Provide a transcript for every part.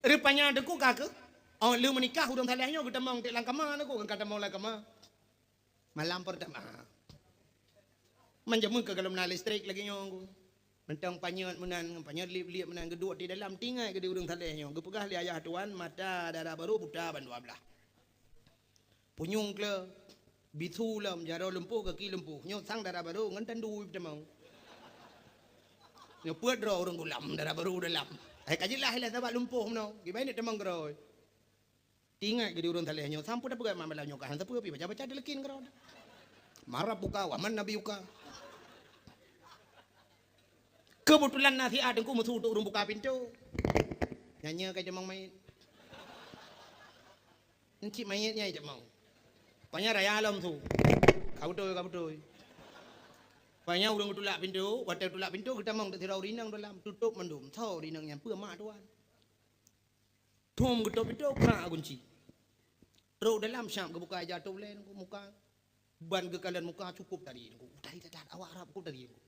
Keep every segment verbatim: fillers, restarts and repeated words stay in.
Rupanya Teungku ka keuh, oh, lheueh meunikah ureuëng saleh nyoe geutamong teuk lam kama Teungku, ka tamong lam kama. Malam pertama. Man jameun ka gohlom na listrik lagée nyoe Teungku. Mantong panyöt meunan, panyöt lieb-lieb meunan geuduek di dalam, tingai geuh di ureuëng saleh nyoe. Geupeugah lé ayah tuan, mata dara barô buta ban dua blaih. Punyueng kle, bisu lom, jaroe lumpoh, gaki lumpoh. Nyoe sang dara barô ngon tandu tamong. Nyoe peuet droe ureuëng gulam dara barô dalam. Hai ka jeulaih lah sabab lumpoh meunoe. Kiban nyoe tamong keudroe. Tingai geuh di ureuëng saleh nyoe, sampoe tapeugah mak malam nyoe ka hana sapeue pih baca-baca dileukin keudroe. Marab buka, waman nabi uka. Keubeutulan na siat Teungku meusu untuk ureuëng buka pintoe. Nyan nyoe ka jamong manyét. Encik manyét nyan jamong. Panya raya lom su. Ka beutôi, ka beutôi. Panya ureuëng geutulak pintoe, watée geutulak pintoe geutamong teuk sidroe ureuëng inong dalam, tutôp mandum. Soe ureuëng inong nyan, peue mak tuan. Thom geutôp pintoe, krak gunci. Trok dalam siap geubuka ija tôp lé Teungku muka. Ban geukalon muka cukôp tari Teungku. Tari that-that awak Arab cukôp tari Teungku.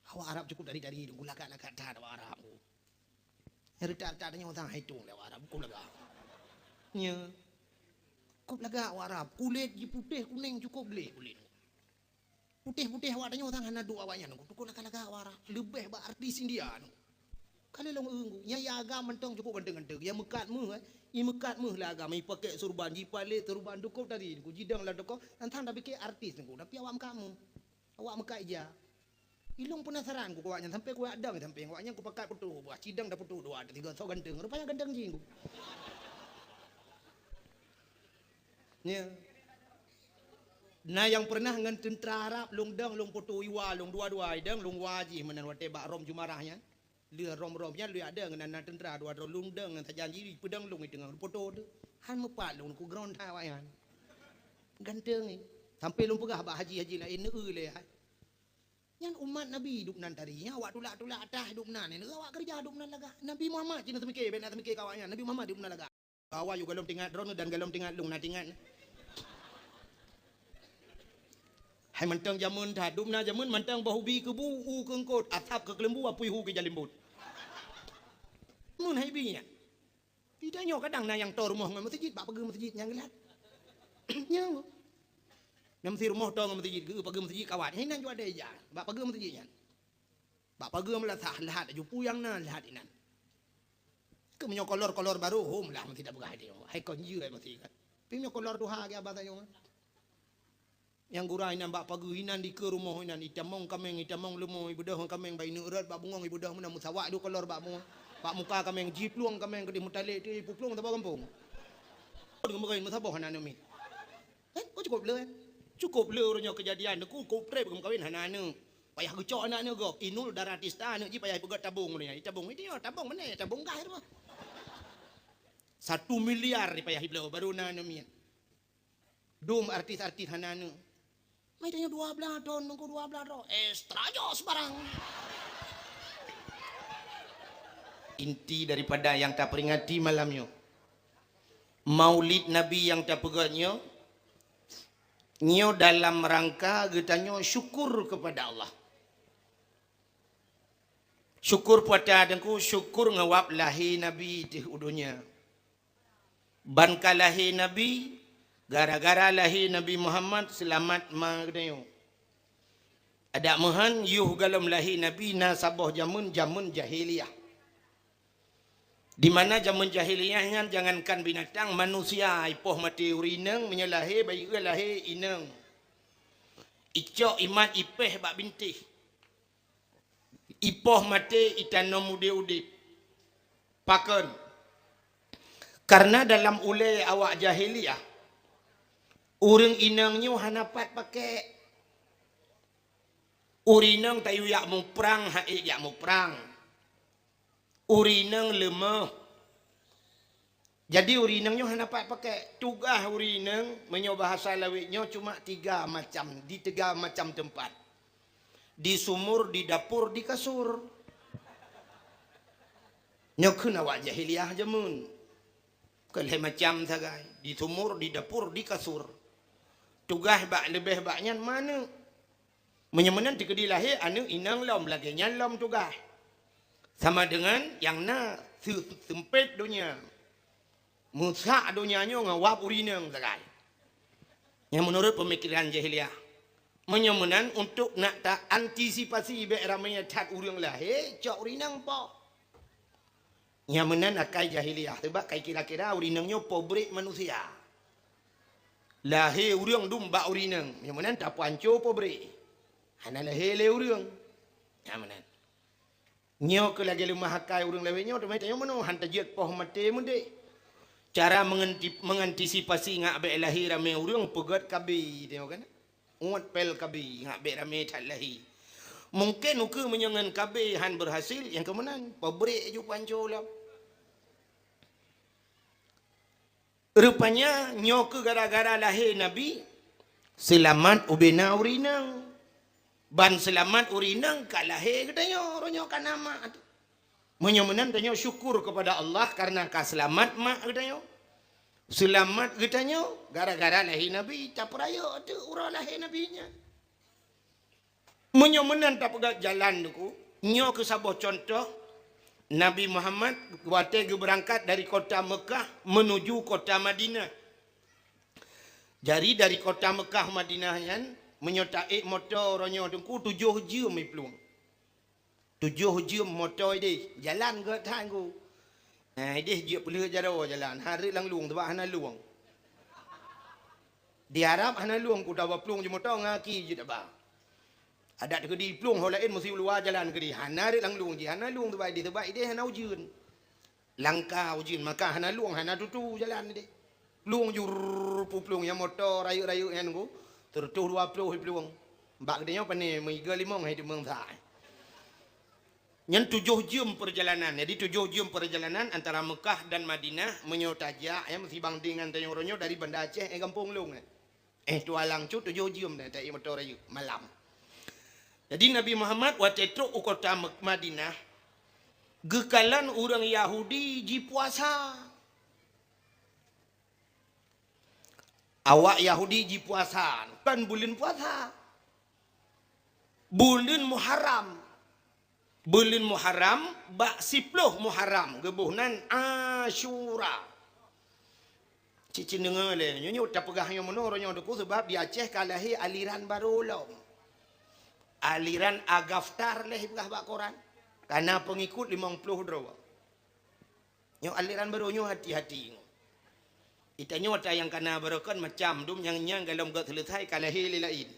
Awak Arab cukôp tari-tari Teungku, lagak-lagak that awak Arab Teungku. Nyang reutak-reutak tanyoe sang hai tueng lé awak Arab, cukôp lagak. Nya. Cukôp lagak awak Arab, kulét jih putéh kunéng cukôp gleh kulét. Putéh-putéh awak tanyoe sang hana duek awak nyan Teungku, cukôp lagak-lagak awak Arab, leubeh bak artis India Teungku. Ka lheueh lôn eu Teungku, nyan ya agam mantong cukôp ganteng-ganteng, ya meukat méuh, eh. I meukat méuh lé agam, i pakék surban, jipalét surban, cukôp tari Teungku, jidong lam toko, nyan sang tapike artis Teungku, tapi awak meukat méuh. Awak meukat ija. Ilong penasaran ku awak nyan sampai kuyak dang sampai awak nyan kupakat putôh buah cidang dah putôh dua tiga so ganteng. Rupanya ganteng jih ku. Nya. Nah yang pernah ngon tentara Arab long dang long putôh iwa long dua-dua idang long wajih meunan watée bak Rom Jumarah nyan. Lheueh Rom-Rom nyan lheueh ada ngon aneuk tentara dua droe long dang ngon sajan jih peudang long i teungoh putôh tu. Han meupat long ku ground awak nyan. Ganteng ni. Sampai long peugah bak haji-haji laén neu lé hai. Nyan umat Nabi dubnan tari, nyan awak tulak-tulak atah dubnan, nyan awak keureuja dubnan lagak. Nabi Muhammad cit na seumike, bèk na seumike keu awak nyan, Nabi Muhammad dubnan lagak. Kawa yue golom tingat droeneuh dan golom tingat lôn na tingat. Hai mantong jameun that, dubna jameun mantong boh ubi keubu u keungkot, asab keu keuleumbu apui hu keu jalimbot. Mun hai bi nyan. Di tanyoe kadang na nyang toe rumoh ngon meuseujid, bak pageue meuseujid nyang geulat. Nyang. Nyang meusi rumoh toe ngon meuseujid, geu pageue meuseujid kawat. Hei nan jua deh ija, bak pageue meuseujid nyan. Bak pageue meulasah lahat laju puyang na lahat inan. Keu meunyoe kolor-kolor barô hom lah meusi tapeugah di nyoe. Hai kon jeuet meusi kan. Pi meunyoe kolor tuha geuh abah tanyoe. Nyang gura inan bak pageue inan dikeue rumoh inan, itamong kaméng, itamong leumo, ibeudôh ngon kaméng bak ineuk rot bak bungong, ibeudôh meunan meusawak duek kolor bak bungong. Bak muka kaméng jiplueng kaméng keudeh meutalek teuh ipuplueng saboh gampông. Ngon meukawen meusaboh hana aneuk miet. Eh, kok cukôp le, eh? Cukôp le uroe nyoe keujadian, neuk cukôp trép geumeukawen hana aneuk. Payah geucok aneuk-aneuk gob, Inul Daratista aneuk jih payah ipeugöt tabong uroe nyoe. Itabong itu tabong meunan, tabong gah itu. Satu miliar payah ibloe baru na aneuk miet. Dum artis-artis hana aneuk. Mai tanyoe dua blaih thon, nunggu dua blaih thon. Extra jos barang. Inti daripada yang taperingati malam nyoe, Maulid Nabi nyang tapeugöt nyoe, nyoe dalam rangka geutanyoe syukur kepada Allah. Syukur peue ata Teungku, syukur ngon wab lahé Nabi teuh u donya. Ban ka lahé Nabi, gara-gara lahé Nabi Muhammad seulamat ma geutanyoe. Adak meuhan, yoh golom lahé Nabi na saboh jameun, jameun jahiliyah. Di mana jameun jahiliyah nyan jangankan binatang, manusia ipoh maté ureueng inong meunyoe lahé, bayeue lahé inong. Icok imat ipéh bak bintéh. Ipoh maté itanom udép-udép. Pakon? Karena dalam ulée awak jahiliyah, ureueng inong nyoe hana pat pakék. Ureueng inong tayue jak muprang, han ék jak muprang. Ureueng inong leumoh. Jadi ureueng inong nyoe hana pat pakék. Tugaih ureueng inong, meunyoe bahasa lawét nyoe cuma tiga macam, di tiga macam teumpat. Di sumur, di dapur, di kasur. Nyoe kheun awak jahiliyah jameun. Keu lhée macam sagai, di sumur, di dapur, di kasur. Tugaih bak leubeh bak nyan ma aneuk. Meunyoe meunan teukeudi lahé aneuk inong lom, lagée nyan lom tugaih. Sama dengan nyang na seu-, seumpet donya. Meusak donya nyoe ngon wab ureueng inong sagai. Nyang meunurot peumikiran jahiliyah. Meunyoe meunan, untuk nak ta antisipasi bék ramé that ureueng lahé, cok ureueng inong poh. Nyang meunan akai jahiliyah, sabab kai kira-kira ureueng inong nyoe pabrék manusia. Lahé ureueng dum bak ureueng inong, nyang meunan tapeuhanco pabrék. Hana lahé lé ureueng. Nyang meunan. Nyoe keuh lagée leumah akai ureueng lawét nyoe, teuma tanyoe meunoe han tajeuet poh maté meudeh. Cara menganti-, mengantisipasi ngak bék lahé ramé ureueng, peugét KB, tanyoe kan? Uet pél KB, ngak bék ramé that lahé. Mungken ukeue meunyoe ngon KB han berhasil, nyang keu meunan, pabrék ju panco lom. Rupanya nyoe keuh gara-gara lahé Nabi, seulamat ubena ureueng inong. Ban seulamat ureueng inong ka lahé geutanyoe, uroe nyoe ka na mak. Meunyoe meunan tanyoe syukur keupada Allah kareuna ka seulamat mak geutanyoe. Seulamat geutanyoe gara-gara lahé Nabi, tapeurayeuk teuk uroe lahé Nabi nyan. Meunyoe meunan tapeugah jalan Teungku, nyoe keuh saboh cuntoh Nabi Muhammad watée geubeurangkat dari kota Meukah meunuju kota Madinah. Jadi dari kota Meukah Madinah nyan, meunyoe taék moto uroe nyoe Teungku tujoh jeuem iplueng. Tujoh jeuem moto ideh, jalan gét that Teungku. Nah, ideh jeuet peuleueh jaroe jalan, hareuet lam lueng, sabab hana lueng. Di Arab hana lueng, ku taba plueng jeuet moto, ngon aki jeuet taba. Adak teukeudi plueng ho laén meusi u luwa jalan keudeh, hana rhot lam lueng jih, hana lueng sabab ideh, sabab ideh hana ujeuen. Langka ujeuen, maka hana lueng, hana tutu jalan ideh. Plueng jur, pu plueng nyang moto rayeuk-rayeuk nyan Teungku, seureutôh dua ploh plueng. Bak geutanyoe pane meuiga limong hai teumeung sa. Nyan tujoh jeuem peurjalanan. Jadi tujoh jeuem peurjalanan antara Meukah dan Madinah, meunyoe tajak, ya, meusi bandingan tanyoe uroe nyoe dari Banda Aceh, eh, gampông lôn, eh. Eh, tualang cut tujoh jeuem dah taék moto rayeuk malam. Jadi Nabi Muhammad watée trok u kota Mek-, Madinah, geukalon ureuëng Yahudi jipuasa. Awak Yahudi jipuasa, kon buleuen puasa. Buleuen Muharram. Buleuen Muharram, bak siploh Muharram, geuboh nan Asyura. Cit-cit deungoe lé, nyoe, nyoe tapeugah nyoe meunoe uroe nyoe Teungku, sabab di Aceh ka lahé aliran barô lom. Aliran Agaftar lé ipeugah bak koran. Ka na peungikut limong ploh droe. Nyoe aliran barô nyoe hati-hati. Geutanyoe ata nyang ka na barô kon macam dum nyang nyan gohlom gét seuleusai ka lahé lé laén.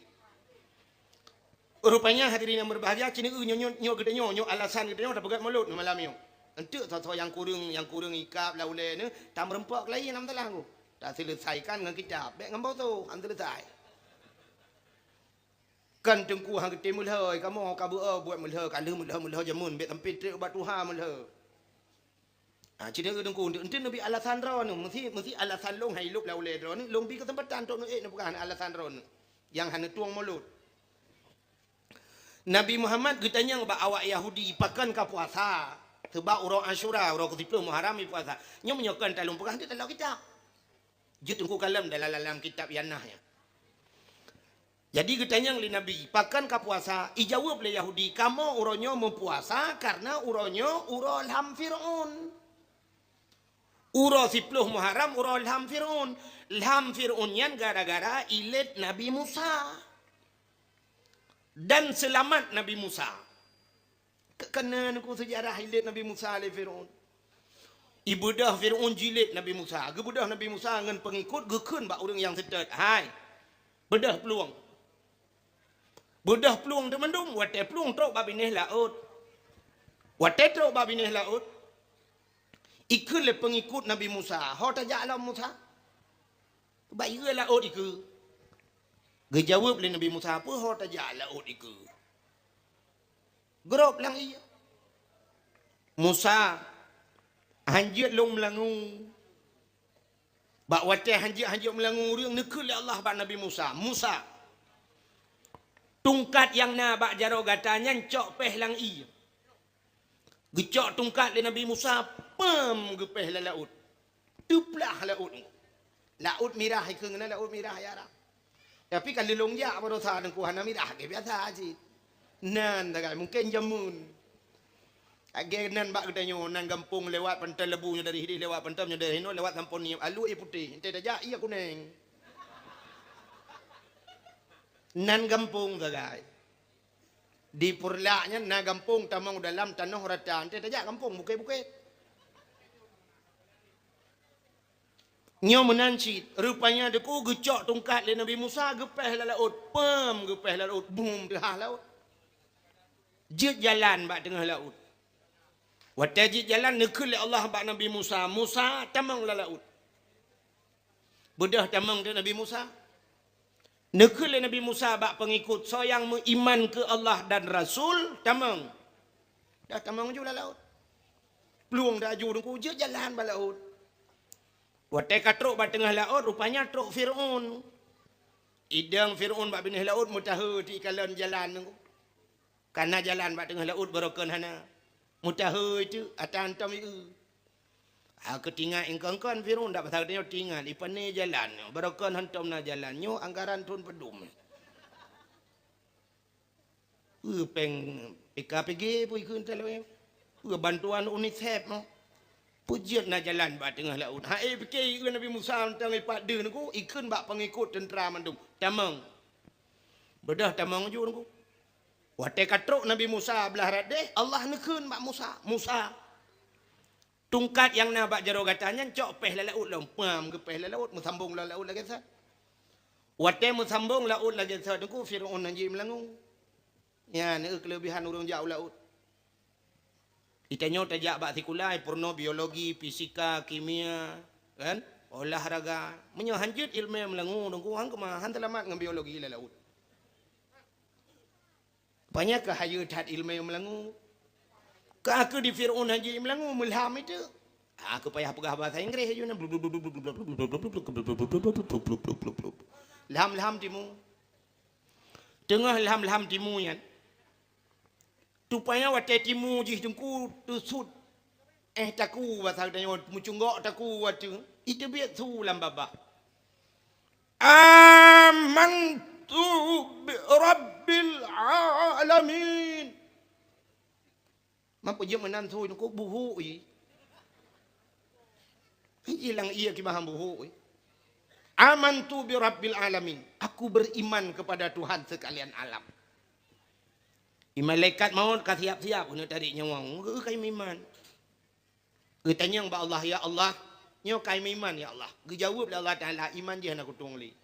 Rupanya hadirin yang berbahagia, cit nyoe, nyoe, nyoe geutanyoe, nyoe alasan geutanyoe tapeugét mulod malam nyoe. Enteuk soe-soe nyang kureueng, nyang kureueng ikab lam ulée nyoe, tameureumpok laén lam salah nyoe. Taseuleusaikan ngon kitab, bék ngon boto, han seuleusai. Kan Teungku han geutem meulhô, kamoe ka beu-o buet meulhô, ka lheueh meulhô-meulhô jameun, bék sampai trép ubak tuha meulhô. Ah, cit nyoe Teungku, enteuk, enteuk neubi alasan droeneuh, meusi, meusi alasan lôn hai lôb lam ulée droeneuh, lôn bi keuseumpatan trok neuék neupeugah alasan droeneuh nyang hana tueng mulod. Nabi Muhammad geutanyong bak awak Yahudi, "Pakon ka puasa?" Sabab uroe Asyura, uroe keusiploh Muharram, ipuasa. Nyoe meunyoe kon talôn peugah, enteuk taloe kitab. Jeuet Teungku kalon dalam, dalam kitab nyang na nyan. Jadi geutanyong lé Nabi, "Pakon ka puasa?" Ijaweueb lé Yahudi, "Kamoe uroe nyoe meupuasa kareuna uroe nyoe uroe lham Fir'aun." Uroe siploh Muharram uroe lham Fir'aun. Lham Fir'aun nyan gara-gara ilét Nabi Musa. Dan seulamat Nabi Musa. Ka-, kana Teungku seujarah ilét Nabi Musa lé Fir'aun. Ibeudôh Fir'aun jilét Nabi Musa. Geubeudôh Nabi Musa ngon peungikut geukheun bak ureuëng nyang seutôt, "Hai, beudôh plueng." Beudôh plueng teumandum, watée plueng trok bak binéh laôt. Watée trok bak binéh laôt, ikheun lé peungikut Nabi Musa, "Ho tajak lom Musa?" "Bak ié laôt ikeue." Geujaweueb lé Nabi Musa, "Peue ho tajak laôt ikeue?" Grob lam ié. Musa, hanjeuet lôn meulangue. Bak watée hanjeuet-hanjeuet meulangue ureuëng, neukheun lé Allah bak Nabi Musa, "Musa, tungkat nyang na bak jaroe gata nyan cok péh lam ié." Geucok tungkat lé Nabi Musa, peuem geupéh lam laôt. Teuplah laôt. Laôt Mirah ikheun na Laôt Mirah ya Arab. Tapi ka lheueh lôn jak baroesa Teungku hana mirah lagée biasa cit. Nan tagai mungken jameun. Lagèe nan bak geutanyoe, nan gampông lewat Pantai Lebu nyoe dari hideh, lewat Pantai nyoe dari hinoe, lewat Sampoe Niep, alue ié putéh, enteuk tajak ié kunèng. Nan gampông sagai. Di Peureulak nyan na gampông tamong dalam tanoh rata, enteuk tajak gampông bukét-bukét. Nyoe meunan cit, rupanya Teungku geucok tungkat lé Nabi Musa geupéh lam laôt, peuem geupéh lam laôt, bum teuhah laôt. Jeuet jalan bak teungoh laôt. Watèe jeuet jalan neukheun lé Allah bak Nabi Musa, "Musa, tamong lam laôt." Beudôh tamong teuk Nabi Musa. Neukheun lé Nabi Musa bak peungikut, "Soe nyang meuiman keu Allah dan Rasul, tamong." Dah tamong ju lam laôt. Plueng dah ju Teungku, jeuet jalan bak laôt. Watèe ka trok bak teungoh laôt, rupanya trok Fir'aun. Idong Fir'aun bak binéh laôt meutahe teuh ikalon jalan Teungku. Ka na jalan bak teungoh laôt barokon hana. Meutahe teuh ata hantom ié. Ha, keu tingat ingkon-kon Fir'aun dak pasal geutanyoe tingat, ipané jalan nyoe, barokon hantom na jalan nyoe anggaran thon padum. Peue péng P K P G peue ikheun talawée. Peue bantuan UNICEF nyoe. Peue jeuet na jalan bak teungoh laôt. Ha, eh, pike ié Nabi Musa mantong ipat deuh Teungku, ikheun bak peungikut teuntra mandum. Tamong. Beudôh tamong ju Teungku. Watèe ka trok Nabi Musa blah rot déh, Allah neukheun bak Musa, "Musa, tungkat nyang na bak jaroe gata nyan cok péh lam laôt lom." Peuem geupéh lam laôt, meusambong lam laôt lagèe sa. Watèe meusambong laôt lagèe sa Teungku, Fir'aun han jeuet meulangue. Nyan, eh, keuleubihan ureueng jak u laôt. Geutanyoe tajak bak sikula, peurunoe biologi, fisika, kimia, kan? Olahraga. Meunyoe han jeuet ileumèe meulangue Teungku, han keumah, han seulamat ngon biologi lam laôt. Banyak keu hayeue that ileumèe meulangue. Ka keu di Fir'aun han jeuet meulangue, meulham itu. Ah, keu payah peugah bahasa Inggréh aju nyan. Lham-lham timu. Teungoh lham-lham timu nyan. Rupanya watèe timu jih Teungku teusut. Eh, taku, bahasa geutanyoe, meucunggok taku watèe. Iteubiet su lam babah. "Amantu bi rabbil alamin." Mampu jeuet meunan su Teungku buhuk i. Ilang ié kibahan buhuk i. "Amantu bi rabbil alamin." Aku beriman kepada Tuhan sekalian alam. I malaikat maut ka siap-siap keuneuk tarék nyawöng. Geu kai meuiman. Geutanyong bak Allah, "Ya Allah, nyoe kai meuiman, ya Allah." Geujaweueb lé Allah Taala, "Iman jih hana kutueng lé."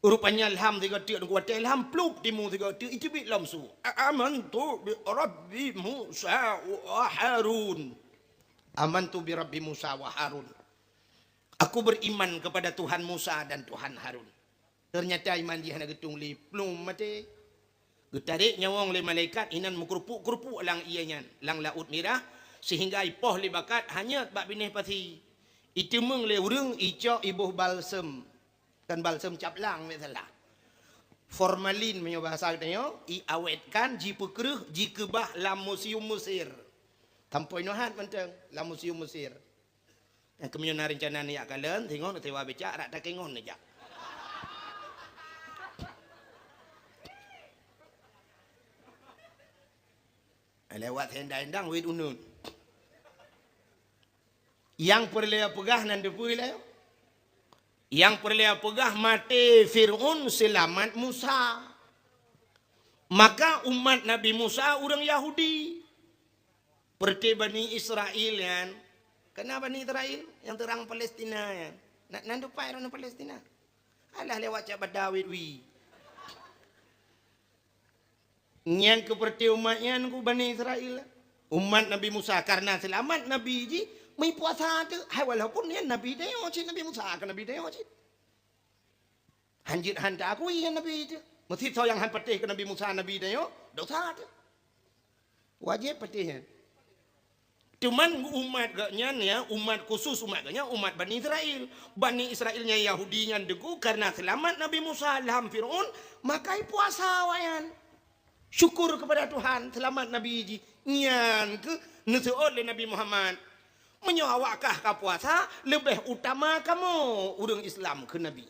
Rupanya lham sigoe teuk, watèe lham plup timu sigoe teuk, iteubiet lom su. "Amantu bi Rabbi Musa wa Harun." "Amantu bi Rabbi Musa wa Harun." Aku beriman kepada Tuhan Musa dan Tuhan Harun. Ternyata iman jih hana geutueng lé, pluem maté. Geutarek nyawöng lé malaikat inan meukeurupuk-keurupuk lam ié nyan, lam Laôt Mirah, sehingga ipoh lé bakat hanyot bak binéh pasi. Iteumeung lé ureuëng icok iboh balsem, kan balsem cap lang, meusalah. Formalin meunyoe bahasa geutanyoe, iawetkan, jipeukreueh, jikeubah lam museum Mesir. Sampoe nyoe hat mantong lam museum Mesir. Eh, keumeunyoe na reuncana neujak kalon, singoh neusewa becak, rak takengon neujak. Lewat sendang-endang wét uneun. Nyang peureulée peugah nan teupeue lé? Nyang peureulée peugah maté Fir'aun seulamat Musa. Maka umat Nabi Musa ureuëng Yahudi. Peureuté Bani Israel nyan, kana Bani Israel nyang teurang Palestina nyan. Na, nan dupai ureuëng Palestina. Alah lewat cak bada wit wi. Nyan keuh peureuté umat nyan keuh Bani Israel. Umat Nabi Musa karena seulamat Nabi jih meupuasa teuh. Hai walaupun nyan Nabi tanyoe cit, Nabi Musa keuh Nabi tanyoe cit. Hanjeuet han ta akui nyan Nabi teuh. Meusisoe nyang han patéh keu Nabi Musa Nabi tanyoe, dosa teuh. Wajéb patéh nyan. Cuman umat geuh nyan ya, umat khusus umat geuh nyan, umat Bani Israel. Bani Israel nyang Yahudi nyan deungon karena seulamat Nabi Musa lam Fir'aun, maka ipuasa awaknyan. Syukur kepada Tuhan, seulamat Nabi jih. Nyan keuh neuseuôt lé Nabi Muhammad. Meunyoe awak kah ka puasa, leubeh utama kamoe ureuëng Islam keu Nabi.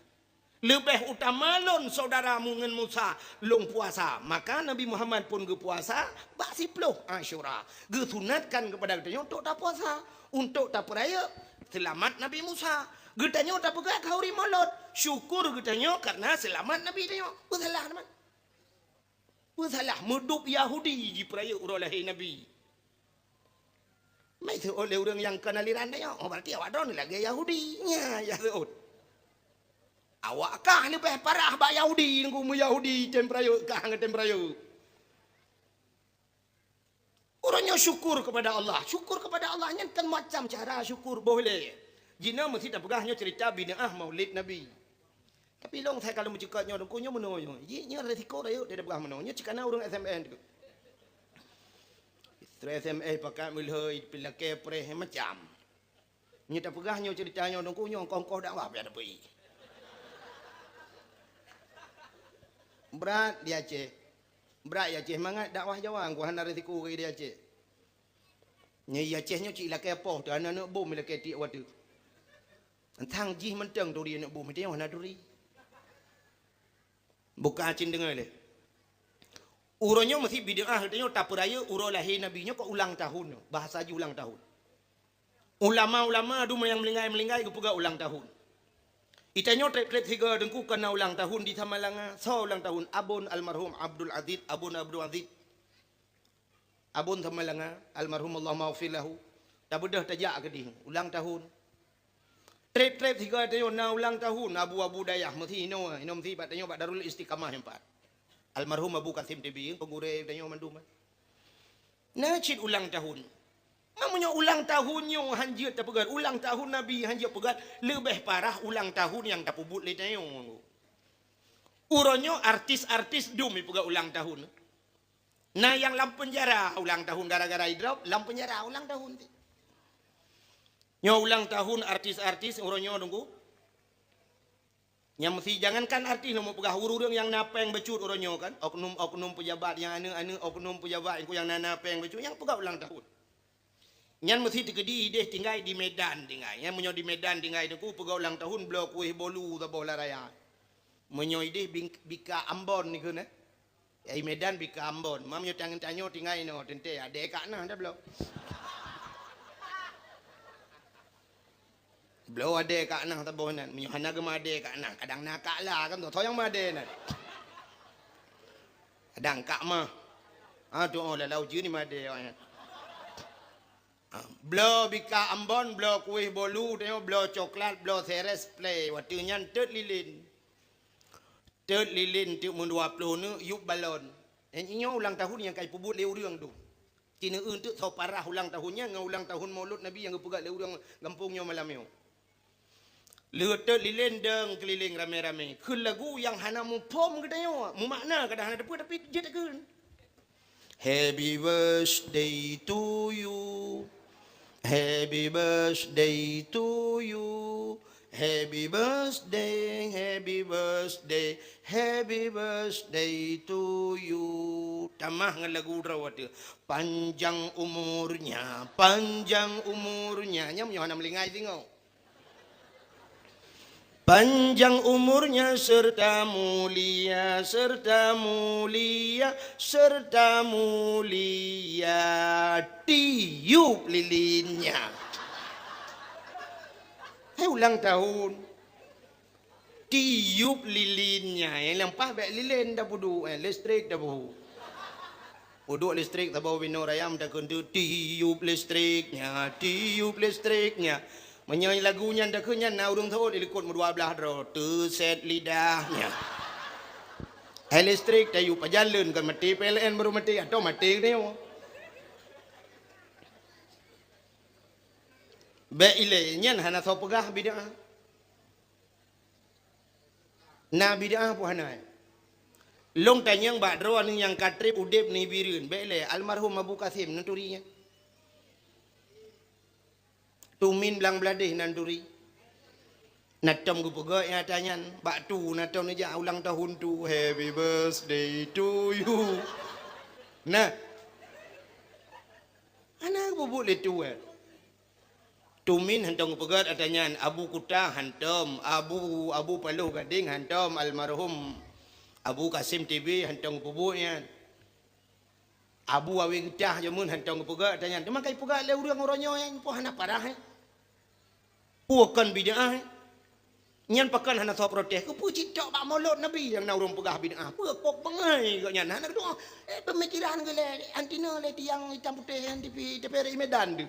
Leubeh utama lôn syedara mu ngon Musa, lôn puasa. Maka Nabi Muhammad pun geupuasa bak siploh Asyura. Geusunatkan keupada geutanyoe untuk tapuasa, untuk tapeurayeuk seulamat Nabi Musa. Geutanyoe tapeugah khauri Maulud, syukur geutanyoe kareuna seulamat Nabi tanyoe. Peusalah teuma. Peusalah meudup Yahudi jipeurayeuk uroe lahé Nabi. Mai seuôt lé ureuëng nyang kon aliran tanyoe, oh, berarti awak droeneuh lagée Yahudi. Nya, ya seuôt. Awak kah leubeh parah bak Yahudi, nunggu meu Yahudi tem peurayeuk kah ngon tem peurayeuk. Uroe nyoe syukur kepada Allah. Syukur kepada Allah nyan kan macam cara syukur boh lé. Jinoe meusti tapeugah nyoe cerita bid'ah Maulid Nabi. Tapi lôn sai ka lôn meucukot nyoe, Teungku, nyoe meunoe nyoe. Ji nyoe risiko rayeuk dia peugah meunoe. Nyoe cit kana ureuëng S M S tu. Istri S M S pakat meulhoi, pilakée preh macam. Nyoe tapeugah nyoe cerita nyoe, Teungku, nyoe kongkoh dakwah payah tapeuék. Brat di Aceh. Brat di Aceh mangat dakwah Jawa, Teungku, hana risiko di Aceh. Nyoe di Aceh nyoe cit ilakée poh, teu aneuk-aneuk bom ilakée tiek watée. Tang jih mantong turi aneuk bom, teuh nyoe hana turi. Buka cit deungoe lé. Uroe nyoe meusti bid'ah, geutanyoe tapeurayeuk uroe lahé Nabi nyoe keu ulang tahun nyoe, bahasa jih ulang tahun. Ulama-ulama dum nyang meulinggai-meulinggai geupeugah ulang tahun. Geutanyoe treb-treb sigoe Teungku kana ulang tahun di Samalanga, soe ulang tahun? Abon almarhum Abdul Aziz, Abon Abdul Aziz. Abon Samalanga, almarhum Allahumma ghfir lahu, tabeudôh tajak keudeh ulang tahun. Treb-treb sigoe tanyoe na ulang tahun, abu-abu dayah meusi inoe, inoe meusi bak tanyoe bak Darul Istiqamah nyan pat. Almarhum Abu Kasim T B, peugurée tanyoe mandum. Na cit ulang tahun. Meunyoe ulang tahun nyoe hanjeuet tapeugah, ulang tahun Nabi hanjeuet peugah, leubeh parah ulang tahun nyang tapeubuet lé tanyoe. Uroe nyoe artis-artis dum ipeugah ulang tahun. Na nyang lam peunjara ulang tahun gara-gara idrop, lam peunjara ulang tahun. Nyoe ulang tahun artis-artis uroe nyoe Teungku. Nyang meusi jangankan artis, lôn peugah ureuëng-ureuëng nyang na péng bacut uroe nyoe kan, oknum-oknum pejabat nyang aneuk-aneuk, oknum pejabat nyang na, na péng bacut nyang peugah ulang tahun. Nyan meusi teukeudi ideh tinggai di Medan tinggai. Nyan meunyoe di Medan tinggai Teungku peugah ulang tahun bloe kueh bolu saboh lam raya. Meunyoe ideh bing-, bika Ambon dikeue na. Ai Medan bika Ambon. Mam nyoe tanyoe tinggai inoe teuntée adée ka na dah bloe. Bloe adée ka na saboh nan. Meunyoe hana geumeuadée ka na, kadang na ka la kan tu. Soe nyang meuadée nan? Kadang ka mah. Ha tu oh lalau jeue ni meuadée awaknyan. Ha, bloe bika Ambon, bloe kueh bolu, tanyoe bloe coklat, bloe seres, play. Watée nyan teut lilin. Teut lilin teuk meudua ploh neuk yup balon. Nyan nyoe ulang tahun nyang ka ipeubuet lé ureuëng tu. Ci neueu teuk soe parah ulang tahun nyan ngon ulang tahun Maulud Nabi nyang geupeugah lé ureuëng gampông nyoe malam nyoe. Lheueh teut lilin deueng keulileng ramé-ramé. Kheun lagu nyang hana muphom geutanyoe, mumakna kadang hana teupeu tapi jeuet takheun. Happy birthday to you. Happy birthday to you. Happy birthday, happy birthday, happy birthday to you. Tamah ngon lagu droe teuh. Panjang umurnya, panjang umurnya. Nyan meunyoe hana meulingai singoh. Panjang umurnya serta mulia, serta mulia, serta mulia. Tiup lilinnya. Hai ulang tahun. Tiup lilinnya. Nyang lampah bék lilin dah peuduek, eh, listrik dah peuhu. Peuduek listrik saboh binoe raya meutakheun teuk, "Tiup listriknya, tiup listriknya." Meunyoe lagu nyan takheun nyan na ureuëng seuôt di likot meudua blaih droe, "Teuset lidahnya." Hai listrik tayup pajan leuen kon maté, P L N baru maté, atau maté geutanyoe. Bék ilée nyan hana soe peugah bid'ah. Na bid'ah peue hana? Lôn tanyong bak droeneuh nyang ka treb udeb nibak Bireuen, bék lé almarhum Abu Kasim neuturi nyan. Tumin blang bladeh nan turi. Na tom geupeugah nyata nyan, bak tu na tom neujak ulang tahun tu, "Happy birthday to you." Nah. Hana geupeubeuet lé tu, eh. Tumin hantom geupeugét ata nyan, Abu Kuta hantom, Abu, Abu Paloh Gadeng hantom, almarhum Abu Kasim T B hantom geupeubuet nyan. Abu Awe Geutah jameun hantom geupeugét ata nyan. Teuma ka ipeugét lé ureuëng uroe nyoe nyan, peue hana parah, eh? Peue kon bid'ah, eh? Nyan pakon hana soe protes. Keupeue cit tok bak Maulud Nabi nyang na ureuëng peugah bid'ah? Peue kok beungai gobnyan hana geudoa? Eh, pemikiran geuh lé antina lé tiang itam putéh nyan di pi-, teuperi Medan tu.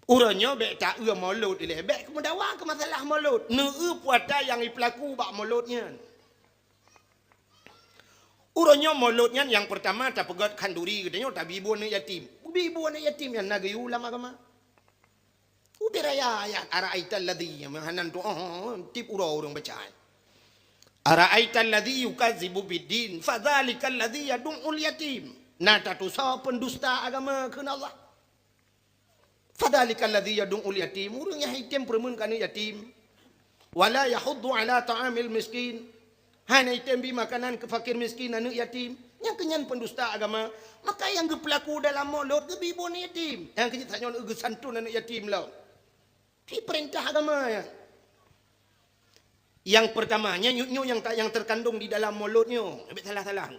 Uroe nyoe bék taeu Maulud ilée, bék keumeudawa keu masalah Maulud. Neueu puata nyang ipeulaku bak Maulud nyan. Uroe nyoe Maulud nyan nyang peurtama tapeugét khanduri geutanyoe tabi bu aneuëk yatim. Bi bu aneuëk yatim nyan na geuyue lam agama. Ubé raya ayat, "Ara'aital ladzi," meuhanan tu, oh, tiep uroe ureuëng baca. "Ara'aital ladzi yukazzibu biddin, fadzalikal ladzi yadu'ul yatim." Na tatusoe pendusta agama kheun Allah. "Fadzalikal ladzi yadu'ul yatim," ureuëng nyang item peureumeun keu aneuëk yatim. "Wala yahuddu ala ta'amil miskin," hana item bi makanan keu fakir miskin, aneuëk yatim. Nyang keu nyan pendusta agama. Maka nyang geupeulaku dalam Maulud geubi bu aneuëk yatim. Nyang keu nyan tanyoe geusantun aneuëk yatim lom. Di peurintah agama nyan. Nyang peurtama, nyan nyoe nyang ta-, nyang teukandong di dalam Maulud nyoe. Bék salah-salah.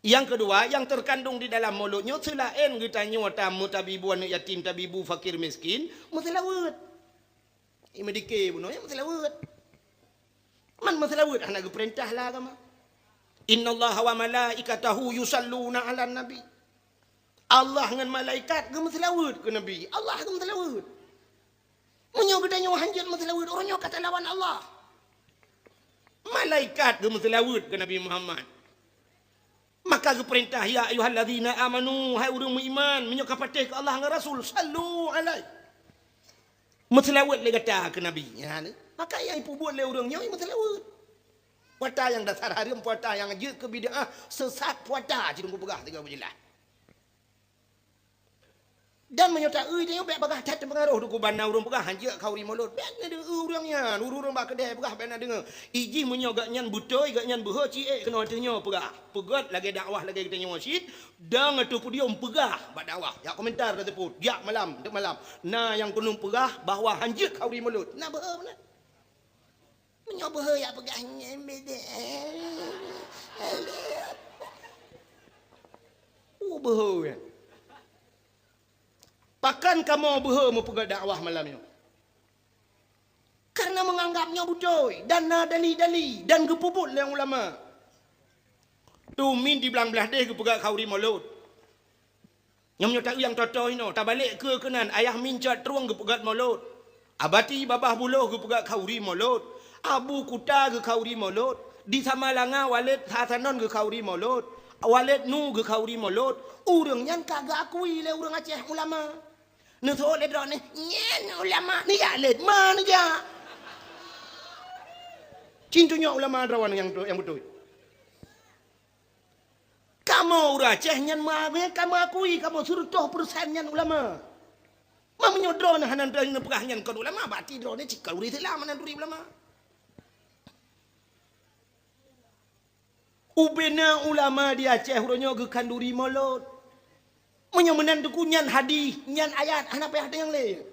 Nyang keudua, nyang teukandong di dalam Maulud nyoe seulaén geutanyoe tameutabi bu aneuëk yatim, tabi bu fakir miskin, meuseulaweuet. Imedike bunoe meuseulaweuet. Man meuseulaweuet hana geupeurintah lé agama. "Innallaha wa malaikatahu yusalluna 'alan nabi." Allah ngon malaikat geumeuseulaweuet keu Nabi. Allah geumeuseulaweuet. Meunyoe geutanyoe hanjeuet meuseulaweuet, uroe nyoe ka talawan Allah. Malaikat geumeuseulaweuet keu Nabi Muhammad. Maka geupeurintah, "Ya ayyuhalladzina amanu," hai ureuëng meuiman, meunyoe ka patéh keu Allah ngon Rasul, "sallu alaihi." Meuseulaweuet lé gata keu Nabi. Nyan, maka nyang ipeubuet lé ureuëng nyoe meuseulaweuet. Puata nyang dasar hareuem, puata nyang jeuet keu bid'ah, seusat puata, cit Teungku peugah sigoe beujeulaih. Dan meunyoe taeu tanyoe bék bagaih that teupeungaroh Teungku ban na ureuëng peugah hanjeuet khanduri Maulud. Bék na deungoe ureuëng nyan, ureuëng-ureuëng bak keudè peugah bék na deungoe. Ijih meunyoe gobnyan beutôi, gobnyan beuhe ci ék keunoe ateueh nyoe peugah. Peugét lagée dakwah lagée geutanyoe cit, dong ateueh podium peugah bak dakwah. Jak komentar ka teupot, jak malam, teuk malam. Na nyang keuneuk peugah bahwa hanjeuet khanduri Maulud. Na beuhe meunan. Meunyoe beuhe jak peugah nyan beda. Oh, beuhe nyan. Pakon kamoe beuhe meupeugah dakwah malam nyoe? Kareuna meunganggab nyoe beutôi dan na dali-dali dan geupeubuet lé ulama. Tumin di blang blaih deh geupeugah khanduri Maulud. Nyoe meunyoe taeu nyang toe-toe inoe, tabalek keue keunan, Ayah Min Cot Trueng geupeugét Maulud. Abati Babah Buloh geupeugét khanduri Maulud. Abu Kuta geukhanduri Maulud. Di Samalanga Waled Hasanon geukhanduri Maulud. Waled Nu geukhanduri Maulud. Ureuëng nyan ka geuakui lé ureuëng Aceh ulama. Neuseuôt lé droeneuh, "Nyan ulama, neujak lét ma neujak." Cit nyoe ulama droeneuh nyang, nyang beutôi. Kamoe ureuëng Aceh nyan meuakui, kamoe akui, kamoe seureutôh peureusén nyan ulama. Ma meunyoe droeneuh hana neupeugah nyan kon ulama, berarti droeneuh cit kon ureuëng Islam hana turi ulama. Ubena ulama di Aceh uroe nyoe geukhanduri Maulud. Meunyoe meunan Teungku nyan hadih, nyan ayat, hana payah tanyong lé.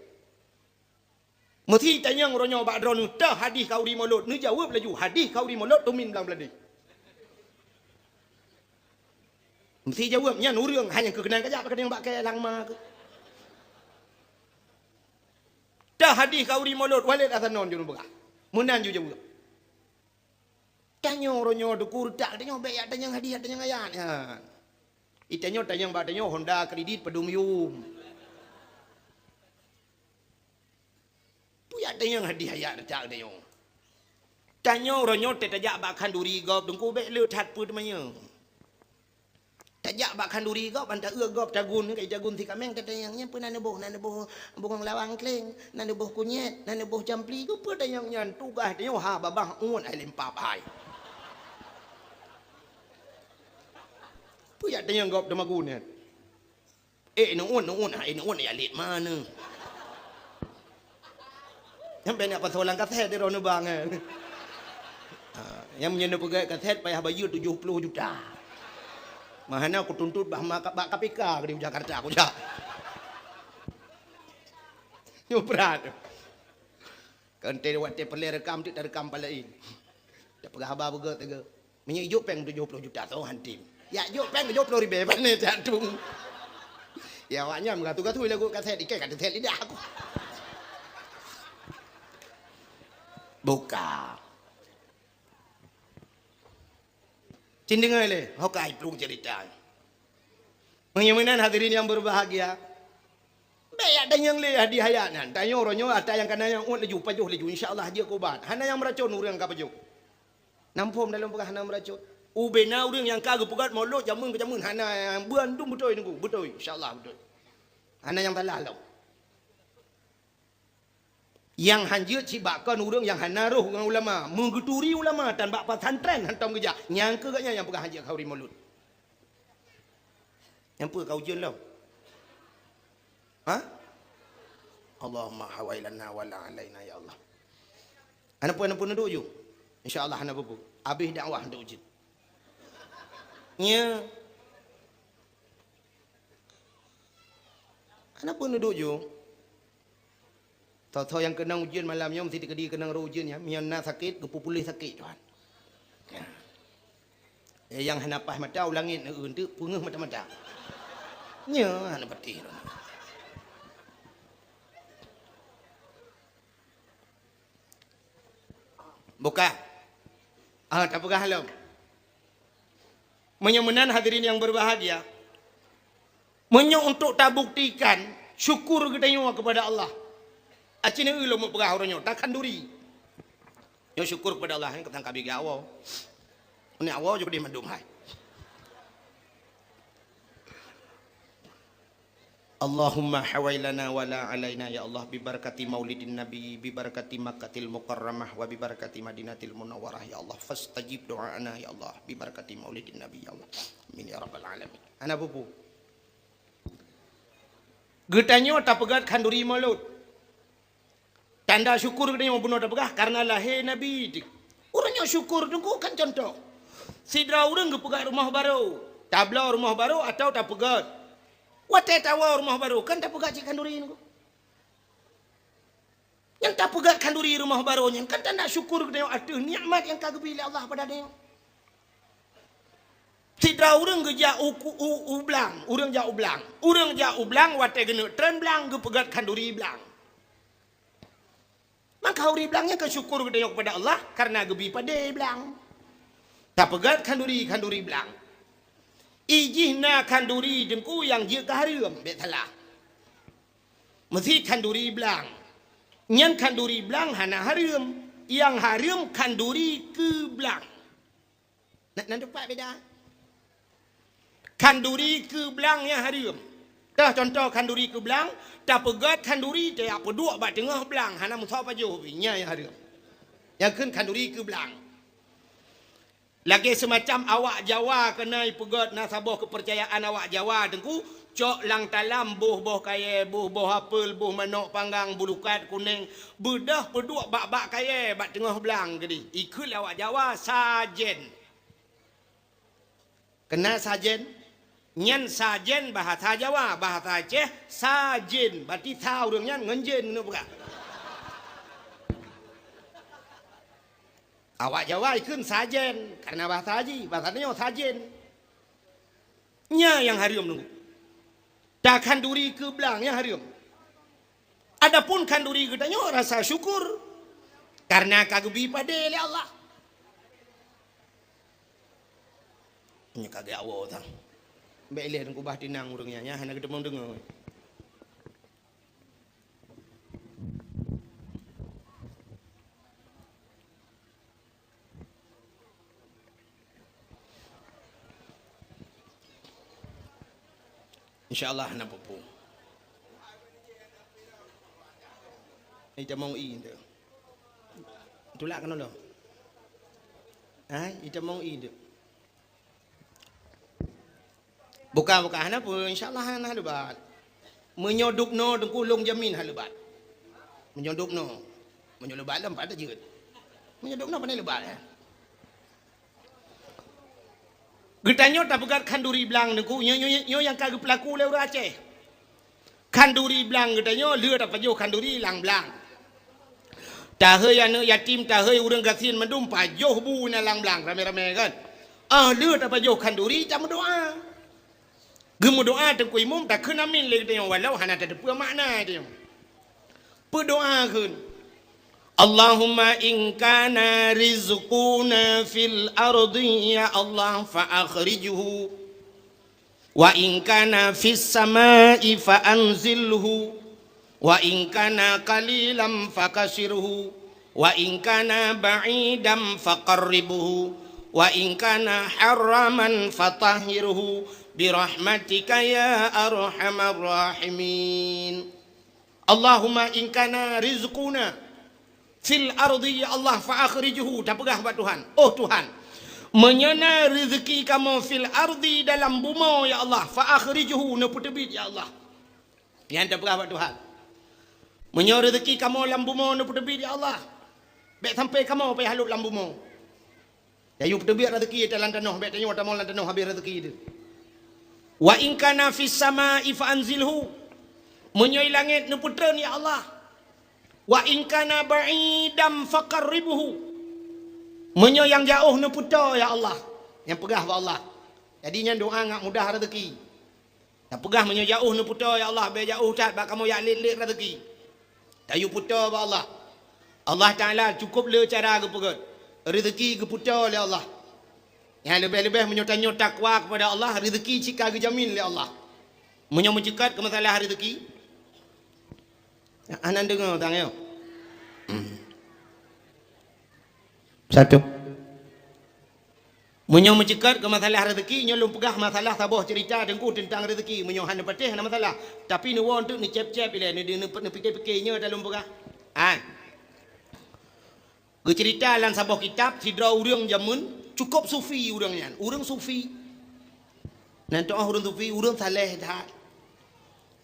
Meusi tanyong uroe nyoe bak droeneuh, toh hadih khanduri Maulud? Neujaweueb laju, hadih khanduri Maulud tumin blang blaih deh. Meusi jaweueb nyan ureuëng, hana keu keunan kajak, kadang bak kée langma keuh. Toh hadih khanduri Maulud, Waled Hasanon jeuet peugah. Meunan ju jaweueb. Tanyoe uroe nyoe Teungku, reutak tanyoe bék jak tanyong hadih, jak tanyong ayat nyan. Itanyoe tanyong bak tanyoe Honda kredit padum yum. Peue jak tanyong hadih ayat reutak tanyoe. Tanyoe uroe nyoe teuh tajak bak khanduri gob Teungku bék le that peue teumanyong. Tajak bak khanduri gob, ban taeu gob tagun, kai tagun si kaméng tatanyong nyan peue na neuboh, na neuboh bungong lawang kleng, na neuboh kunyét, na neuboh campli, keupeue tanyong nyan tugaih tanyoe ha babah uet hai limpab hai. Peue jak tanyong gob teumagun nyan. Eh, neuun, neuun, hai neuun, ya lét ma neu. Nyang pih nak pasoe lam kaset di droeneuh bang, eh. Ah, nyang meunyoe neupeugét kaset payah bayeue tujoh ploh juta. Meuhana kutuntot bah ma-, bak K P K di Jakarta kujak. Nyoe brat. Kan watée peureulée rekam teuk tarekam palaén. Tapeugah haba beugét teuga. Meunyoe ijok péng tujoh ploh juta soe han tem. Ya jok péng tujoh ploh ribée pane tantung. Ya awaknyan meugatu-gatu lagu kaset ikai ka teuset lidah aku. Buka. Cin deungoe lé, ho ka iplueng cerita. Meunyoe meunan hadirin yang berbahagia, bék yak tanyong lé di hayat nyan. Tanyong uroe nyoe ata nyang kana nyang uet laju, pajoh laju, insya Allah jeuet keu ubat. Hana nyang meuracon ureuëng ka pajoh. Nampom dalam peugah hana meuracon. Ubena ureuëng nyang ka geupeugét mulod jameun keu jameun hana, bandum beutôi nunggu, beutôi, insya Allah beutôi. Hana nyang salah lom. Nyang hanjeuet cit bak kon ureuëng nyang hana roh ngon ulama, meugeuturi ulama tan bak pesantren hantom geujak. Nyang keu gobnyan nyang peugah hanjeuet khanduri mulod. Nyang peue ka ujeuen lom? Ha? Allahumma hawailana wala alaina ya Allah. Hana peue, hana peue neuduek ju. Insya Allah hana peue-peue. Abéh dakwah untuk ujeuen. Nya. Hana peue neuduek ju. Tho-tho nyang keunong ujeuen malam nyoe meusti teukeudi keunong roh ujeuen nyan. Meunyoe na sakét, geupeupuléh sakét Tuhan. Eh, nyang hana paih mata u langét, eh, enteuk peungeuh mata-mata. Nyoe hana patéh. Buka. Ah, tapeugah lom. Meunyoe meunan hadirin yang berbahagia, meunyoe untuk tabuktikan syukur geutanyoe kepada Allah, aci neueu lom peugah uroe nyoe, takhanduri. Nyoe syukur kepada Allah, nyan ka tangkabi geuawoe. Ni awoe ju pedih mandum hai. Allahumma hawailana wala alaina ya Allah, bi barakati maulidin nabi, bi barakati Makkatil Mukarramah, wa bi barakati Madinatil Munawwarah ya Allah, fastajib do'ana ya Allah, bi barakati maulidin nabi ya Allah. Amin ya rabbal alamin. Hana peue-peue. Geutanyoe tapeugét khanduri mulod. Tanda syukur geutanyoe bunoe tapeugah karena lahé Nabi. Ureuëng nyang syukur teungku kan contoh. Sidroe ureuëng geupeugét rumoh barô, tabloe rumoh barô atawa tapeugét. Watée tawoe rumoh barô kan tapeugét cit khanduri teungku. Nyang tapeugét khanduri rumoh barô nyan kan tanda syukur geutanyoe ateueh nikmat nyang ka geubri lé Allah pada tanyoe. Sidroe ureuëng geujak u, u, u blang, ureuëng jak u blang. Ureuëng jak u blang watée geuneuk treun blang geupeugét khanduri blang. Maka khanduri blang nyan keu syukur geutanyoe kepada Allah karena geubri padé blang. Tapeugét khanduri, khanduri blang. Ijih na khanduri teungku nyang jeuet keu hareuem, bék salah. Meusi khanduri blang. Nyan khanduri blang hana hareuem. Nyang hareuem khanduri keu blang. Na, na teumpat beda. Khanduri keu blang nyang hareuem. Teuh contoh khanduri keu blang, tapeugét khanduri tajak peuduek bak teungoh blang, hana meusoe pajoh pih, nyan nyang hareuem. Nyang kheun khanduri keu blang. Lagée seumacam awak Jawa keuneuk peugét na saboh keupeurcayaan awak Jawa teungku, cok lam talam boh-boh kayée, boh-boh apel, boh manok panggang, bulukat kuneng, beudôh peuduek bak-bak kayée bak teungoh blang keudeh. Ikheun lé awak Jawa sajen. Keunan sajen, nyan sajen bahasa Jawa, bahasa Aceh sajen, berarti sa ureuëng nyan ngon jen keuneuk peugah. Awak Jawa ikheun sajen, karena bahasa jih, bahasa nyoe sajen. Nyan nyang hareuem nunggu. Takhanduri keu blang nyang hareuem. Adapun khanduri geutanyoe rasa syukur karena ka geubri padé lé Allah. Nyoe ka geuawoe tang. Bék ilée teungku bah tinang ureuëng nyan, nyan hana geuteumong deungoe. Insya Allah na peue-peue. Itamong i tu. Tulak keunoe lom. Hai, itamong i tu. Bukan, bukan hana peue, insya Allah hana lebat. Meunyoe dubnoe teungku lôn jamin hana lebat. Meunyoe dubnoe, meunyoe lebat lom pat jeuet. Meunyoe dubnoe pandai lebat eh. Geutanyoe tapeugah khanduri blang Teungku, nyoe, nyoe, nyoe nyang ka geupeulaku lé ureuëng Aceh. Khanduri blang geutanyoe le tapajoh khanduri lam blang. Tahei aneuëk yatim, tahei ureuëng gasien mandum pajoh bu na lam blang ramé-ramé kan. Ah, le tapajoh khanduri tameudoá. Geumeudoá Teungku Imum takheun amin lé geutanyoe walau hana tateupeue makna tanyoe. Peudoá kheun, "Allahumma in kana rizquna fil ardi ya Allah fa akhrijhu, wa in kana fis samai fa anzilhu, wa in kana qalilan fakasirhu, wa in kana ba'idan faqarribhu, wa in kana haraman fatahhirhu, birahmatika ya arhamar rahimin." Allahumma in kana rizquna fil ardi ya Allah fa akhrijhu, tapeugah bak Tuhan, "Oh Tuhan, meunyoe na rezeki kamoe fil ardi dalam bumoe ya Allah, fa akhrijhu, neupeuteubiet ya Allah." Nyan tapeugah bak Tuhan. Meunyoe rezeki kamoe lam bumoe neupeuteubiet ya Allah, bék sampai kamoe payah lhôk lam bumoe. Tayue peuteubiet rezeki lam tanoh, bék tanyoe tamong lam tanoh habéh rezeki teuh. Wa in kana fis samai fa anzilhu. Meunyoe langét neupeutreun ya Allah. Wa in kana ba'idan faqarribhu. Meunyoe nyang jaoh neupeutoe ya Allah. Nyang peugah bak Allah. Jadi nyan doá ngat mudah rezeki. Tapeugah meunyoe jaoh neupeutoe ya Allah, bék jaoh that bak kamoe jak lét-lét rezeki. Tayue peutoe bak Allah. Allah Taala cukup le cara geupeugét. Rezeki geupeutoe lé Allah. Nyang leubeh-leubeh meunyoe tanyoe takwa kepada Allah, rezeki cit ka geujamin lé Allah. Meunyoe meuceukat keu masalah rezeki, anan deungoe tanyoe. Satu. Meunyoe meuceukat keu masalah rezeki, nyoe lôn peugah masalah saboh cerita Teungku teuntang rezeki. Meunyoe hana patéh hana masalah, tapi neuwoe teuk neucép-cép ilée, neu-, neu-, neupike-pike nyoe dah lôn peugah. Hai. Geucerita lam saboh kitab, sidroe ureuëng jameun cukôp sufi ureuëng nyan. Ureuëng sufi. Nan teuh ureuëng sufi, ureuëng saleh that.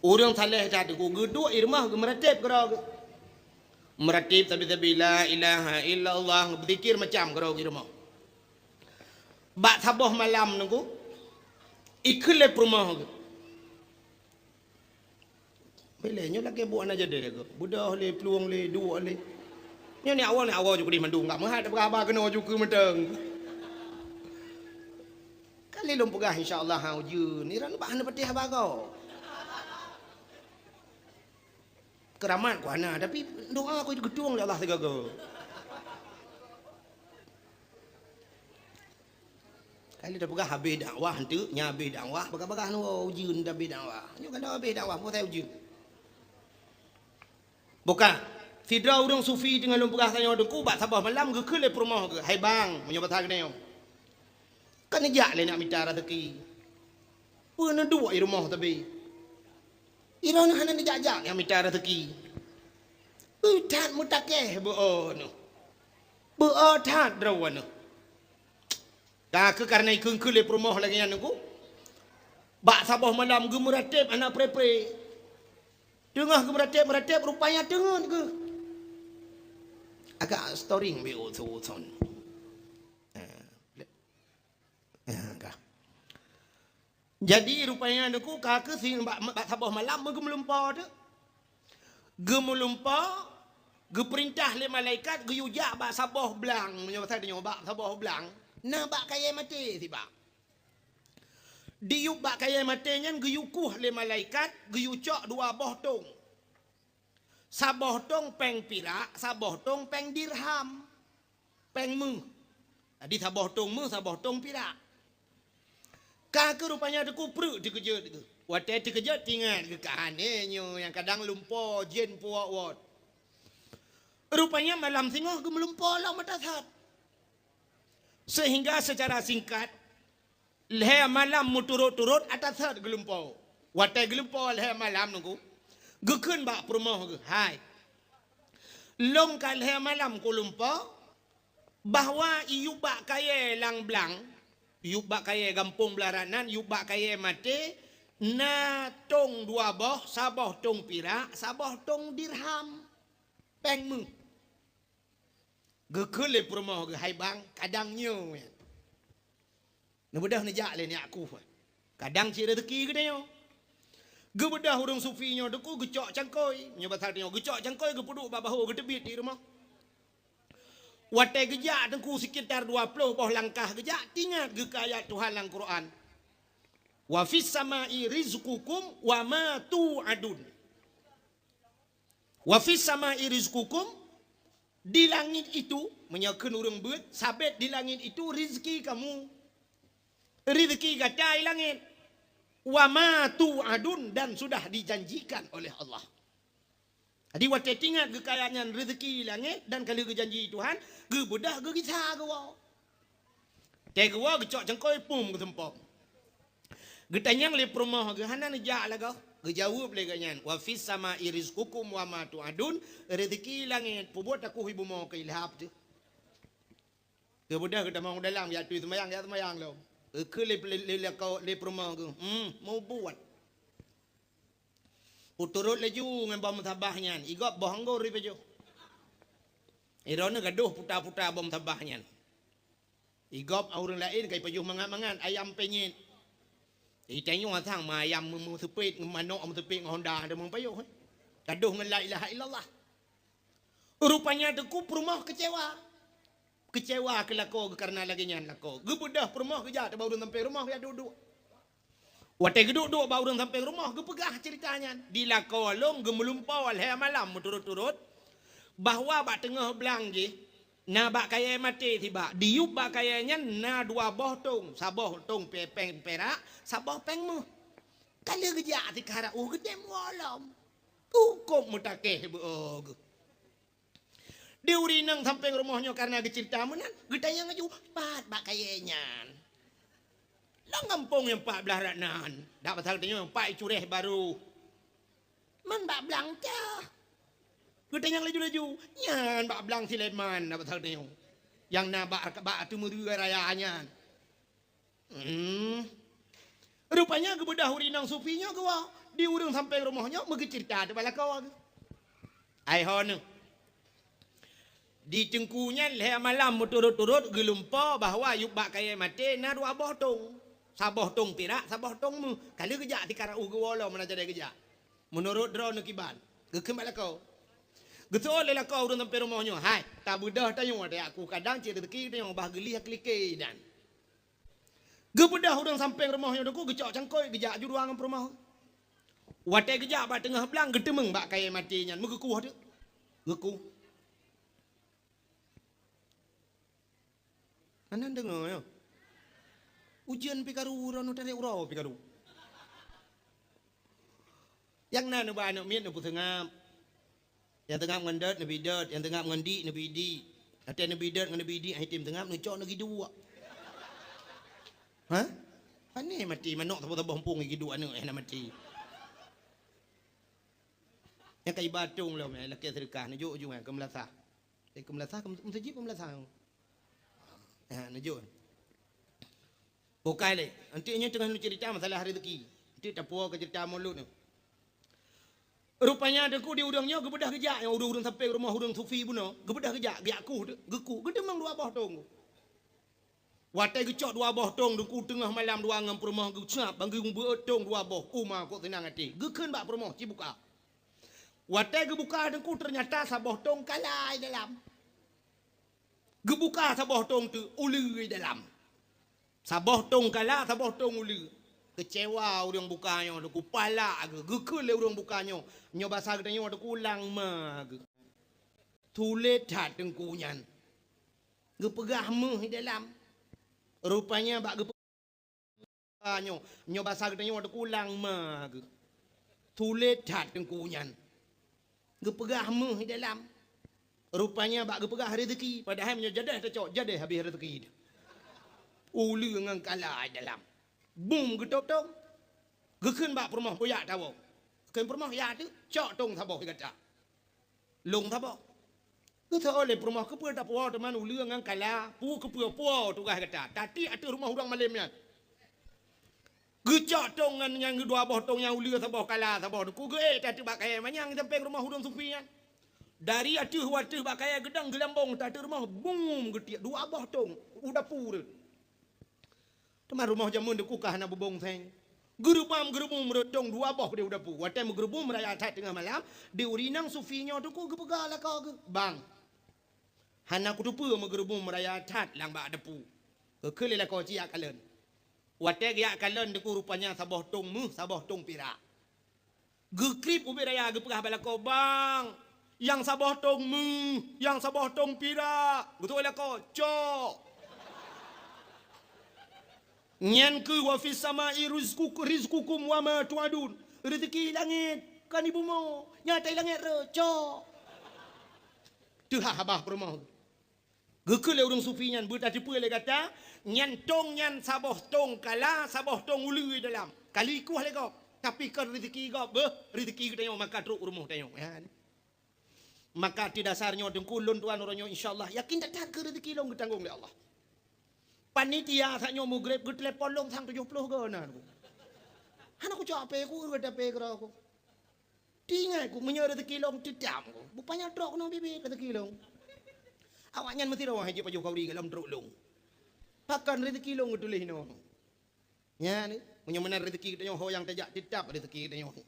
Ureuëng saleh that Teungku, geuduek i rumoh geumeuratéb keudroe geuh. Meuratéb sabe-sabe la ilaha illallah, beuzikir macam keudroe geuh i rumoh. Bak saboh malam Teungku, ikheun lé peurumoh geuh. Bilé nyoe lagée buet aneuk jadéh geuh. Beudôh lé, plueng lé, duek lé. Nyoe neujak woe, neujak woe ju keudeh mandum, ka meuhat tapeugah haba keunoe ju keu mantong. Ka lé lôn peugah insya Allah ha ujeuen, i droeneuh bah hana patéh haba gob. Keuramat ku hana, tapi doá ku geutueng lé Allah sigoe-goe. Kali tapeugah habéh dakwah, enteuk nyan habéh dakwah, bagah-bagah nyoe ujeuen dah habéh dakwah. Nyoe ka habéh dakwah, peue asai ujeuen. Bukan. Sidroe ureuëng sufi teungoh lôn peugah tanyoe Teungku bak saboh malam geukheun lé peurumoh geuh, "Hai bang," meunyoe basa geutanyoe, "ka neujak lé nak mita raseuki. Peue neuduek i rumoh sabe? I droeneuh hana neujak-jak nyang mita raseuki. Ui that meutakeh beu-o neuh. Beu-o that droeneuh." Ka keuh kareuna ikheun-kheun lé peurumoh lagée nyan Teungku, bak saboh malam geumeuratéb hana pré-pré. Teungoh geumeuratéb-meuratéb rupanya teungeut geuh. Agak storing bi uthon-uthon. Eh, eh, ka. Jadi rupanya Teungku ka keuh si bak, bak saboh malam geumeulumpo teuk. Geumeulumpo, geupeurintah lé malaikat geuyue jak bak saboh blang, meunyoe basa tanyoe bak saboh blang, na bak kayée maté sibak. Diyueb bak kayée maté nyan geuyue kueh lé malaikat, geuyue cok dua boh tong. Saboh tong péng pirak, saboh tong péng dirham. Péng méuh. Jadi saboh tong méuh, saboh tong pirak. Ka keuh rupanya Teungku pruet teukeujot geuh. Watée teukeujot teuingat geuh ka aneh nyoe nyang kadang lumpo jén puwok-wot. Rupanya malam singoh geumeulumpo lom ata that. Sehingga secara singkat, lhée malam meuturot-turot ata that geulumpo. Watée geulumpo lhée malam Teungku, geukheun bak peurumoh geuh, "Hai, lôn ka lhée malam kulumpo, bahwa iyueb bak kayée lam blang, iyueb bak kayée gampông Beularat nan, iyueb bak kayée maté, na tong dua boh, saboh tong pirak, saboh tong dirham, péng méuh." Geukheun lé peurumoh geuh, "Hai bang, kadang nyoe." Neubeudôh neujak lé nyak kuh. Kadang cit rezeki geutanyoe. Geubeudôh ureuëng sufi nyoe teungku geucok cangkôi. Nyoe basa tanyoe geucok cangkôi geupeuduek bak bahô geuteubiet di rumoh. Watée geujak teungku sekitar dua ploh boh langkah geujak, teuingat geuh keu ayat Tuhan lam Quran. "Wa fis samai rizqukum wa ma tu'adun." "Wa fis samai rizqukum," di langit itu, meunyoe kheun ureuëng beuet, sabet di langit itu rezeki kamu. Rezeki gata di langit. "Wa ma tu'adun," dan sudah dijanjikan oleh Allah. Jadi watée teuingat geuh keu ayat nyan rezeki langit dan ka lheueh geujanji Tuhan, geubeudôh geugisa geuwoe. Watée geuwoe geucok cangkôi pum geuseumpom. Geutanyong lé peurumoh geuh hana neujak lagoe. Geujaweueb lé geuh nyan, "Wa fis samai rizqukum wa ma tu'adun," rezeki langit, peubuet takuh ibu mo keu ilhab teuh. Geubeudôh geutamong dalam, ya tui seumayang, ya seumayang lom. Geukheun lé, lé, lé, lé, lé peurumoh geuh, "Hmm, mubuet." Uturot laju ngon boh meusabah nyan, igop boh anggor ipajoh. Iroh nyoe gadoh puta-puta boh meusabah nyan. Igop ureuëng laén ka ipajoh mangat-mangat ayam penyet. Itanyoe asang ma ayam meuseupet, manok meuseupet ngon honda ada meupajoh. Gadoh ngon la ilaha illallah. Rupanya teungku peurumoh keucewa. Keucewa keu lakoe geuh kareuna lagée nyan lakoe. Geubeudôh peurumoh geujak teubak ureuëng sampéng rumoh geujak duek-duek. Watée geuduek-duek bak ureuëng sampéng rumoh geupeugah ceurita nyan. Di lakoe lôn geumeulumpoe lhée malam meuturot-turot bahwa bak teungoh blang jih na bak kayée maté sibak. Diyueb bak kayée nyan na dua boh tong, saboh tong pe-, péng perak, saboh péng méuh. Ka lheueh geujak sikara uh geudem woe lom. Tukok meutakeh beu geuh. Di ureuëng inong sampéng rumoh nyoe kareuna geuceurita meunan, geutanyong laju, "Pat bak kayée nyan? Lam gampông nyang pat blaih rot nan, dak pasal tanyoe pat icureh barô. Man bak blang teuh?" Geutanyong laju-laju, "Nyan bak blang Sileman, dak pasal tanyoe. Nyang na bak, bak ateueh meureue raya nyan." Hmm. Rupanya geubeudôh ureuëng inong sufi nyoe geuwoe di ureuëng sampéng rumoh nyoe meugeuceurita teuh bak lakoe geuh. Ai ho neuh. Di teungku nyan lhée malam meuturot-turot geulumpoe bahwa yub bak kayée maté na dua boh tong. Saboh tong pirak, saboh tong méuh. Ka lheueh geujak sikara uh geuwoe lom meunan jadi geujak. Meunurot droeneuh kiban, geukheun bak lakoe. Geuseuôt lé lakoe ureuëng sampéng rumoh nyoe, "Hai, tabeudôh tanyoe, watée aku kadang cit rezeki tanyoe bah geulih keu like dan." Geubeudôh ureuëng sampéng rumoh nyoe teungku geucok cangkôi geujak aju dua ngon peurumoh. Watée geujak bak teungoh blang geuteumeung bak kayée maté nyan meugeukueh teuk. Geukueh. Hana deungoe nyoe. Ujeuen pih karu, uroe nyoe tarek uroe pih karu. Nyang na neuba aneuëk miet neupeuseungab. Nyang teungab ngon dot neubi dot, nyang teungab ngon dik neubi dik. Watée neubi dot ngon neubi dik, hai tem teungab neucok neugiduek. Ha? Pane maté manok saboh-saboh muphom giduek aneuëk hana maté. Nyang ka iba tong lom, eh, lakée seudeukah neujok ujong, eh, keu meulasah. Eh, keu meulasah, keu meuseujid, keu meulasah. Ha, neujok. Bukai lé. Anti nyoe teungoh neuceurita masalah rezeki. Anti tapuwoe keu ceurita mulod nyoe. Rupanya teungku di ureuëng nyoe geubeudôh geujak, nyang ureuëng-ureuëng sampéng rumoh ureuëng sufi bunoe, geubeudôh geujak, geujak kueh teuk, geukueh, geuteumeung dua boh tong. Watée geucok dua boh tong teungku teungoh malam dua ngon peurumoh geucab, ban geubeuet tong dua boh, uma kok seunang até. Geukheun bak peurumoh, "Ci buka." Watée geubuka teungku teunyata saboh tong kala di dalam. Geubuka saboh tong teuk uleue di dalam. Saboh tong kala, saboh tong uleue. Keucewa ureuëng buka nyoe teungku, palak geuh, geukheun lé ureuëng buka nyoe. Nyoe basa geutanyoe teungku lang ma geuh. Tuléh that teungku nyan. Geupeugah méuh di dalam. Rupanya bak geupeugah nyoe, nyoe basa geutanyoe teungku lang ma geuh. Tuléh that teungku nyan. Geupeugah méuh di dalam. Rupanya bak geupeugah rezeki, padahai meunyoe jadeh tacok, jadeh habéh rezeki. Uleue ngon kala di dalam. Bum geutôp tong. Geukheun bak peurumoh, "Beuyak tawoe." Kheun peurumoh, "Ya teuk, cok tong saboh gata." Lông saboh. Geuseuôt lé peurumoh, "Keupeue tapuwoe teuma uleue ngon kala, peue keupeue puwoe tugaih gata. Tatiek ateueh rumoh ureuëng malém nyan." Geucok tong ngon nyang dua boh tong nyang uleue saboh kala saboh teungku geuék that teuk bak kayée manyang sampéng rumoh ureuëng sufi nyan. Dari ateueh u ateueh bak kayée geudong geulambong that ateueh rumoh, bum geutiek dua boh tong u dapu rot. Teuma rumoh jameun Teungku ka hana bubông seng. Geurubam-geurubum rot tông dua boh di dapu. Watèe meugeurubum raya that teungoh malam, di ureueng inong sufi nyoe Teungku geupeugah lakoe geuh, "Bang, hana kuteupeu meugeurubum raya that lam bak dapu." Geukheun lé lakoe cit jak kalon. Watèe geujak kalon Teungku rupanya saboh tông méuh, saboh tông pirak. Geukrieb ubit raya geupeugah bak lakoe, "Bang, nyang saboh tông méuh, nyang saboh tông pirak." Geutôk lakoe, "Cok." Nyan keuh wa fis samai rizqukum, rizqukum wa ma tu'adun. Reuzeki langét, kon di bumoe. Nyang di langét rot, cok. Teuhah babah peurumoh. Geukheun lé ureueng sufi nyan, "Beutateupeue lé gata, nyan tông nyan saboh tông kala, saboh tông uleue dalam. Ka likuh lé gob, tapi kon reuzeki gob, beuh, reuzeki geutanyoe maka trok u rumoh tanyoe." Nyan. Maka ateueh dasar nyoe Teungku, lôn tuan uroe nyoe, insya Allah, yakin that-that keu reuzeki lôn geutanggong lé Allah. Panitia saat nyoe mugreb geutelepon lôn sang tujoh ploh goe na. Hana kucok H P ku, ureueng H P keudroe ku. Teuingat ku, meunyoe reuzeki lôn teutab ku, bupanya trok keunoe biet-biet reuzeki lôn. Awaknyan meusidroe hai jeuet pajoh khauri goh lom trok lôn. Pakon reuzeki lôn geutuléh inoe. Nyan, meunyoe meunan reuzeki geutanyoe ho nyang tajak teutab reuzeki geutanyoe.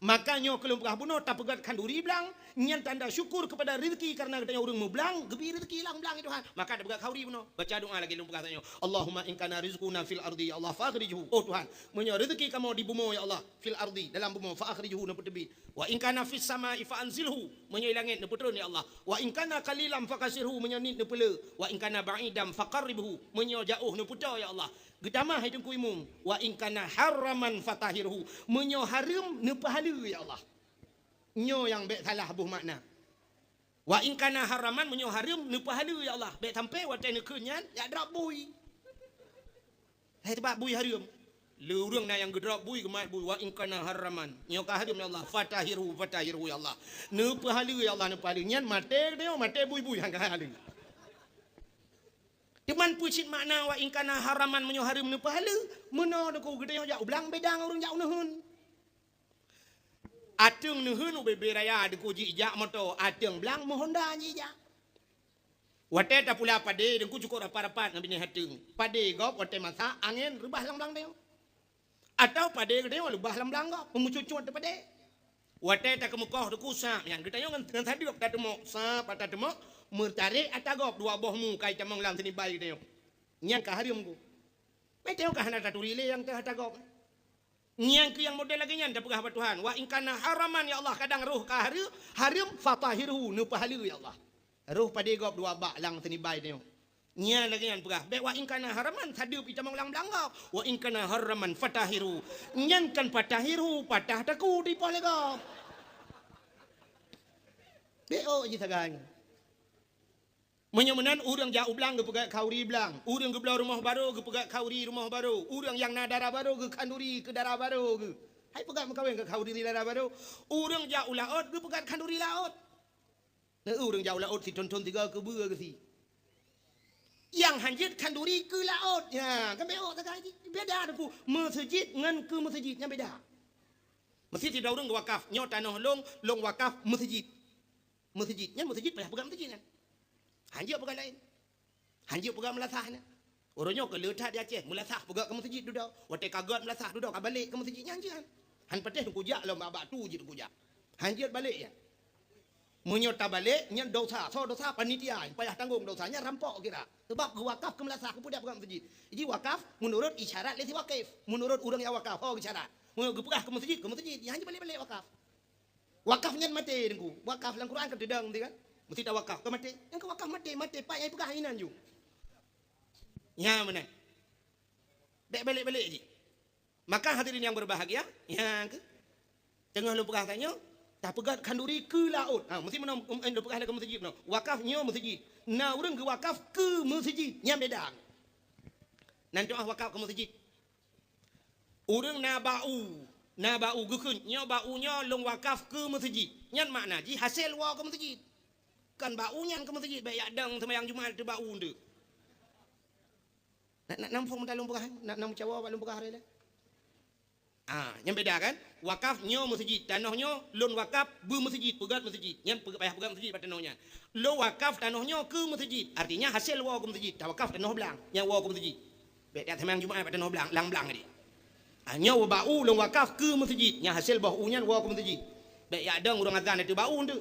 Maka nyoe keu lôn peugah bunoe tapeugöt khanduri blang, nyan tanda syukur keupada reuzeki kareuna geutanyoe ureueng meublang, geubri reuzeki lam blang, ya Tuhan. Maka tapeugöt khanduri bunoe, baca doa lagèe lôn peugah tanyoe. Allahumma in kana rizquna fil ardi, ya Allah, fa akhrijhu. Oh Tuhan, meunyoe reuzeki kamoe di bumoe, ya Allah, fil ardi, dalam bumoe, fa akhrijhu, neupeuteubiet. Wa in kana fis samai fa anzilhu, meunyoe langét neupeutron, ya Allah. Wa in kana qalilan fa kassirhu, meunyoe niet neupeuleueh. Wa in kana ba'idan fa qarribhu, meunyoe jaoh neupeutoe, ya Allah. Geutamah hai Teungku Imum, wa in kana haraman fa tahhirhu, meunyoe hareuem neupeuhaleue, ya Allah. Nyoe nyang bèk salah boh makna. Wa in kana haraman, meunyoe hareuem neupeuhaleue, ya Allah. Bèk sampai watèe neukheun nyan, jak drop bui. Hai, teubak bui hareuem. Le ureueng na nyang geudrop bui, geumat bui, wa in kana haraman. Nyoe ka hareuem, ya Allah, fa tahhirhu, fa tahhirhu, ya Allah. Neupeuhaleue, ya Allah, neupeuhaleue. Nyan maté geutanyoe, maté bui-bui, han ka haleue. Teuma peue cit makna wa in kana haraman, meunyoe hareuem neupeuhaleue? Meunoe Teungku, geutanyoe jak u blang beda ngon ureueng jak u neuheun. Ateueng neuheun ubé-bé raya Teungku jijak moto, ateueng blang meuhonda jijak. Watèe tapula padé Teungku cukôp rapat-rapat ngon binéh ateueng. Padé gob watèe masak angén reubah lam blang tanyoe. Atawa padé geutanyoe leubah lam blang gob, meumucut-cut teuh padé. Watèe takeumeukoh Teungku sab nyan, geutanyoe ngon, ngon sadeup tateumok, sab tateumok, meutarek ata gob dua boh mu ka jitamong lam seunibai geutanyoe. Nyan ka hareuem Teungku. Meutanyoe ka hana taturi lé nyang teuh ata gob. Nyan keuh nyang model lagèe nyan tapeugah bak Tuhan, "Wa in kana haraman, ya Allah, kadang roh ka hareu-, hareuem, fa tahhirhu, neupeuhaleue, ya Allah." Roh padé gob dua bak lam seunibai tanyoe. Nyan lagèe nyan peugah, bèk wa in kana haraman, sadeup jitamong lam blang gob. Wa in kana haraman fa tahhirhu. Nyan kan fa tahhirhu, patah takue dipoh lé gob. Bèk ôk jih sagai. Meunyoe meunan, ureueng jak u blang geupeugöt khanduri blang, ureueng geubloe rumoh barô geupeugöt khanduri rumoh barô, ureueng nyang na dara barô geukhanduri keu dara barô geuh. Hai peugöt meukawen keu khanduri dara barô, ureueng jak u laôt geupeugöt khanduri laôt. Nah, ureueng jak u laôt sithon-thon sigoe keubeue geusie. Nyang hanjeuet khanduri keu laôt. Nyan, kan bèk ôk sagai jih. Beda Teungku, meuseujid ngon keu meuseujid, nyan beda. Meuseujid sidroe ureueng geuwakaf, nyoe tanoh lôn, lôn wakaf meuseujid. Meuseujid, nyan meuseujid payah peugöt meuseujid nyan. Hanjeuet peugöt laén. Hanjeuet peugöt meulasah nyan. Uroe nyoe keu le that di Aceh, meulasah peugöt keu meuseujid dudoe. Watèe ka göt meulasah dudoe, ka balek keu meuseujid nyan jeuet. Han patéh Teungku jak lom bak-bak tu jeuet Teungku jak. Hanjeuet balek nyan. Meunyoe tabalek, nyan dosa. Soe dosa? Panitia. Payah tanggong dosa. Nyan rampok kira. Sabab geuwakaf keu meulasah, keu peugöt meuseujid. Jih wakaf meunurot isyarat lé si wakif. Meunurot ureueng nyang wakaf, ho isyarat. Meunyoe geupeugah keu meuseujid, keu meuseujid. Nyan hanjeuet balek-balek wakaf. Wakaf nyan maté Teungku. Wakaf lam Quran kan teudong tadi kan? Meusti tawakaf, ka maté. Nyang ka wakaf maté, maté pat nyang peugah inan ju. Nyan meunan. Bèk balek-balek jih. Maka hadirin yang berbahagia, nyan keuh. Teungoh lôn peugah tanyoe, tapeugöt khanduri keu laôt. Ha, meusti meunan, em, em, lôn peugah lé keu meuseujid meunan. Wakaf nyoe meuseujid. Na ureueng geuwakaf keu meuseujid, nyan beda. Nan doa wakaf keu meuseujid. Ureueng na bak u, na bak u geukheun, nyoe bak u nyoe lôn wakaf keu meuseujid. Nyan makna jih hasé woe keu meuseujid. Kon bak u nyan keu meuseujid, bèk jak dong seumayang Jumat teuh bak u teuh. Na, na, na muphom meunan lôn peugah, na, na meucawa bak lôn peugah lé. Ah, nyan beda kan? Wakaf nyoe meuseujid, tanoh nyoe lôn wakaf beu meuseujid, peugöt meuseujid. Nyan peugöt, payah peugöt meuseujid bak tanoh nyan. Lôn wakaf tanoh nyoe keu meuseujid, artinya hasé woe keu meuseujid, tawakaf tanoh blang, nyan woe keu meuseujid. Bèk jak seumayang Jumat bak tanoh blang, lam blang tadi. Ah, nyoe bak u lôn wakaf keu meuseujid. Nyang hasé boh u nyan woe keu meuseujid. Bèk jak dong ureueng azan ateueh bak u tu.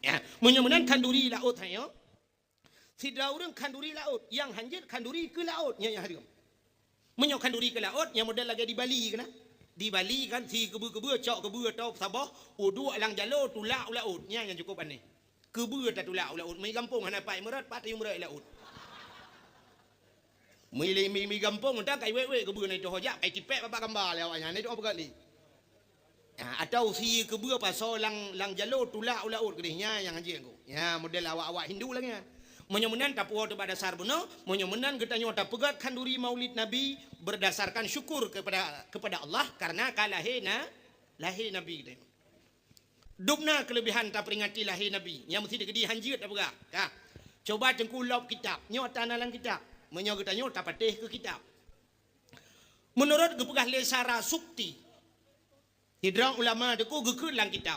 Ya, meunyoe meunan khanduri laôt hai nyoe. Sidroe ureueng khanduri laôt, nyang hanjeuet khanduri keu laôt, nyan nyang hareuem. Meunyoe khanduri keu laôt, nyang model lagèe di Bali keunan. Di Bali kan si keubeu-keubeu, cok keubeu atau saboh, uduek lam jaloe, tulak u laôt. Nyan nyang cukôp aneh. Keubeu tatulak u laôt, mi gampông hana pat meurot, pat tayue meurot i laôt. Mi, mi, mi gampông mantong kai wèk-wèk keubeu na itôh jak, kai cipèk babah gamba lé awak nyan, na itôh peugah lé. Ha, atau sie keubeu pasoe lam, lam jaloe tulak u laôt keudeh, nyan nyang hanjeuet ku. Nyan model awak-awak Hindu lagèe nyan. Meunyoe meunan tapuwoe teuh bak dasar bunoe, meunyoe meunan geutanyoe tapeugöt khanduri Maulid Nabi berdasarkan syukur kepada, kepada Allah karena ka lahé na, lahé Nabi geutanyoe. Dum na keuleubehan taperingati lahé Nabi, nyang meusti teukeudi hanjeuet tapeugah. Ka. Cuba Teungku lop kitab, nyoe ata na lam kitab. Meunyoe geutanyoe tapatéh keu kitab. Meunurot geupeugah lé Sarasukti, sidroe ulama teuku geukheun lam kitab,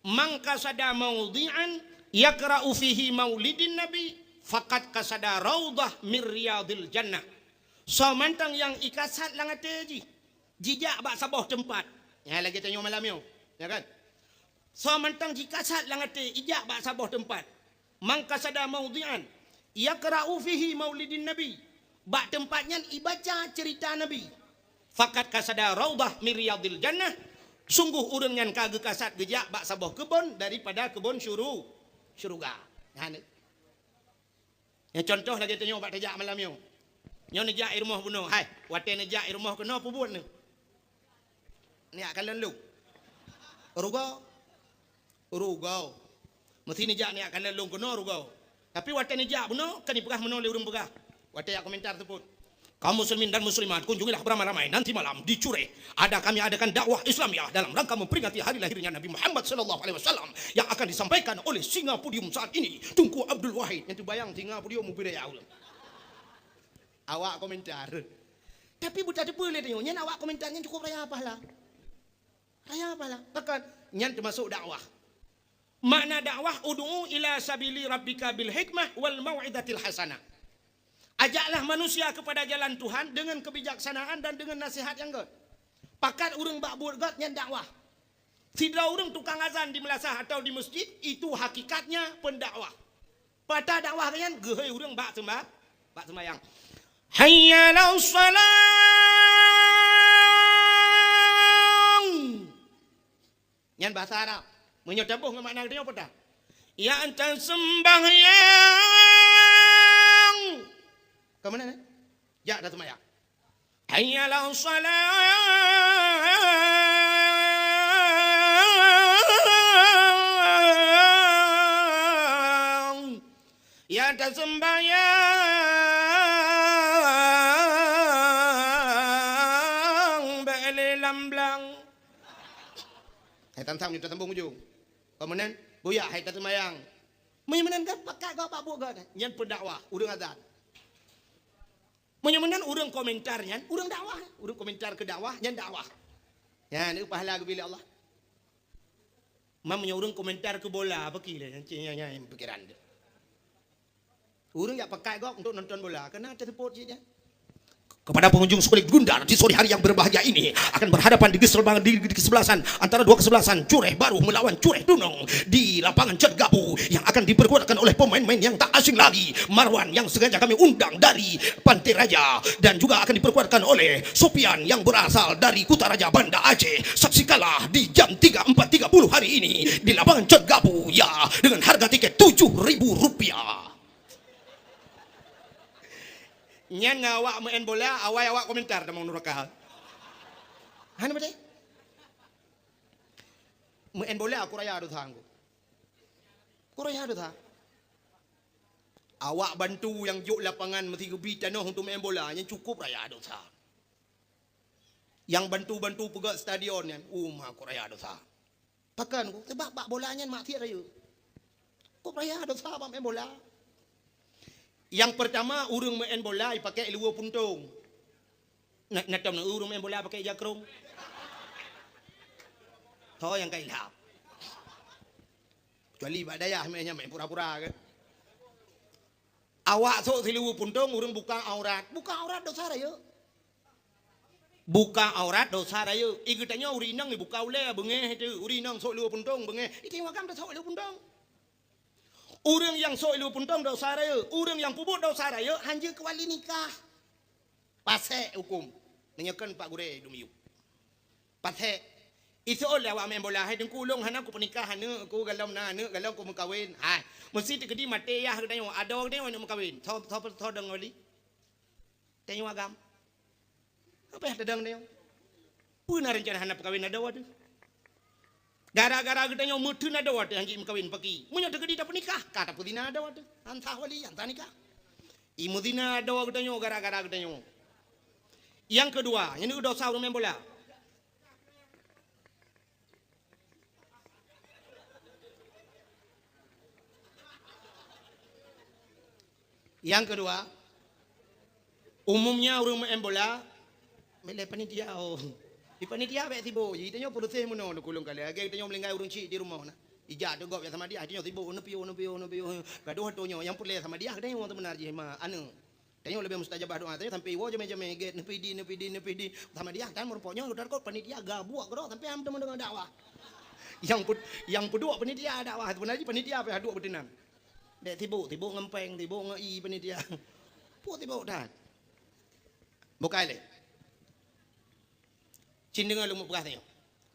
"Man qasada maudhi'an yaqra'u fihi maulidin nabi, faqad qasada raudhah min riyadhil jannah." Soe mantong nyang ikasat lam até jih, jijak bak saboh teumpat. Nyan lagèe tanyoe malam nyoe, ya kan? Soe mantong jikasat lam até, ijak bak saboh teumpat. "Man qasada maudhi'an yaqra'u fihi maulidin nabi." Bak teumpat nyan ibaca ceurita Nabi. "Faqad qasada raudhah min riyadhil jannah." Sungguh ureueng nyan ka geukasat geujak bak saboh keubon daripada keubon syuru-, syeuruga. Nyan. Nyang contoh lagèe tanyoe bak tajak malam nyoe. Nyoe neujak i rumoh bunoe. Hai, watèe neujak i rumoh keunoe, peue buet neuh? Neujak kalon lôn. Rugoe. Rugoe. Meusti neujak neujak kalon lôn keunoe rugoe. Tapi watèe neujak bunoe, kan ipeugah meunoe lé ureueng peugah. Watèe jak komentar seupôt. Kaum muslimin dan muslimat, kunjungilah beramai-ramai nanti malam di Cureh. Ada kami adakan dakwah Islamiah dalam rangka memperingati hari lahirnya Nabi Muhammad sallallahu alaihi wasallam yang akan disampaikan oleh singa podium saat ini, Teungku Abdul Wahid. Nyan teubayang singa podium ubé raya ureueng. Awak komentar. Tapi buta teupeu lé tanyoe, nyan awak komentar nyan cukup raya pahala. Raya pahala. Bahkan nyan teumasuk dakwah. Makna dakwah, "Ud'u ila sabili rabbika bil hikmah wal mau'izatil hasanah." Ajaklah manusia kepada jalan Tuhan dengan kebijaksanaan dan dengan nasihat nyang gèt. Pakat ureueng bak buet gèt nyan dakwah. Sidroe ureueng tukang azan di meulasah atau di meuseujid, itu hakikatnya pendakwah. Peue dakwah geuh nyan, geuhôi ureueng bak seumba-, bak seumayang. "Hayya 'alas shalah." Nyan bahasa Arab. Meunyoe taboh ngon makna geutanyoe peue? Ya, taseumbahyang. Ka meunan, eh? Jak taseumbahyang. Hayya 'alas shalah. Ya, taseumbahyang bèk lé lam blang. Hai tam-tam nyoe tasambong ujong. Ka meunan, buya hai taseumbahyang. Meunyoe meunan kan pakat gob bak buet gob nyan. Nyan pendakwah, ureueng azan. Meunyoe meunan ureueng komentar nyan, ureueng dakwah. Ureueng komentar keu dakwah, nyan dakwah. Nyan, neu pahala geubri lé Allah. Man meunyoe ureueng komentar keu bola, apa ki lé? Nyan, nyan, nyan pikiran tu. Ureueng jak pakat gob untuk nonton bola, keunan teuseupôt cit nyan. Kepada pengunjung sekolah Gundar di sore hari yang berbahagia ini akan berhadapan di, di, di, di kesebelasan antara dua kesebelasan Cureh Baru melawan Cureh Tunong di lapangan Cat Gabu yang akan diperkuatkan oleh pemain-pemain yang tak asing lagi, Marwan yang sengaja kami undang dari Pantai Raja dan juga akan diperkuatkan oleh Sopian yang berasal dari Kutaraja Banda Aceh. Saksikanlah di jam tiga empat tiga puluh hari ini di lapangan Cat Gabu, ya, dengan harga tiket tujuh ribu rupiah. Nyan ngon awak meu'en bola, awai awak komentar tamong nuraka. Hana beutôi? Meu'en bola ku raya dosa ngku. Ku raya dosa. Awak bantu nyang jok lapangan meusti geubri tanoh untuk meu'en bola, nyan cukup raya dosa. Nyang bantu-bantu peugöt stadion nyan, uma ku raya dosa. Pakon ku, sabab bak bola nyan maksiat rayeuk. Ku raya dosa bak meu'en bola. Nyang peurtama, ureueng meu'en bola jipakèk luweue puntông. Na, na tom na ureueng meu'en bola pakèk jakrong? Ho nyang ka ilham. Kecuali bak dayah meu'en nyan meu'en pura-pura kan. Awak sôk siluweue puntông, ureueng buka aurat. Buka aurat dosa rayeuk. Buka aurat dosa rayeuk. I geutanyoe ureueng inong ibuka ulèe beungéh teuh, ureueng inong sôk lheueh puntông beungéh. I tanyoe agam tasôk lheueh puntông. Ureueng nyang sôk lheueh puntông dosa rayeuk, ureueng nyang peubuet dosa rayeuk hanjeuet keuwali nikah. Pasék hukôm. Meunyoe kon Pak Gurèe dum yub. Pasék. Iseuôt lé awak meu'en bola, "Hai Teungku, ulôn hana kupeunikah aneuk ku, galom na aneuk, galom kumeukawen." Hai, meusti teukeudi maté yah geutanyoe, adoe geutanyoe aneuk meukawen. Soe, soe, soe dong wali? Tanyoe agam. Apa nyang tadong tanyoe? Peue na reuncana hana peukawen adoe teuh? Gara-gara geutanyoe meuteun adoe teuh hanjeuet meukawen paki. Meunyoe teukeudi tapeunikah, ka tapeuzina adoe teuh. Han sah wali, han sah nikah. I meuzina adoe geutanyoe gara-gara geutanyoe. Nyang keudua, nyan dosa ureueng meu'en bola. Nyang keudua, umumnya ureueng meu'en bola, milée panitia, oh. Di panitia bèk sibuk, ji tanyoe peureséh meunoe lôn kulong kali. Lagèe tanyoe meuninggai ureueng chik di rumoh na. Ijak teugok jak sama dia, tanyoe sibuk, neupiôh, neupiôh, neupiôh. Gadoh atoe nyoe, nyang peureulèe sama dia, tanyoe seubeuna jih ma, aneuk. Tanyoe leubeh mustajabah doa, tanyoe sampai iwoe jamé-jamé gét, neupidi, neupidi, neupidi. Sama dia, tan meureumpok nyoe, udah kot panitia gabuek keudroe, sampai han teumeudeungoe dakwah. Nyang ped-, nyang peuduek panitia dakwah, seubeuna jih panitia pih haduek beuteunan. Dek sibuk, sibuk ngon péng, sibuk ngon ie panitia. Peue sibuk that. Bukai lé. Cit deungoe lôn peugah tanyoe.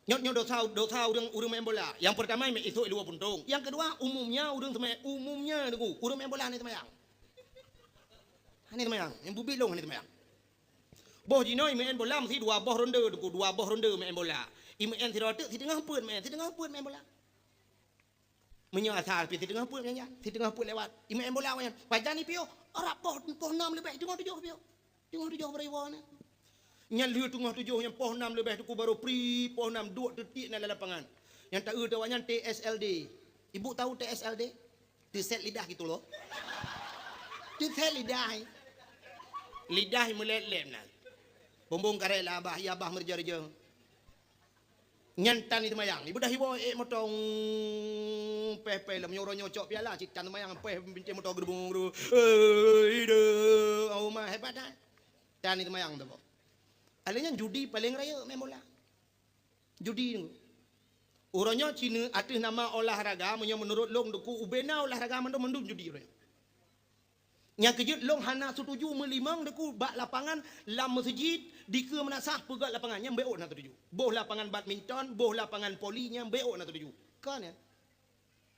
Nyoe, nyoe dosa, dosa ureueng, ureueng meu'en bola. Nyang peurtama, meu'en isôk i luwa puntông. Nyang keudua, umumnya ureueng seumay-, umumnya Teungku, ureueng meu'en bola hana seumayang. Hana seumayang. Nyang bubit lôn hana seumayang. Boh jinoe meu'en bola meusti dua boh ronde Teungku, dua boh ronde meu'en bola. I meu'en sidroe teuk, siteungoh peuet meu'en, siteungoh peuet meu'en bola. Meunyoe asai pih siteungoh peuet nyan, siteungoh peuet lewat. I meu'en bola nyan, pajan ipiôh, rab poh, poh nam leubeh, teungoh tujoh piôh. Teungoh tujoh bariwoe nyan. Nyan lheueh teungoh tujoh nyan poh nam leubeh Teungku barô pri, poh nam duek teutiek na lam lapangan. Nyang taeu teuh awaknyan T S L D. Ibu tahu T S L D? Teuset lidah gitu loh. Teuset lidah. Lidah meulét-lét na. Bumbong karét lah abah, ya abah meureuja-reuja. Nyan tan jiseumayang. Ibeudôh iwoe ék moto, peh-peh lom nyoe uroe nyoe cok piala, cit tan seumayang, peh bintéh moto geurubung-geurubung. Eh, ide, oh ma, hebat dah. Tan jiseumayang tu. Alèh nyan judi paleng rayeuk meu'en bola. Judi. Uroe nyoe cina ateueh nama olahraga, meunyoe meunurot lôn Teungku, ubena olahraga mandum-mandum judi uroe nyoe. Nyang keujeuet lôn hana seutuju meulimong Teungku bak lapangan lam meuseujid dikeue meunasah peugöt lapangan nyan beuôt na seutuju. Boh lapangan badminton, boh lapangan voli nyan beuôt na seutuju. Kon nyan.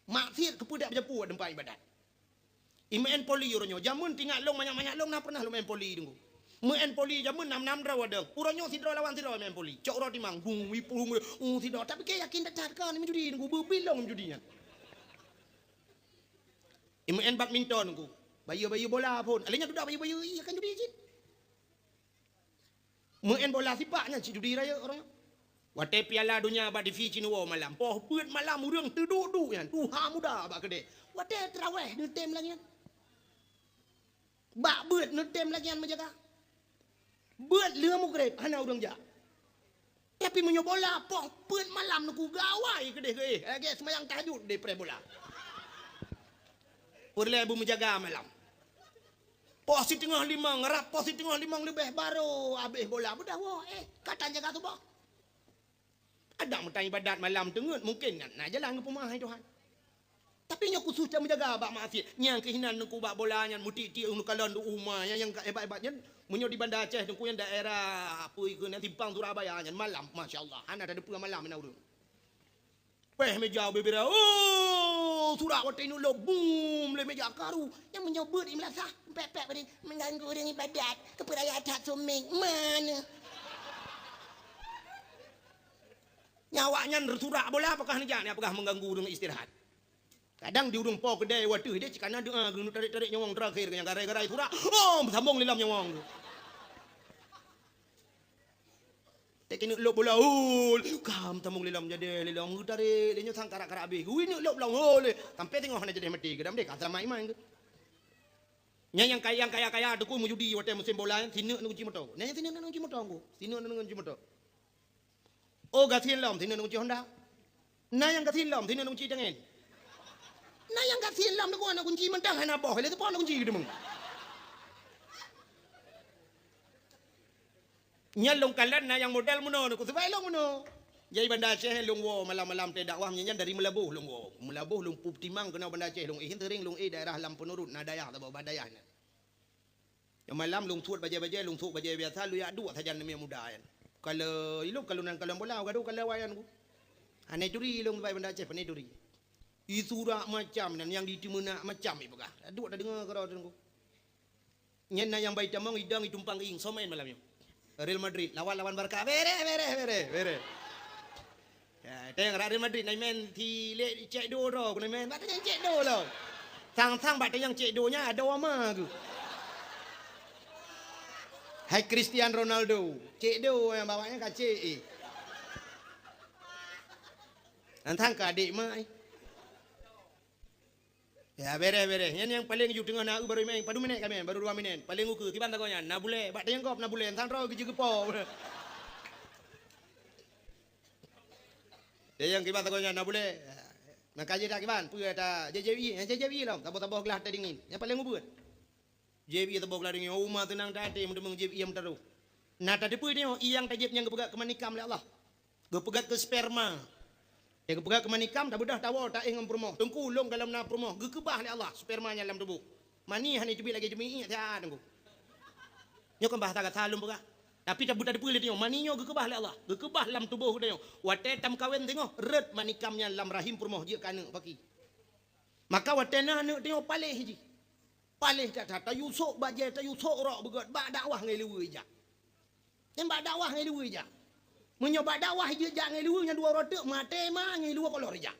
Maksiet keupeue dak beujapue teumpat ibadat. I meu'en voli uroe nyoe, jameun tingat lôn manyak-manyak lôn na pernah lôn meu'en voli Teungku. Meu'en voli jameun nam-nam droe deuh. Uroe nyoe sidroe lawan sidroe meu'en voli. Cok uroe timang, gung, wipung, uh, sidroe. Tapi keu yakin that-that ka ni meujudi Teungku, beubilong meujudi nyan. I meu'en badminton Teungku. Bayeue-bayeue bola phon. Alèh nyan dudoe bayeue-bayeue, iya kan judi cit. Meu'en bola sipak nyan cit judi rayeuk ureueng. Watèe Piala Donya bak T V cit neuwoe malam. Poh peuet malam ureueng teuduek-duek nyan. Tuha muda bak keudè. Watèe teurawèh neutem lagèe nyan. Bak beuet neutem lagèe nyan meujaga. Beuet lheueh mugreb hana ureueng jak. Tapi meunyoe bola poh peuet malam Teungku gawai keudeh geuh, lagèe seumayang tahajud deh preh bola. Peureulèe beumeujaga malam. Poh siteungoh limong, rab poh siteungoh limong leubeh barô abéh bola. Beudah woe, eh, ka tan jaga tuboh. Adak meutan ibadat malam teungeut, mungken na, na jalan geupeumaha Tuhan. Tapi nyoe khusus tameujaga bak maksiet. Nyang keuh inan Teungku bak bola nyan, meutik-tik ureueng kalon di uma, nyang, nyang hebat-hebat nyan. Meunyoe di Banda Aceh Teungku nyan daerah, apa ikeu nyan, simpang Surabaya nyan, malam, masya Allah, hana tateupeue malam inan ureueng. Peh meja bubira, oh, surak watèe ineuk lôb, bum, lé meja karu. Nyang meunyoe beuet di meulasah, pek-pek bari, mengganggu ureueng ibadat, keupeuraya that suméng, mana? Nyan awaknyan surak bola, apakah neujak, nyan apakah mengganggu ureueng istirahat. Kadang di ureueng po keudè watèe deh, cit kana doa, geuneuk tarek-tarek nyawong terakhir, nyang garai-garai surak, oh, sambong lé lom nyawong. Tek keuneuk lôb bola, hol, kam tamong lé lom jadeh, lé lom geutarek, lé nyoe sang karak-karak abéh. Ui, neuk lôb lom, hol, lé. Sampai teungoh hana jadeh maté, geudam deh, ka seulamat iman geuh. Nyan nyang kaya, nyang kaya-kaya, Teungku meujudi watèe musém bola, sineuk neuk kunci moto. Nyan nyang sineuk neuk kunci moto, Teungku. Sineuk neuk kunci moto. Oh, gasien lom, sineuk neuk kunci Honda. Na nyang gasien lom, sineuk neuk kunci tangen. Na nyang gasien lom, Teungku, neuk kunci mantong hana boh, lé teupo neuk kunci geudeungoe. Nyan lôn kalon na nyang model meunoe, ku seubai lôn meunoe. Jadi Banda Aceh lôn woe malam-malam teuh dakwah, nyan dari Meulaboh lôn woe. Meulaboh lôn peutimang keunoe Banda Aceh lôn, eh, sering lôn, eh, daerah Lam Peunurut na dayah saboh, Banda Aceh nyan. Nyang malam lôn suet bajée-bajée, lôn suet bajée biasa, lôn jak duek sajan namiet muda nyan. Kalau ilôn, kalau nan kalon bola, gadoh kalau awak nyan ku. Hana turi lôn seubai Banda Aceh, hana turi. Isurak macam nan nyang ditimeunak macam ipeugah. Duek tadeungoe keudroe teungku. Nyan na nyang bai tamong idong itumpang ieng somen malam nyoe. Real Madrid lawan, lawan Barca. Bere, bere, bere, bere. Ya, tayang Real Madrid na main si lek cek do droe, ku na main. Bak tayang cek do lo. Sang-sang bak tayang cek do nya ada wama tu. Hai Cristiano Ronaldo, cek do yang bawaknya kacek eh. Nantang ke adik mak eh. Ya, bereh, bereh. Nyan nyang paleng ju teungoh na eu baru main. Padum minét ka main, baru dua minét. Paleng ukeue, kiban sagoe nyan. Na bulèe, bak tayang gob na bulèe. Sang droe geujeuet geupo. Tayang kiban sagoe nyan, na bulèe. Maka jih dak kiban, peue ata J J W, J J W lom. Saboh-saboh glah teh dingin. Nyang paleng ubeut. Jieb ie saboh glah donya, uma seunang that até meudeumeung jieb ie meutarôh. Na tateupeue nyoe, ie nyang tajieb nyang geupeugah keu manikam lé Allah. Geupeugah keu sperma. Nyang geupeugah keu manikam, tabeudôh tawoe taéh ngon peurumoh. Teungku, lôn gohlom na peurumoh, geukeubah lé Allah sperma nyan lam tuboh. Mani hana teubiet lagèe ceumiék, siat Teungku. Nyoe kon bahasa gata lôn peugah. Tapi tabeuteupeue lé tanyoe, mani nyoe geukeubah lé Allah. Geukeubah lam tuboh geutanyoe. Watèe tameukawen singoh, rhot manikam nyan lam rahim peurumoh jeuet keu aneuk paki. Maka watèe na aneuk tanyoe paléh jih. Paléh that-that, tayue sôk bajèe, tayue sôk rok beugöt, bak dakwah ngon luweue ijak. Nyan bak dakwah ngon luweue ijak. Meunyoe bak dakwah jijak ngon luweue nyan dua uroe teuk, maté ma ngon luweue kolor ijak.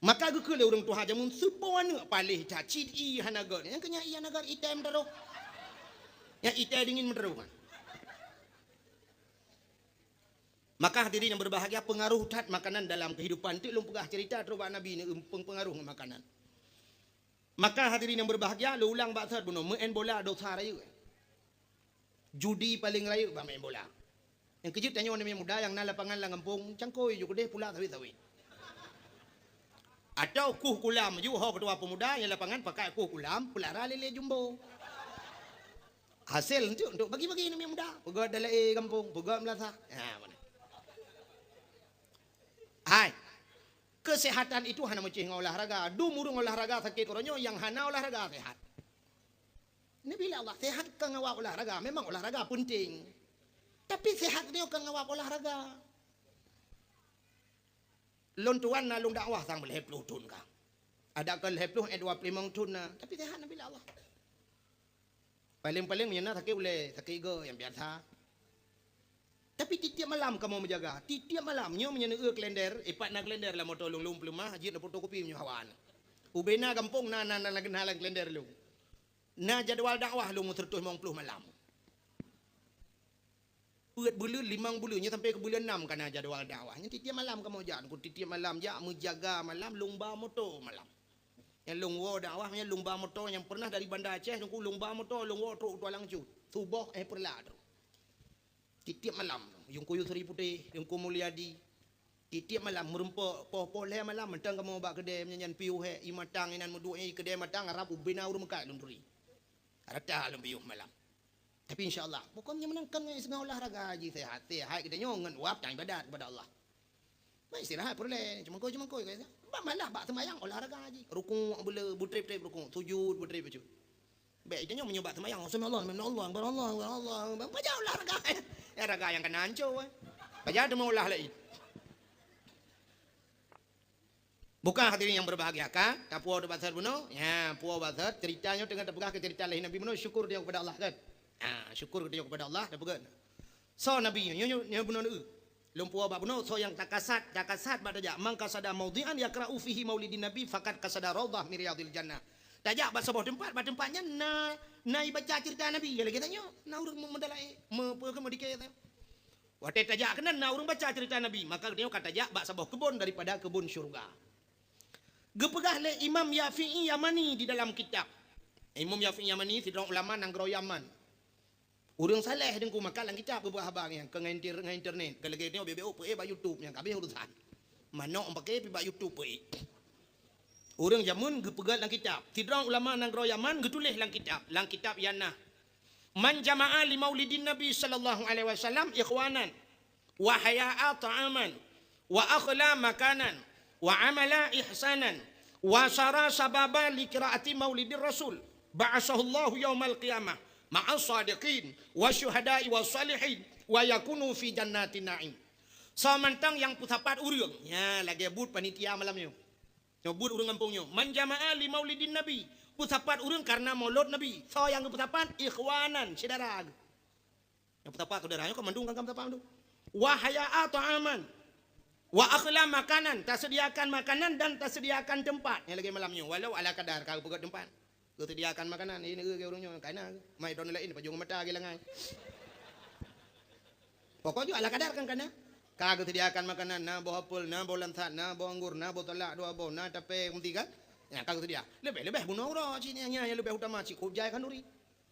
Maka geukheun lé ureueng tuha jameun, seupo aneuk paléh that, cit ie hana göt. Nyang keu nyan ie hana göt, item teuroh. Nyang item dingin meuteuroh. Maka hadirin yang berbahagia, pengaruh that makanan dalam kehidupan. Teuk lôn peugah cerita trok bak Nabi ni, pengaruh ngon makanan. Maka hadirin yang berbahagia, lôn ulang bak sot bunoe, meu'en bola dosa rayeuk. Judi paleng rayeuk bak meu'en bola. Nyang keujeuet tanyoe aneuk muda nyang na lapangan lam gampông, cangkôi ju keudeh pula sawét-sawét. Atau kueh kulam ju ho ketua pemuda nyang lapangan pakai kueh kulam, peulara lé-lé jumbo. Hasé enteuk untuk bagi-bagi aneuk muda, peugöt dalam gampông, peugöt meulasah. Ha, mana? Hai. Kesehatan itu hana meucih ngon olahraga. Dum ureueng olahraga sakét uroe nyoe, nyang hana olahraga sehat. Nabi lé Allah, sehat ka ngawab olahraga. Memang olahraga penting. Tapi sehat nyoe ka ngawab olahraga. Lôn tuan na lôn dakwah sang lhèe ploh thon ka. Ada ka lhèe ploh, eh, dua ploh limong thon na. Tapi sehat Nabi lé Allah. Paleng-paleng meunyoe na sakét ulèe, sakét goe nyang biasa. Tapi tiep-tiep malam kamoe meujaga. Tiep-tiep malam, nyoe meunyoe neueu kalender, ipat na kalender lam moto lôn, lôn peuleumah, jeuet neufotokopi meunyoe hawa na. Ubé na gampông na, na, na, na, na lam kalender lôn. Na jadwal dakwah lôn meuseureutoh limong ploh malam. Peuet buleuen, limong buleuen, nyoe sampai keu buleuen nam ka na jadwal dakwah. Nyan tiep-tiep malam kamoe jak, Teungku, tiep-tiep malam jak meujaga malam, lôn ba moto malam. Nyang lôn woe dakwah, nyang lôn ba moto nyang pernah dari Banda Aceh, Teungku, lôn ba moto, lôn woe trok u Tualang Cut. Suboh, eh, peureulak trok. Tiep-tiep malam, Teungku Yusri Putéh, Teungku Mulyadi. Tiep-tiep malam, meureumpok poh-poh lhèe malam, mantong kamoe bak keudè, nyan-nyan piôh hèk, ie matang inan meuduek, nyan ie keudè matang, harab ubé na ureueng meukat lôn turi. Rata lôn piôh malam. Tapi insya Allah, pokok nyan meunan kan ngon iseumeung olahraga jih sehat. Sehat geutanyoe ngon wab dan ibadat kepada Allah. Bah istirahat peureulèe, cumangkôi-cumangkôi, bah malah bak seumayang olahraga jih. Rukuk beule, beutrép-trép rukuk, sujud beutrép bacut. Bèk geutanyoe meunyoe bak seumayang, subhanallah, subhanallah, subhanallah, subhanallah, pajan olahraga. Olahraga nyang kana ancô, eh. Pajan teuma olah laén. Bukan hadirin yang berbahagia kan? Tapuwoe bak sot bunoe? Ya, puwoe bak sot. Cerita nyoe teungoh tapeugah keu cerita lahé Nabi bunoe, syukur tanyoe kepada Allah kan? Ha, syukur tanyoe kepada Allah, tapeugah. Soe Nabi nyoe, nyoe, nyoe bunoe neu. Lôn puwoe bak bunoe, soe nyang takasad, takasad bak tajak. Man qasada maudhi'an yaqra'u fihi maulidin Nabi faqad qasada raudhah min riyadhil jannah. Tajak bak saboh teumpat, bak teumpat nyan na, na ibaca cerita Nabi. Ya lagèe tanyoe, na ureueng meudalai, me-, peue keu meudike tanyoe. Watèe tajak keunan na ureueng baca cerita Nabi, maka geutanyoe ka tajak bak saboh keubon daripada keubon syeuruga. Geupeugah lé Imam Yafi'i Yamani di dalam kitab. Imam Yafi'i Yamani sidroe ulama nanggroe Yaman. Ureueng saleh Teungku, maka lam kitab geupeugah haba nyan, keu ngon inter-, ngon internet. Keu lagèe tanyoe bèk-bèk peuék bak YouTube nyan, ka habéh urusan. Manok peupaké pih bak YouTube peuék. Ureueng jameun geupeugah lam kitab. Sidroe ulama nanggroe Yaman geutuléh lam kitab, lam kitab Yana. Man jama'a li maulidin Nabi sallallahu alaihi wasallam ikhwanan, wa haya'a ta'aman, wa akhla makanan, wa amala ihsanan, wa sara sababa li qiraati maulidir Rasul, ba'asahullahu yaumal qiyamah ma'as sadiqin wa syuhada'i was salihin, wa yakunu fi jannatin na'im. Soe mantong nyang peusapat ureuëng, nya lagée buet panitia malam nyoe. Nyoe buet ureuëng gampông nyoe. Man jama'a li maulidin Nabi. Peusapat ureuëng karena maulud Nabi. Soe nyang geupeusapat? Ikhwanan, syedara. Nyang peusapat syedara nyoe kan mandum kan peusapat mandum. Wa haya'a ta'aman. Wa akhla makanan, tasediakan makanan dan tasediakan tempat. Nyang lagée malam nyoe, walau ala kadar ka geupeugét tempat. Geusediakan makanan, ini ke ureuëng nyoe kana. Mai droeneuh laén pajoh mata lagée langai. Pokok jih ala kadar kan kana. Ka geusediakan makanan, na boh apel, na boh lansat, na boh anggur, na boh salak dua boh, na tapé meuti kan. Nya ka geusedia. Leubeh-leubeh bunoe uroe cit nyang, nyang leubeh utama cit kujai khanduri.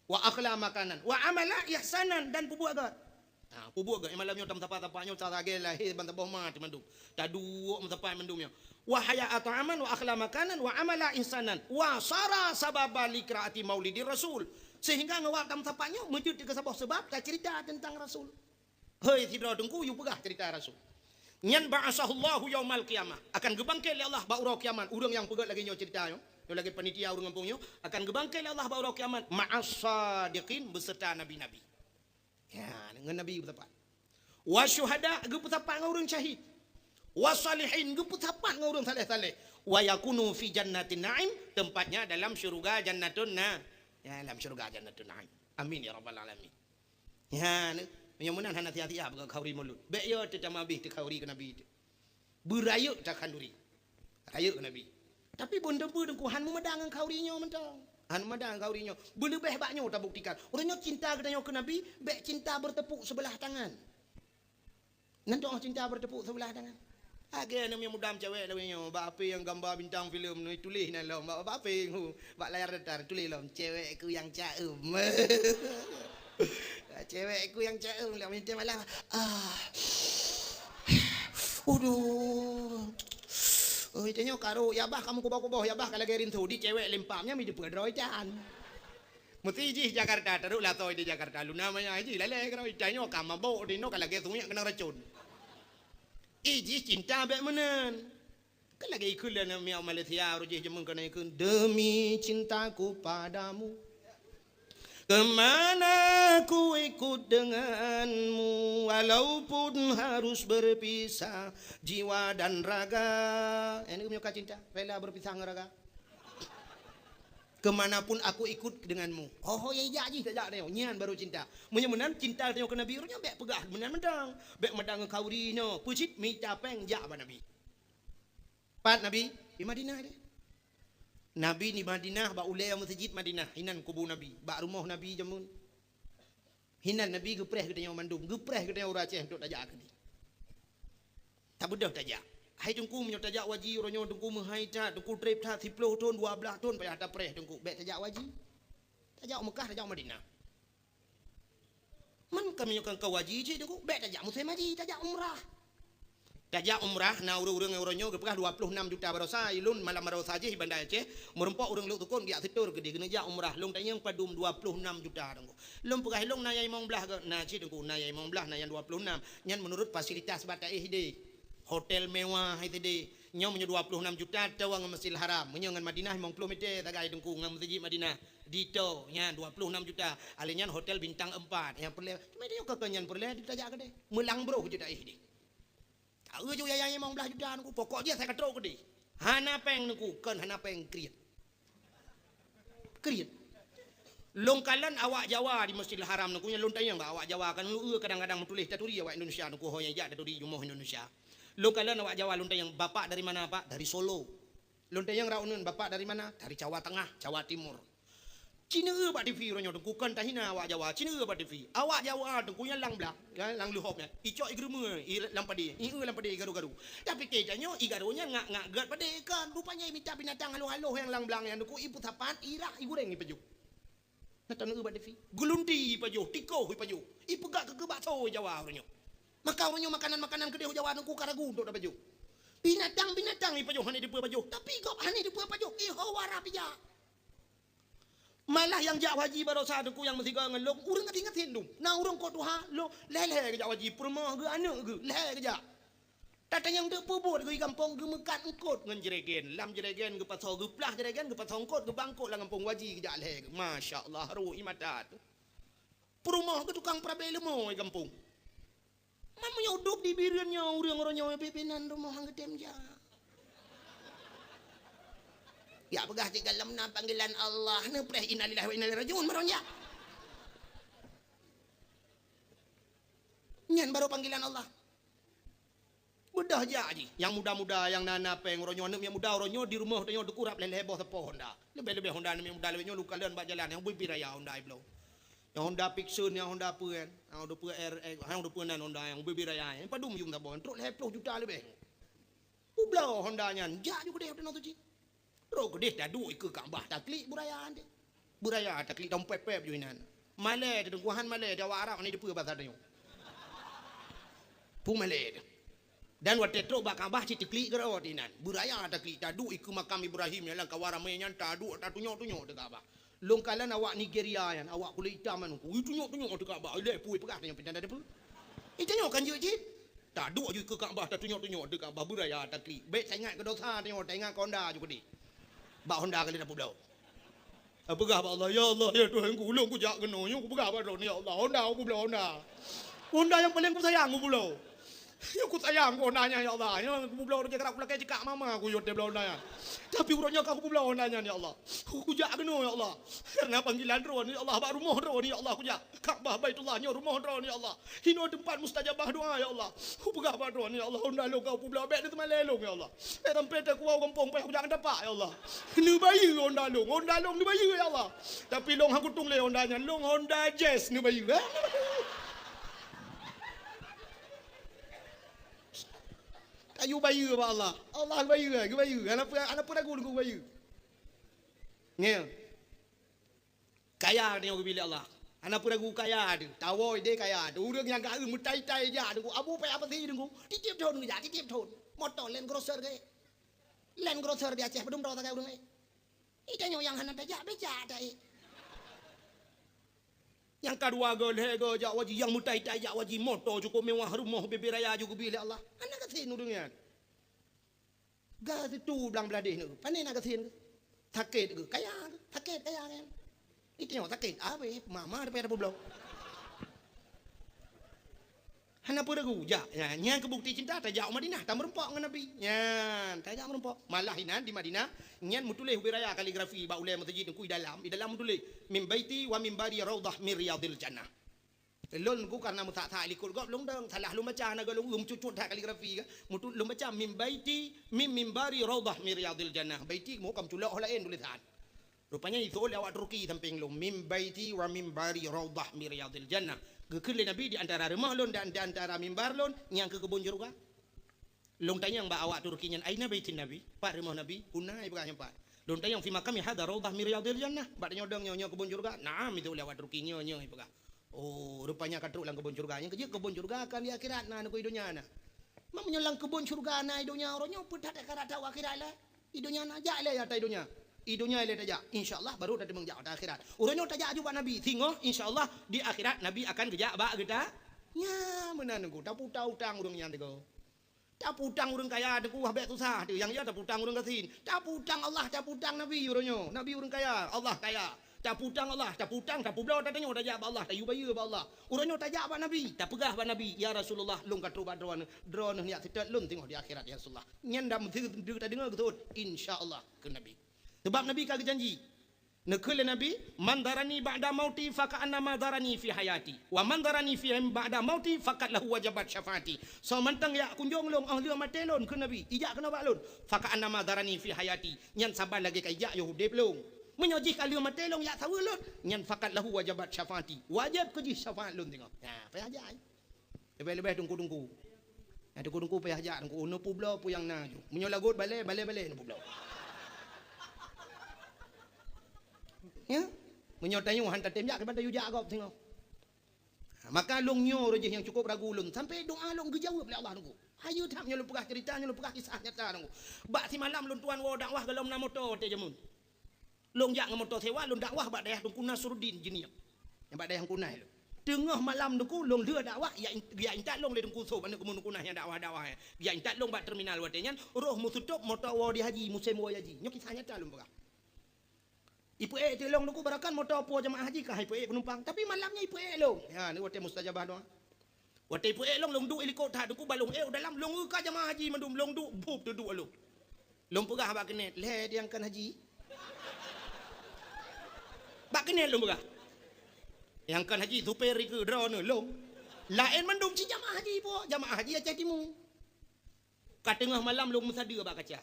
Wa akhla makanan, wa amala ihsanan, dan peubuet gét. Ha, peubuet gét malam nyoe tam sapa-sapa nyoe sagai lahé ban saboh ma mandum. Taduek meusapat mandum nyoe. Wa haya'a ta'aman wa akhla makanan wa amala ihsanan wa sara sababa li qiraati maulidi Rasul. Sehingga ngon wak tam sapa nyoe meujeuet keu saboh sebab tacerita teuntang Rasul. Hei sidroe teungku, yue peugah cerita Rasul. Nyan ba'asahullahu yaumal qiyamah, akan geubangkét lé Allah bak uroe kiamat. Ureuëng nyang peugét lagée nyoe cerita nyoe, nyoe lagée panitia ureuëng gampông nyoe, akan geubangkét lé Allah bak uroe kiamat ma'as sadiqin, beserta nabi-nabi. Ya, ngon nabi geupeusapat. Wa syuhada, geupeusapat ngon ureuëng syahid. Wa salihin, geupeusapat ngon ureuëng saleh-saleh. Wa yakunu fi jannatin na'im, tempatnya dalam syurga jannatun na-, ya, dalam syurga jannatun na'im. Amin ya rabbal alamin. Ya, meunyoe meunan hana siah-siah beugét khanduri mulod. Bék yo teutamah bih teu khanduri keu Nabi teu. Beurayeuk takhanduri. Rayeuk Nabi. Tapi beuneuteupeu teungku han meumada ngon khanduri nyoe mantong. Han meumada ngon khanduri nyoe. Beuleubeh bak nyoe tabuktikan. Uroe nyoe cinta geutanyoe keu Nabi, bék cinta bertepuk sebelah tangan. Nan doh cinta bertepuk sebelah tangan. Lagée aneuk muda cewek lagée nyoe, bak H P nyang gamba bintang filem nyoe tuléh nan lom, bak, bak H P nyoe, bak layar datar tuléh lom, cewekku yang caem. Cewekku yang caem, lak minta malam. Ah. Uduh. Oi, tanyoe karo, ya bah kamoe kuboh-kuboh, ya bah ka lagée rinso, di cewek lempam, nyan mi jeuet peudroe tan. Meusti jih Jakarta, taruh lah soe di Jakarta, luna maya jih, lalée karo, tanyoe ka mabok, di noe ka lagée sungiek keunong racun. Ih, jih cinta bék meunan. Kan lagée ikheun lé aneuk miet Malaysia, roh jih jameun keunan ikheun, "Demi cintaku padamu, kemana ku ikut denganmu, walaupun harus berpisah jiwa dan raga." Nyan meunyoe ka cinta, rela berpisah ngon raga. "Kemanapun aku ikut denganmu." Oh, ya ijak jih tajak nyoe, nyan baru cinta. Meunyoe meunan cinta tanyoe keu Nabi, uroe nyoe bék peugah meunan mantong. Bék mada ngon khanduri nyoe, peucit mita péng jak bak Nabi. Pat Nabi? Di Madinah deh. Nabi di Madinah bak ulée meuseujid Madinah, hinan kubu Nabi, bak rumoh Nabi jameun. Hinan Nabi geupreh geutanyoe mandum, geupreh geutanyoe ureuëng Aceh untuk tajak keudeh. Tabeudôh tajak. Hai teungku, meunyoe tajak u haji uroe nyoe teungku meuhai that, teungku treb that, siploh thon, dua blaih thon payah tapreh teungku. Bék tajak u haji. Tajak u Meukah, tajak u Madinah. Man ka meunyoe ka u haji cit teungku, bék tajak musém haji, tajak umrah. Tajak umrah, na ureuëng-ureuëng uroe nyoe geupeugah dua ploh nam juta baroesa, ilôn malam baroesa jih i Banda Aceh, meurumpok ureuëng Lhoksukon geujak seutôt keudeh keuneuk jak umrah, lôn tanyong padum dua ploh nam juta teungku. Lôn peugah ilôn na nyang limong blaih gét, na cit teungku, na nyang limong blaih, na nyang dua ploh nam. Nyan meunurot fasilitas bak taéh deh. Hotel mewah hai sideh. Nyoe meunyoe dua ploh nam juta toh ngon Masjidil Haram. Meunyoe ngon Madinah limong ploh meter sagai teungku ngon Meuseujid Madinah. Ditoh nyan dua ploh nam juta. Alé nyan hotel bintang empat. Nyang peureulée, cuma nyoe ka nyan peureulée tajak keudeh. Meulang broh jeuet taéh deh. Taeu ju yaya limong blaih juta teungku, pokok jih asai ka trok keudeh. Hana péng teungku, kon hana péng kriet. Kriet. Lôn kalon awak Jawa di Masjidil Haram teungku, nyan lôn tanyong bak awak Jawa kan, eu, kadang-kadang meutuléh taturi awak Indonesia teungku, ho nyang jak taturi rumoh Indonesia. Lôn kalon awak Jawa, lôn tanyong, "Bapak dari mana, Pak?" "Dari Solo." Lôn tanyong raunun, "Bapak dari mana?" "Dari Jawa Tengah, Jawa Timur." Ci neueu bak T V uroe nyoe teungku, kon tahina awak Jawa, ci neueu bak T V. Awak Jawa teungku nyan lam blah, ya, lam leuhop nyan. Icok igeurumeue, i lam padé, ieu lam padé igaru-garu. Tapi keu tanyoe igaru nyan ngak-ngak gét padé kon. Rupanya imita binatang haloh-haloh nyang lam blang nyan teungku, ipeusapat, irah, igureng, ipajoh. Na taneueu bak T V. Geulunti ipajoh, tikoh ipajoh. Ipeugah keu bakso Jawa uroe nyoe. Maka uroe nyoe makanan-makanan keudeh Jawa teungku ka ragu untuk tapajoh. Binatang-binatang ipajoh hana dipeue pajoh, tapi gob hana dipeue pajoh, iho wara pijak. Malah nyang jak haji baroesa teungku nyang meusigoe ngon lôn, ureuëng ka ingat hindum. Na ureuëng kot tuha, lôn lhée-lhée geujak haji, peurumoh geuh, aneuëk geuh, lhée geujak. Tatanyong teuk peubuet geuh di gampông, geumeukat eungkot ngon jregen. Lam jregen geupasoe, geuplah jregen, geupasoe eungkot, geuba eungkot lam gampông, haji geujak lhée geuh. Masya Allah, rui mata teuh. Peurumoh geuh tukang peurabée leumo di gampông. Meunyoe udeb di Bireuen nyoe ureuëng, uroe nyoe pih-pih nan rumoh han geutem jak. Jak peugah cit galom na panggilan Allah, neupreh innalillahi wa inna ilaihi raji'un barang jak. Nyan barô panggilan Allah. Beudôh jak jih, nyang muda-muda, nyang na-na péng, uroe nyoe aneuëk miet muda, uroe nyoe di rumoh tanyoe teukurab lhée-lhée boh sapo Honda. Leubeh-leubeh Honda aneuëk miet muda, leubeh nyoe lukalon bak jalan, nyang bubé raya Honda i bloe. Nyang Honda Pixxon, nyang Honda peue kan? Nyang Honda peue R X, nyang Honda peue nan Honda nyang bubé raya nyan. Padum yum saboh, trok lhée ploh juta leubeh. Peubloe Honda nyan, jak ju keudeh tanoh suci. Trok keudeh taduek ikeue Ka'bah taklik buraya nyan. Buraya taklik dong pép-pép ju inan. Malée teuh, Teungku, han malée teuh awak Arab ni dipeue basa tanyoe. Peue malée teuh. Dan watée trok bak Ka'bah cit teuklik keudroe inan. Buraya taklik taduek ikeue makam Ibrahim nyang lam kawan ramé nyan, taduek tatunyok-tunyok teuh Ka'bah. Lôn kalon awak Nigeria nyan, awak kulét itam nyan, ui tunyok-tunyok teuh Ka'bah, ilée peue peugah tanyoe pintan tadeue. Itanyoe kan jeuet cit. Taduek ju ikeue Ka'bah, tatunyok-tunyok teuh Ka'bah, beuraya taklik. Bék taingat keu dosa tanyoe, taingat keu Honda ju keudeh. Bak Honda kali tapeubloe. Tapeugah bak Allah, "Ya Allah, ya Tuhanku, ulôn kujak keunoe, nyoe kupeugah bak Droeneuh, ya Allah, Honda kupeubloe Honda. Honda nyang paleng kusayang kupeubloe." Nyoe kusayang keu Honda nyan, ya Allah. Nyoe kupeubloe rot jak rab kulakée cikak mama kuyue teuh bloe Honda nyan. Tapi uroe nyoe ka kupeubloe Honda nyan, ya Allah. Kujak keunoe, ya Allah. Kareuna panggilan Droeneuh, ya Allah, bak rumoh Droeneuh, ya Allah, kujak. Ka'bah Baitullah nyoe rumoh Droeneuh, ya Allah. Hinoe teumpat mustajabah doa, ya Allah. Kupeugah bak Droeneuh, ya Allah, Honda lôn ka kupeubloe, bék neuteumalée lôn, ya Allah. Bék sampoe teukuwoe gampông payah kujak ngon tapak, ya Allah. Neubayeue Honda lôn, Honda lôn neubayeue, ya Allah. Tapi lôn han kutueng lé Honda nyan, lôn Honda Jazz neubayeue. Kayue bayeue bak Allah. Allah geubayeue, geubayeue. Hana peue, hana peue ragu geubayeue. Ngieng. Kaya tanyoe geubri lé Allah. Hana peue ragu kaya teuh. Tawoe idéh kaya teuh. Ureuëng nyang ka meutai-tai jak teungku. Abu payah pasi teungku. Tieb-tieb thon geujak, tieb-tieb thon. Moto Land Cruiser gét. Land Cruiser di Aceh padum droe sagai ureuëng laén. Itanyoe nyang hana tajak, bék jak taék. Nyang ka dua go, lhée go jak haji, nyang meutai-tai jak haji, moto cukôp mewah, rumoh bubé raya ju geubri lé Allah. Hana gasien ureuëng nyan. Gasitu blang bladeh nyoe, pane na gasien geuh? Sakét geuh, kaya geuh, sakét kaya nyan. Itanyoe sakét, abéh mama daripada peubloe. Hana peue ragu, jak. Nyan, nyan keu bukti cinta, tajak u Madinah, tameurumpok ngon Nabi. Nyan, tajak meurumpok. Malah inan di Madinah, nyan meutuléh ubé raya kaligrafi bak ulée meuseujid teungku i dalam, i dalam meutuléh, "Min baiti wa mimbari raudhah min riyadhil jannah." Lôn ku kareuna meusak-sak likot gob lôn dong, salah lôn baca, na gob lôn meucucut that kaligrafi ka. Meutu-, lôn baca, "Min baiti, min mimbari raudhah min riyadhil jannah." Baiti mo ka meuculok ho laén tulésan. Rupanya iseuôt lé awak Turki sampéng lôn, "Min baiti wa mimbari raudhah min riyadhil jannah." Geukheun lé Nabi, "Di antara rumoh lôn dan di antara mimbar lôn, nyang keu keubon syeuruga." Lôn tanyong bak awak Turki nyan, "Aina baitin Nabi?" Pat rumoh Nabi? Huna, ipeugah nyan pat. Lôn tanyong, "Fi maqami hadza raudhah min riyadhil jannah?" Bak tanyoe dong nyoe, nyoe keubon syeuruga? "Na'am," iseuôt lé awak Turki, "Nyoe, nyoe," ipeugah. Oh, rupanya ka trok lam keubon syeuruga. Nyang keujeuet keubon syeuruga kan di akhirat na, na keu i donya na. Meunyoe lam keubon syeuruga na i donya, uroe nyoe peue that ka rata u akhirat lé? I donya na, jak ilée ata i donya. I donya ilée tajak, insya Allah baru tateumeung jak ata akhirat. Uroe nyoe tajak aju bak Nabi, singoh insya Allah di akhirat Nabi akan geujak bak geuta. Nya meunan teungku, taputa utang ureuëng nyan teungku. Tapeutang ureuëng kaya teungku, wah bék susah teuh. Nyang ya tapeutang ureuëng gasien. Tapeutang Allah, tapeutang Nabi uroe nyoe. Nabi ureuëng kaya, Allah kaya. Tapeutang Allah, tapeutang, tapeubloe, tatanyoe tajak bak Allah, tayue bayeue bak Allah. Uroe nyoe tajak bak Nabi, tapeugah bak Nabi, "Ya Rasulullah, lôn ka trok bak Droeneuh, Droeneuh neujak seutôt lôn singoh di akhirat, ya Rasulullah." Nyan dah meuteudeu tadeungoe geuseuôt, "Insya Allah," kheun Nabi. Sabab Nabi ka geujanji. Neukheun lé Nabi, "Man zarani ba'da mauti faka'annama zarani fi hayati, wa man zarani fi ba'da mauti faqad lahu wajabat syafaati." Soe mantong jak kunjong lôn óh lheueh maté lôn, kheun Nabi, ijak keunoe bak lôn, "faka'annama zarani fi hayati," nyan saban lagée ka ijak yoh udeb lôn. Meunyoe jih ka lheueh maté lôn jak saweue lôn, nyan, "faqad lahu wajabat syafaati," wajéb keu jih syafaat lôn singoh. Nah, payah jak ai. Leubeh-leubeh teungku-teungku. Nah, teungku-teungku payah jak teungku, neupubloe peue nyang na ju. Meunyoe lagot balée, balée-balée neupubloe. Ya? Meunyoe tanyoe han tatem jak, kiban tayue jak gob singoh. Maka lôn nyoe roh jih nyang cukup ragu lôn, sampai doa lôn geujaweueb lé Allah teungku. Hayeue that nyoe lôn peugah ceurita, nyoe lôn peugah kisah nyata teungku. Bak simalam lôn tuan woe dakwah golom na moto watée jameun. Lôn jak ngon moto sewa, lôn dakwah bak dayah Teungku Nasruddin Jeunieb. Nyang bak dayah Teungku Nas lôn. Teungoh malam Teungku, lôn lheueh dakwah, jak in-, jak intat lôn lé Teungku Sob, aneuk keumu Teungku Nas nyang dakwah-dakwah, eh. Jak intat lôn bak terminal watèe nyan, roh meuseutôt moto woe di haji, musém woe haji. Nyoe kisah nyata lôn peugah. Ipeuék teuk lôn Teungku, barangkapeue moto po jamaah haji ka ipeuék penumpang. Tapi malam nyan ipeuék lôn. Ya, ni watèe mustajabah doa. Watèe ipeuék lôn, lôn duek ilikot that Teungku, ban lôn ék u dalam, lôn eu ka jamaah haji mandum, lôn duek, bup, teuduek lôn. Lôn peugah bak keuneuk, "Lhèe diangkan haji." Bak keuneuk lôn peugah. Nyang kan haji supir dikeue droeneuh lôn. Laén mandum cit jamaah haji po, jamaah haji Aceh Timu. Ka teungoh malam lôn meusadeue bak kaca.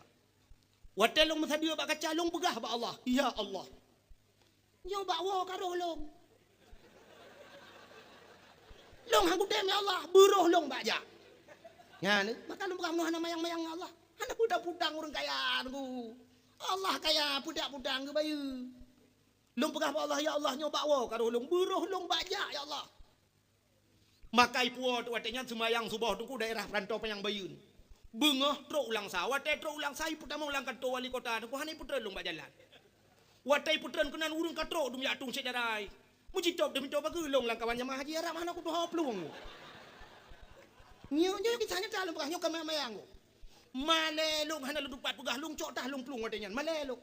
Watèe lôn meusadeue bak kaca, lôn peugah bak Allah, "Ya Allah, nyoe bak woe ka roh lôn. Lôn han kutem, ya Allah, beuroh lôn bak jak." Nyan, maka lôn peugah, "Meunoe hana mayang-mayang ngon Allah. Hana peudang-peudang ureueng kaya Teungku. Allah kaya, peudang-peudang geubayeue." Lôn peugah bak Allah, "Ya Allah, nyoe bak woe ka roh lôn, beuroh lôn bak jak, ya Allah." Maka ipuwoe teuk watèe nyan seumayang suboh Teungku daerah Peurantô Panyang Bayeuen. Beungoh trôk u Langsa. Watèe trôk u Langsa, ipeutamong lam kantô wali kota Teungku, hana ipeutreun lôn bak jalan. Watèe ipeutreun keunan, ureueng ka trôk dum jak tueng syedara. Meujitôb teuh meutoe bageue lôn lam kawan jamaah haji Arab, hana kutuho plueng. Nyoe, nyoe kisah nyata lôn peugah, nyoe ka mayang-mayang. Malèe lôn hana lôn teupat peugah, lôn cok tah lôn plueng watèe nyan. Malèe lôn.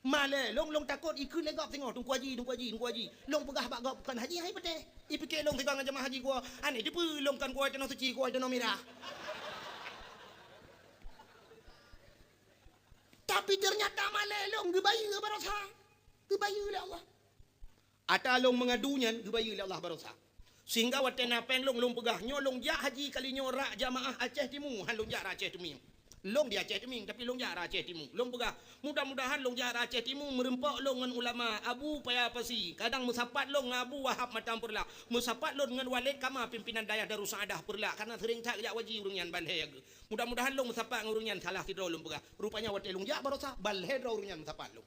Malèe lôn, lôn takot ikheun lé gob singoh, "Teungku Haji, Teungku Haji, Teungku Haji." Lôn peugah bak gob, "Kon haji hai patéh." Ipike lôn sigoe ngon jamaah haji geuwoe, "Aneh deupeue lôn kon geuwoe tanoh suci, geuwoe tanoh mirah." Tapi ternyata malèe lôn geubayeue baroesa. Geubayeue lé Allah. Ata lôn meungadu nyan geubayeue lé Allah baroesa. Sehingga watèe na pèng lôn, lôn peugah, "Nyoe lôn jak haji kali nyoe rak jamaah Aceh Timu, han lôn jak rak Aceh Teumieng." Lôn di Aceh Teumieng, tapi lôn jak rak Aceh Timu. Lôn peugah, "Mudah-mudahan lôn jak rak Aceh Timu meureumpok lôn ngon ulama Abu Paya Pasi. Kadang meusapat lôn ngon Abu Wahab Matang Peureulak. Meusapat lôn ngon Waled Kama, pimpinan dayah Darussaaddah Peureulak, karena seuring that jak haji ureueng nyan ban lhèe geuh. Mudah-mudahan lôn meusapat ngon ureueng nyan," salah sidroe lôn peugah. Rupanya watèe lôn jak baroesa, ban lhèe droe ureueng nyan meusapat lôn.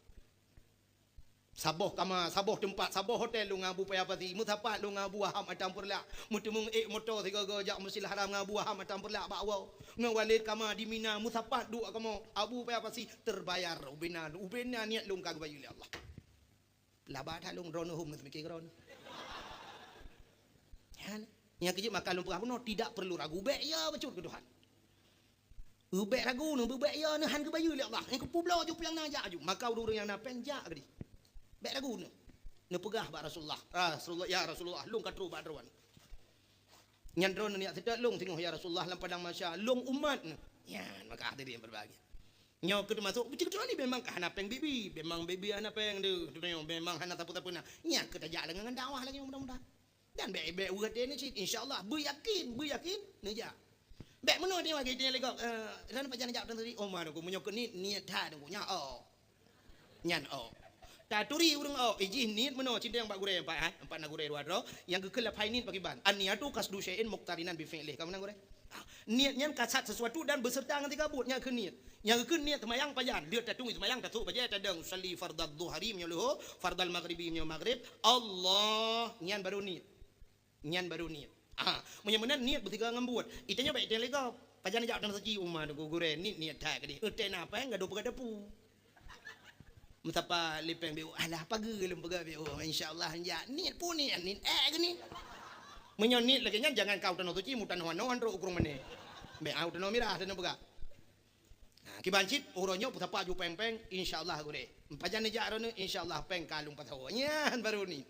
Saboh kama, saboh teumpat, saboh hotel lôn ngon Abu Paya Pasi, meusapat lôn ngon Abu Wahab Matang Peureulak, meuteumeung ék moto sigoe-goe jak Masjidil Haram ngon Abu Wahab Matang Peureulak bak woe, ngon Waled Kama di Mina, meusapat duek kamoe, Abu Paya Pasi, terbayar ubena, ubena niet lôn ka geubayeue lé Allah. Laba that lôn droeneuh hom neuseumiké droeneuh. Nyan, nyang keujeuet maka lôn peugah bunoe, tidak perlu ragu, bèk ya bacut keu Tuhan. Bèk ragu neuh, bèk ya neuh, han geubayeue lé Allah. Nyang keupeubloe ju piang na jak aju. Maka ureueng-ureueng nyang na pèng jak keudeh. Bèk ragu neuh. Neupeugah bak Rasulullah, "Rasulullah, ya Rasulullah, lôn ka trôk bak droeneuh. Nyan droeneuh neujak seutôt lôn singoh ya Rasulullah lam padang mahsyar, lôn umat neuh." Nyan maka hadirin berbahagia. Nyoe keuh teumasok, beutôi-beutôi ni memang ka hana pèng bibi, memang bibi hana pèng deuh, memang hana sapeue-sapeue na. Nyan keuh tajak lagèe ngon dakwah lagèe mudah-mudahan. Dan bèk, bèk weueh até neuh cit, insya Allah, beuyakin, beuyakin, neujak. Bèk meunoe até lagèe tanya lé gob, eh, "Droeneuh pajan neujak?" "Droeneuh turi." "Oh, ma Teungku, meunyoe keu niet, niet that Teungku, nyan oh." Nyan oh. Taturi ureueng oh, ijih niet meunoe, cindeng bak gurèe empat, ha? Empat na gurèe dua droe, nyang geukheun laphai niet pakriban. "An-niyatu qasdu syai'in muqtarinan bi fi'lih." Ka meunan gurèe? Niet nyan kasat sesuatu dan beserta ngon siga buet, nyan keuh niet. Nyang keuh niet seumayang pajan, lheueh tatueng seumayang tasôk bajèe tadong, "Usalli fardadz zuhri," meunyoe leuhô, "fardal maghribi," meunyoe maghrib, "Allah," nyan baru niet. Nyan baru niet. Ah, meunyoe meunan niet beutiga ngon buet. Itanyoe bèk iteng lé gob. Pajan jak dan suci uma Teungku gurèe, niet niet that keudeh. Eutena pèng gadoh peugah dapu. Meusapat lé pèng B O, "Alah, pageue lôn peugah B O, insya Allah jak." Niet pun niet, niet ék geuh niet. Meunyoe niet lagèe nyan, jangan kah u Tanoh Suci, mu Tanoh Anoe, trôk u Krueng Mané. Bèk, ah, u Tanoh Mirah, Tanoh Peugah. Nah, kiban cit, uroe nyoe peusapat ju pèng-pèng, insya Allah gurèe. Pajan neujak droeneuh, insya Allah pèng ka lôn pasoe. Nyan baru niet.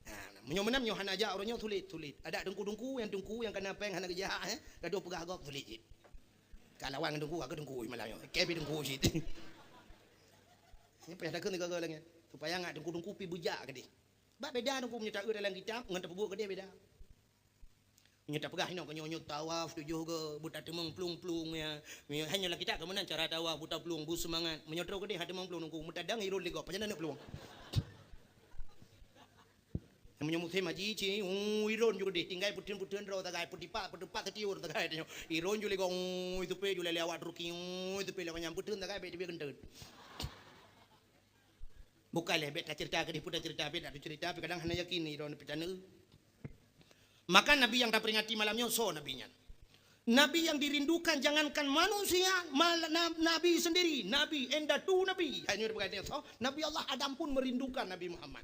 Ha, meunyoe meunan, meunyoe hana jak uroe nyoe, sulet, sulet. Adak teungku-teungku, nyang teungku nyang kana pèng hana geujak, eh, gadoh peugah gob, sulet cit. Ka lawan ngon teungku, ka teungku malam nyoe. Kèe pih teungku cit. Nyan payah takheun sigoe-goe lagèe nyan. Supaya ngat teungku-teungku pih beujak keudeh. Bak beda teungku meunyoe taeu dalam kitab ngon tapeubuet keudeh beda. Meunyoe tapeugah inoe keu nyoe, nyoe tawaf tujoh goe, beutateumeung plueng-plueng ya. Meunyoe hana lam kitab ka meunan cara tawaf, beutateumeung plueng, beuseumangat. Meunyoe trôk keudeh tateumeung plueng teungku, meutadang iron lé gob, pajan aneuk plueng. Meunyoe musém haji, ci, uu, iron ju keudeh, tinggai peutheun-peutheun droe sagai, peudipat, peudipat sitiur sagai tanyoe. Iron ju lé gob, uu, iteupe ju lé-lé awak Turki, uu, iteupe lé awak nyan, peutheun sagai, bèk teubiet keunteut. Bukai lé, bèk taceurita keudeh, peue taceurita, bèk taceurita, tapi kadang hana yakin iron pih taneuk. Maka Nabi nyang taperingati malam nyoe, soe Nabi nyan? Nabi yang dirindukan jangankan manusia, mal-, na-, Nabi sendiri, Nabi, indatu Nabi. Hanya berkata, so, Nabi Allah Adam pun merindukan Nabi Muhammad.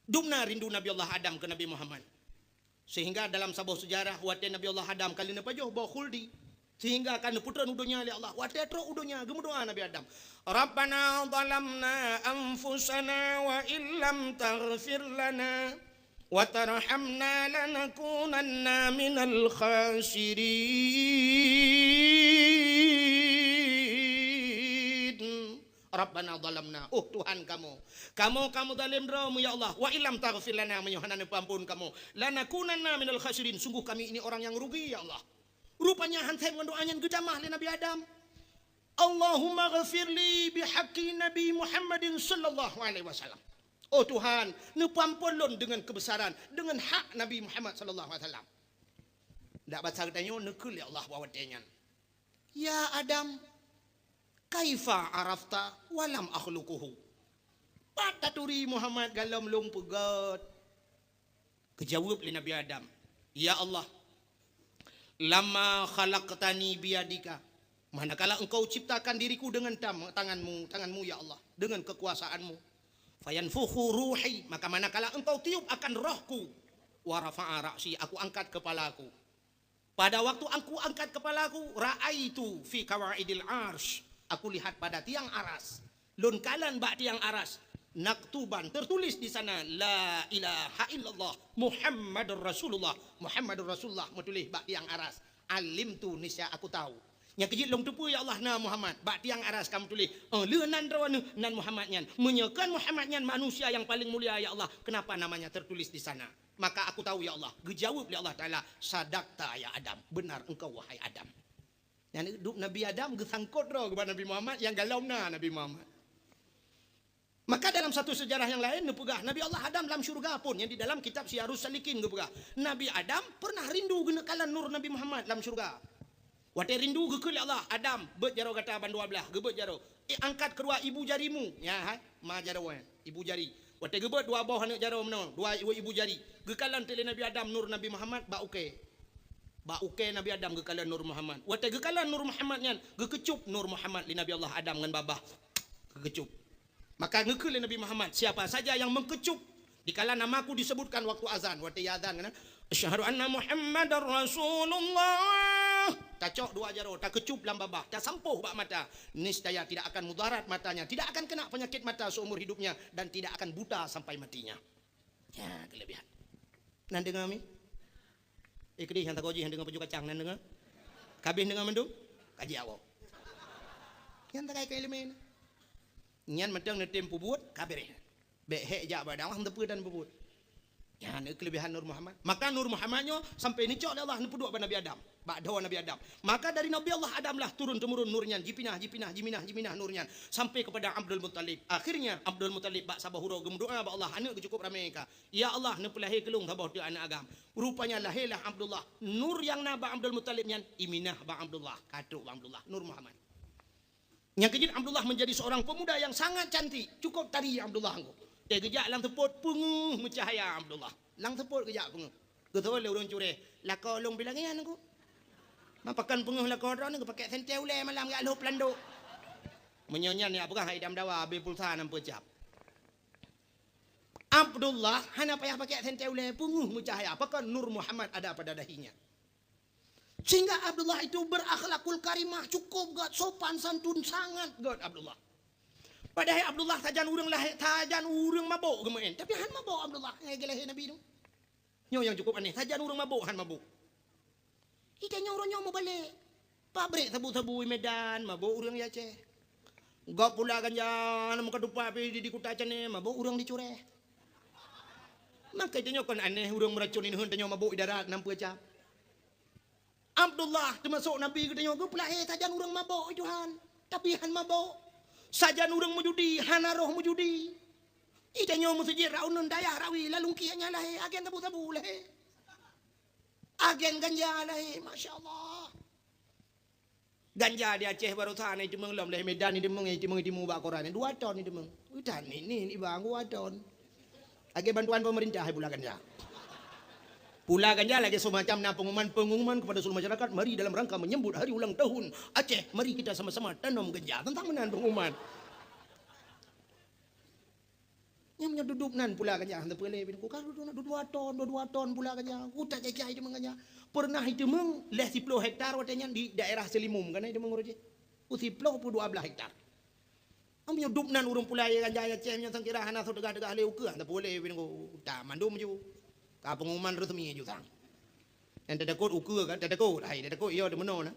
Dum na rindu Nabi Allah Adam keu Nabi Muhammad. Sehingga dalam saboh sejarah, watée Nabi Allah Adam ka lheueh neupajoh boh khuldi, sehingga ka neupeutrön u donya lé Allah. Watée trok u donya, geumeudoa Nabi Adam, "Rabbana zalamna anfusana wa illam taghfir lana wa tarhamna lanakunanna minal khasirin." Rabbana zalamna, oh Tuhan kamoe, kamoe ka meuzalim droe mu ya Allah, wa illam taghfir lana, meunyoe hana neupeuamphon kamoe, lanakunanna minal khasirin, sungguh kami ini orang yang rugi ya Allah. Rupanya han sép ngon doa nyan geutamah lé Nabi Adam. Allahumma ghfirli bihaqqi Nabi Muhammadin sallallahu alaihi wasallam. Oh Tuhan, neupeuamphon lôn deungon keubesaran, deungon hak Nabi Muhammad sallallahu alaihi wasallam. Dak basa geutanyoe neukheun lé Allah bak watée nyan. "Ya Adam, kaifa arafta wa lam akhluquhu?" Pat taturi Muhammad galom lôn peugét? Geujaweueb lé Nabi Adam, "Ya Allah, lamma khalaqtani biyadika, manakala Engkau ciptakan diriku dengan tam-, tangan-Mu, tangan-Mu ya Allah, dengan kekuasaan-Mu. Fayanfukhu ruhi, maka manakala Engkau tiup akan rohku, wa rafa'a ra'si, aku angkat kepalaku. Pada waktu aku angkat kepalaku, ra'aitu fi qawaidil arsy, aku lihat pada tiang aras. Lôn kalon bak tiang aras, maktuban, tertulis di sana, la ilaha illallah Muhammadur Rasulullah. Muhammadur Rasulullah meutuléh bak tiang aras. Alimtu, niscaya aku tahu." Nyang keujeuet lôn teupeue, ya Allah, na Muhammad. Bak tiang aras ka meutuléh, "Oh, lheueh nan droeneuh nan Muhammad nyan. Meunyoe kon Muhammad nyan manusia yang paling mulia, ya Allah, kenapa namanya tertulis di sana?" Maka aku tahu, ya Allah. Geujaweueb lé Allah Taala, "Sadaqta ya Adam, benar engkau wahai Adam." Nyan dum Nabi Adam geusangkot droe keu Nabi Muhammad, nyang galom na Nabi Muhammad. Maka dalam satu sejarah yang lain neupeugah, Nabi Allah Adam lam syurga pun, nyang di dalam kitab Siyarus Salikin geupeugah, Nabi Adam pernah rindu geuneuk kalon nur Nabi Muhammad lam syurga. Watée rindu geukheun lé Allah, "Adam, beuet jaroe gata bandua blaih," geubeuet jaroe. "Eh, angkat keudua ibu jarimu." Nyan hai, ma jaroe, ibu jari. Watée geubeuet dua boh aneuk jaroe meunoe, dua ibu, ibu jari. Geukalon teuk lé Nabi Adam nur Nabi Muhammad bak ukée. Bak ukée Nabi Adam geukalon nur Muhammad. Watée geukalon nur Muhammad nyan, geukeucup nur Muhammad lé Nabi Allah Adam ngon babah. Geukeucup. Maka geukheun lé Nabi Muhammad, siapa saja yang mengkecup, dikala namaku disebutkan waktu azan, watée azan kan, "Asyhadu anna Muhammadar Rasulullah." Tacok dua jaroe, takeucup lam babah, tasampôh bak mata. Niscaya tidak akan mudarat matanya, tidak akan kena penyakit mata seumur hidupnya, dan tidak akan buta sampai matinya. Ya, kelebihan. Nan deungoe mi? Eh, keudeh nyang tagoe jih nyang deungoe pajoh kacang, nan deungoe? Kabeh deungoe mandum? Kaji awak. Nyang takai keu ileumèe nyan. Nyan mantong neutem peubuet, ka beureh. Bèk hék jak bak dakwah, teupeue dan peubuet. Nyan keulebihan Nur Muhammad. Maka Nur Muhammad nyoe sampai neucok lé Allah neupeuduek bak Nabi Adam. Bak dhoe Nabi Adam. Maka dari Nabi Allah Adam lah turun-temurun nur nyan, jipinah, jipinah, jiminah, jiminah nur nyan sampai kepada Abdul Muttalib. Akhirnya Abdul Muttalib bak saboh uroe geumeudoa bak Allah, aneuk geuh cukup ramé ka. "Ya Allah, neupeulahé keu lôn saboh teuk aneuk agam." Rupanya lahé lah Abdullah. Nur nyang na bak Abdul Muttalib nyan iminah bak Abdullah, ka trok bak Abdullah, Nur Muhammad. Nyang keujeuet Abdullah menjadi seorang pemuda yang sangat cantik, cukup tari Abdullah nyoe. Teugeujak lam seupôt peungeuh meucahaya Abdullah. Lam seupôt geujak peungeuh. Geuteupeue lé ureueng cureh, "Lakoe lôn pih lagèe nyan, Teungku." "Ma pakon peungeuh lakoe droeneuh, geupakék sentée ulèe malam geujak lhôb lam dôk." Meunyoe nyan, ya, peugah hai idam dawa, abéh pulsa nam peucab. Abdullah hana payah pakék sentée ulèe, peungeuh meucahaya. Pakon? Nur Muhammad ada pada dahinya. Sehingga Abdullah itu berakhlakul karimah, cukup gèt, sopan santun sangat gèt Abdullah. Padahai Abdullah sajan ureueng lahé, sajan ureueng mabök geumeu'en, tapi han mabök Abdullah ngon geulahé Nabi nyoe. Nyoe nyang cukup aneh, sajan ureueng mabök han mabök. Di tanyoe uroe nyoe meubalek. Pabrék sabu-sabu di Medan, mabök ureueng di Aceh. Gop pula ganja, na meukeudumpak pih di, di Kuta Cannée, mabök ureueng di Cureh. Maka tanyoe kon aneh, ureueng meuracôn ineuen tanyoe mabök di darat, nam peucab. Abdullah teumasok Nabi geutanyoe geupeulahé sajan ureueng mabök, Tuhan. Tapi han mabök. Sajan ureueng meujudi, hana roh meujudi. Di tanyoe meuseujid Raunun dayah Rawi, lalungki nyan lahé, agen sabu-sabu lahé. Agen ganja lahé, masya Allah. Ganja di Aceh baroesa na iteumeung lom, lheueh Medan iteumeung, iteumeung, iteumeung bak koran. Dua ton iteumeung. Utan ni, ni, ni bang, dua ton. Agen bantuan pemerintah pula ganja. Pula ganja lagèe semacam na pengumuman-pengumuman kepada seluruh masyarakat, mari dalam rangka menyambut hari ulang tahun Aceh, mari kita sama-sama tanam ganja. Teuntang meunan pengumuman. Nyan meunyoe dudoe nan pula ganja, hana peureulèe binoe. Ka dudoe nan dua ton, dua ton pula ganja. Utak cai-cai teumèe ganja. Pernah teumèe lhèe siplôh hektar watèe nyan di daerah Seulimum, kan teumèe uroe jih. Siplôh peuet dua blaih hektar. Meunyoe dudoe nan ureueng pula ganja nyang cai nyan sangkira hana soe teugah-teugah lé ukeue, hana peureulèe binoe. Utak mandum ju. Ka pengumuman resmi ju sang. Nyang tatakot ukeue kan, tatakot. Hai, tatakot iya teumeunoe na.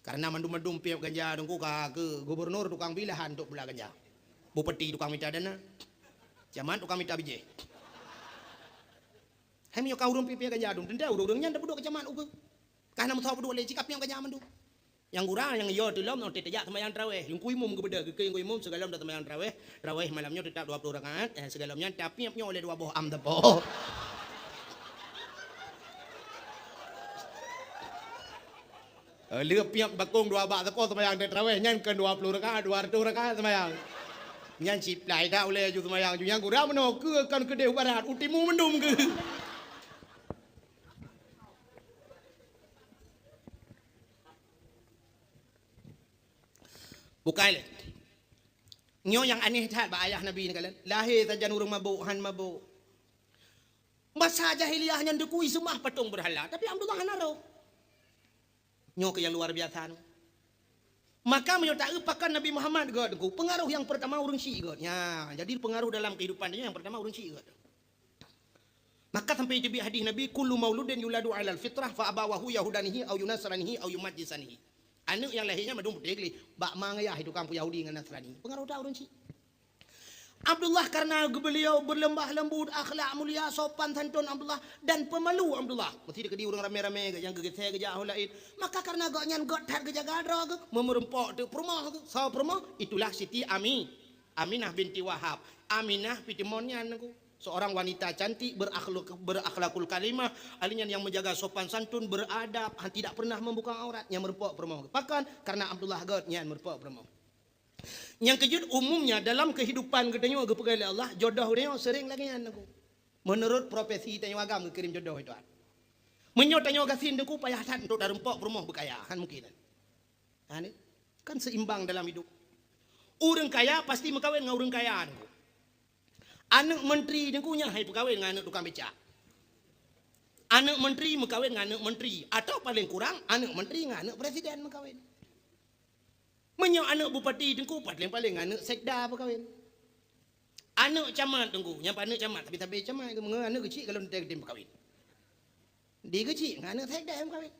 Karena mandum-mandum piep ganja teungku ka keu gubernur tukang beli lahan untuk pula ganja. Bupati tukang mita dana. Camat tukang mita bijèh. Hai meunyoe ka ureueng piep-piep ganja dum, teuntèe ureueng-ureueng nyan tapeuduek keu camat ukeue. Ka hana meusaboh peuduek lé, cit ka piep ganja mandum. Nyang gura nyang yo teulom nyoe tajak seumayang tarawèh. Teungku imum geubeudôh, geukheun teungku imum sigohlom taseumayang tarawèh. Tarawèh malam nyoe teutap dua ploh rakaat, eh, sigohlom nyan tapiep nyoe lé dua boh am teupok. Eh, lheueh piep bakong dua bak teupok seumayang tarawèh nyan keu dua ploh rakaat, dua reutôh rakaat seumayang. Nyan siplai that ulèe ju seumayang ju nyang gura meunoe keu kon keudeh barat, utimu mandum keu. Bukai lé. Nyoe nyang aneh that bak ayah Nabi nyan kalon. Lahé sajan ureueng mabök, han mabök. Masa jahiliyah nyan teungku jiseumah patong beurhala, tapi Abdullah hana roh. Nyoe keuh nyang luar biasa nyoe. Maka meunyoe taeu pakon Nabi Muhammad gèt teungku, peungaroh nyang peurtama ureueng syiek gèt. Nya, jadi peungaroh dalam keuhidupan tanyoe nyang peurtama ureueng syiek gèt. Maka sampai teubiet hadih Nabi, "Kullu mauludin yuladu 'alal fitrah fa abawahu yahudanihi au yunasranihi au yumajjisanihi." Aneuk nyang lahé nyan mandum putéh gleh, bak ma ngon yah tukang peuyahudi ngon Nasrani. Peungaroh that ureueng syiek. Abdullah karena beliau berlemah lembut, akhlak mulia, sopan santun Abdullah, dan pemalu Abdullah. Meusti dikeudi ureueng ramé-ramé nyang geugisé geujak ho laén. Maka karena gobnyan gèt that geujaga droe geuh, meureumpok teuk peurumoh geuh. Soe peurumoh? Itulah Siti Ami, Aminah binti Wahab. Aminah pih timon nyan geuh. Seorang wanita cantik, berakhlak-, berakhlakul karimah, ahli nyan nyang menjaga sopan santun, beradab, han tidak pernah membuka aurat, nyang meureumpok peurumoh geuh. Pakon? Karena Abdullah gèt nyan meureumpok peurumoh. Nyang keujeuet, umumnya dalam kehidupan geutanyoe geupeugah lé Allah, jodoh geutanyoe sering lagèe nyan, Teungku. Menurut profesi tanyoe agam geukirém jodoh itu, kan. Meunyoe tanyoe gasien, Teungku, payah that untuk tareumpok peurumoh beukaya, kan mungkin. Ha, ni. Kan seimbang dalam hidup. Ureueng kaya pasti meukawen ngon ureueng kaya, Teungku. Aneuk menteri, Teungku, nyan han jipeukawen ngon aneuk tukang becak. Aneuk menteri meukawen ngon aneuk menteri, atau paling kurang aneuk menteri ngon aneuk presiden meukawen. Meunyoe aneuk bupati, Teungku, paléng-paléng aneuk sekda peukawen. Aneuk camat, Teungku, nyang aneuk camat, tapi sabe camat, meunyoe aneuk keuchik ka lôn teuntèe meukawen. Di keuchik ngon aneuk sekda meukawen.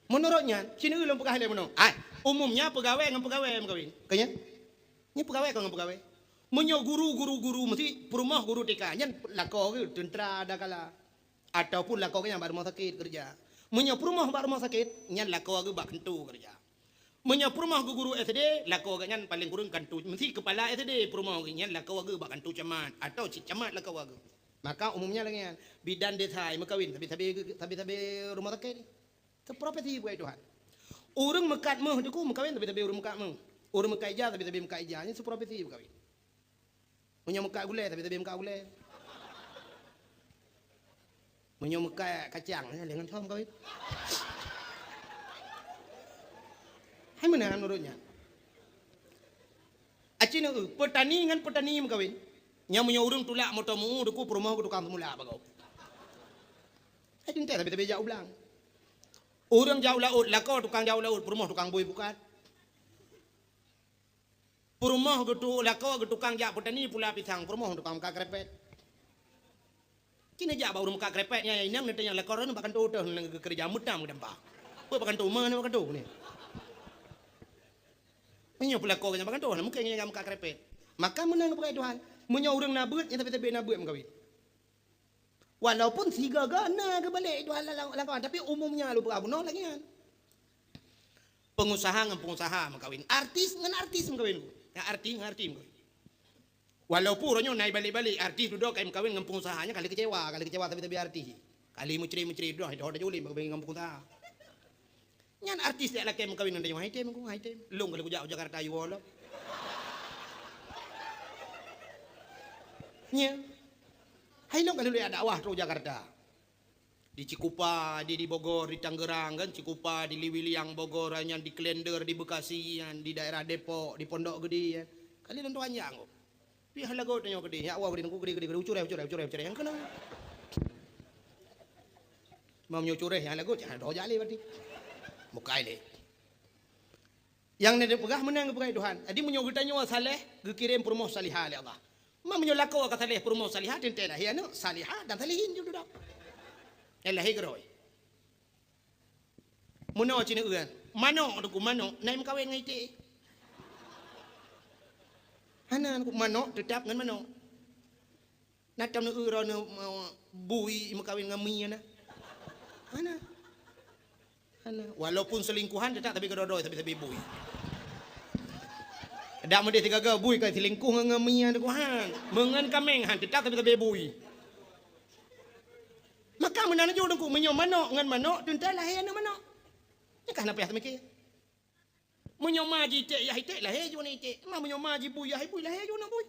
Meunurot nyan, sineuk lôn peugah lé meunoe. Ai, umumnya peugawée ngon peugawée meukawen. Ka nyan? Nyan peugawée kon ngon peugawée. Meunyoe guru, guru, guru, meusti peurumoh guru T K, nyan lakoe geuh teuntra adakala. Ataupun lakoe geuh nyan bak rumoh sakét keureuja. Meunyoe peurumoh bak rumoh sakét, nyan lakoe geuh bak kantô keureuja. Meunyoe peurumoh geuh guru S D, lakoe geuh nyan paleng kureueng kantô, meusti keupala S D peurumoh geuh nyan lakoe geuh bak kantô camat, atawa cit camat lakoe geuh. Maka umumnya lagèe nyan, bidan desa meukawen sabe-sabe geuh, sabe-sabe rumoh sakét. Keu profesi peugawée Tuhan. Ureueng meukat méuh Teungku meukawen sabe-sabe ureueng meukat méuh. Ureueng meukat ija sabe-sabe meukat ija. Nyan seuprofesi peugawée. Meunyoe meukat gulée, sabe-sabe meukat gulée. Meunyoe meukat kacang, eh, lé ngon soe meukawen. Hai meunan ureueng nyan. Aci neu, peutani ngon peutani meukawen. Nyan meunyoe ureueng tulak moto meu Teungku peurumoh geuh tukang seumulak bagoe. Hai teuntèe sabe-sabe jak u blang. Ureueng jak u laôt, lakoe tukang jak u laôt, peurumoh tukang bui pukat. Peurumoh geutu-, lakoe geuh tukang jak peutani pula pisang, peurumoh tukang meukat krépet. Ci neujak bak ureueng meukat krépet nyan, inong neutanyong lakoe droeneuh bak kantô teuh, neutanyong geukeureuja meutam geudampa. Peue bak kantô, ma neubak kantô nyan. Meunyoe peulakoe geuh nyan bak kantô, na mungken nyan meukat krépet. Maka meunan geupeugah Tuhan, meunyoe ureueng na beuet, nyan sabe-sabe na beuet meukawen. Walaupun sigoe-goe na geubalek Tuhan lam, lam, lam, tapi umumnya lôn peugah bunoe lagèe nyan. Pengusaha ngon pengusaha meukawen, artis ngon artis meukawen, ngon artis ngon artis meukawen. Walaupun uroe nyoe na ibalek-balek artis dudoe ka imeukawen ngon pengusaha, nyan ka lheueh keucewa, ka lheueh keucewa sabe-sabe artis. Ka lheueh meucre-meucre dudoe, hai doh tajulem meukawen ngon pengusaha. Nyan artis jak lakèe meukawen ngon tanyoe, hai tem, hai tem. Lôn ka lheueh kujak u Jakarta jiwoe lom. Nya. Hai lôn ka lheueh dakwah trok Jakarta. Di Cikupa, di, di Bogor, di Tangerang kan, Cikupa, di Liwiliang Bogor, nyan di Klender, di Bekasi, nyan di daerah Depok, di Pondok Gede, kan. Kali lôn tuan nyang. Pih lagot nyoe gede, ya Allah, gede, gede, gede, gede, ucureh, ucureh, ucureh, ucureh. Nyang keunoe. Mam nyoe cureh nyang lagot, jangan doh jali berarti. Mukai le. Nyang neupeugah meunan geupeugah Tuhan. Jadi meunyoe geutanyoe saleh, geukirém peurumoh salihah lé Allah. Meunyoe lakoe ka saleh peurumoh salihah, teuntèe lahé aneuk salihah dan salihin ju dudoe. Nyang lahé keudroe. Meunoe cit neueu, manok teungku, manok na meukawen ngon iték. Hana teungku, manok teutap ngon manok. Na tam neueu droeneuh, eh, bui meukawen ngon mie na? Hana. Hana. Walaupun selingkuhan, teutap tapi keudroe-droe sabe-sabe bui. Dak meudeh sigaga bui ka selingkuh ngon, ngon mie teungku han. Meungon kaméng han, teutap sabe-sabe bui. Maka meunan ju teungku, meunyoe manok ngon manok, teuntèe lahé aneuk manok. Nyan ka hana payah teumikir. Meunyoe ma jiték yah iték, lahé ju aneuk iték. Ma meunyoe ma jibui yah ibui, lahé ju aneuk bui.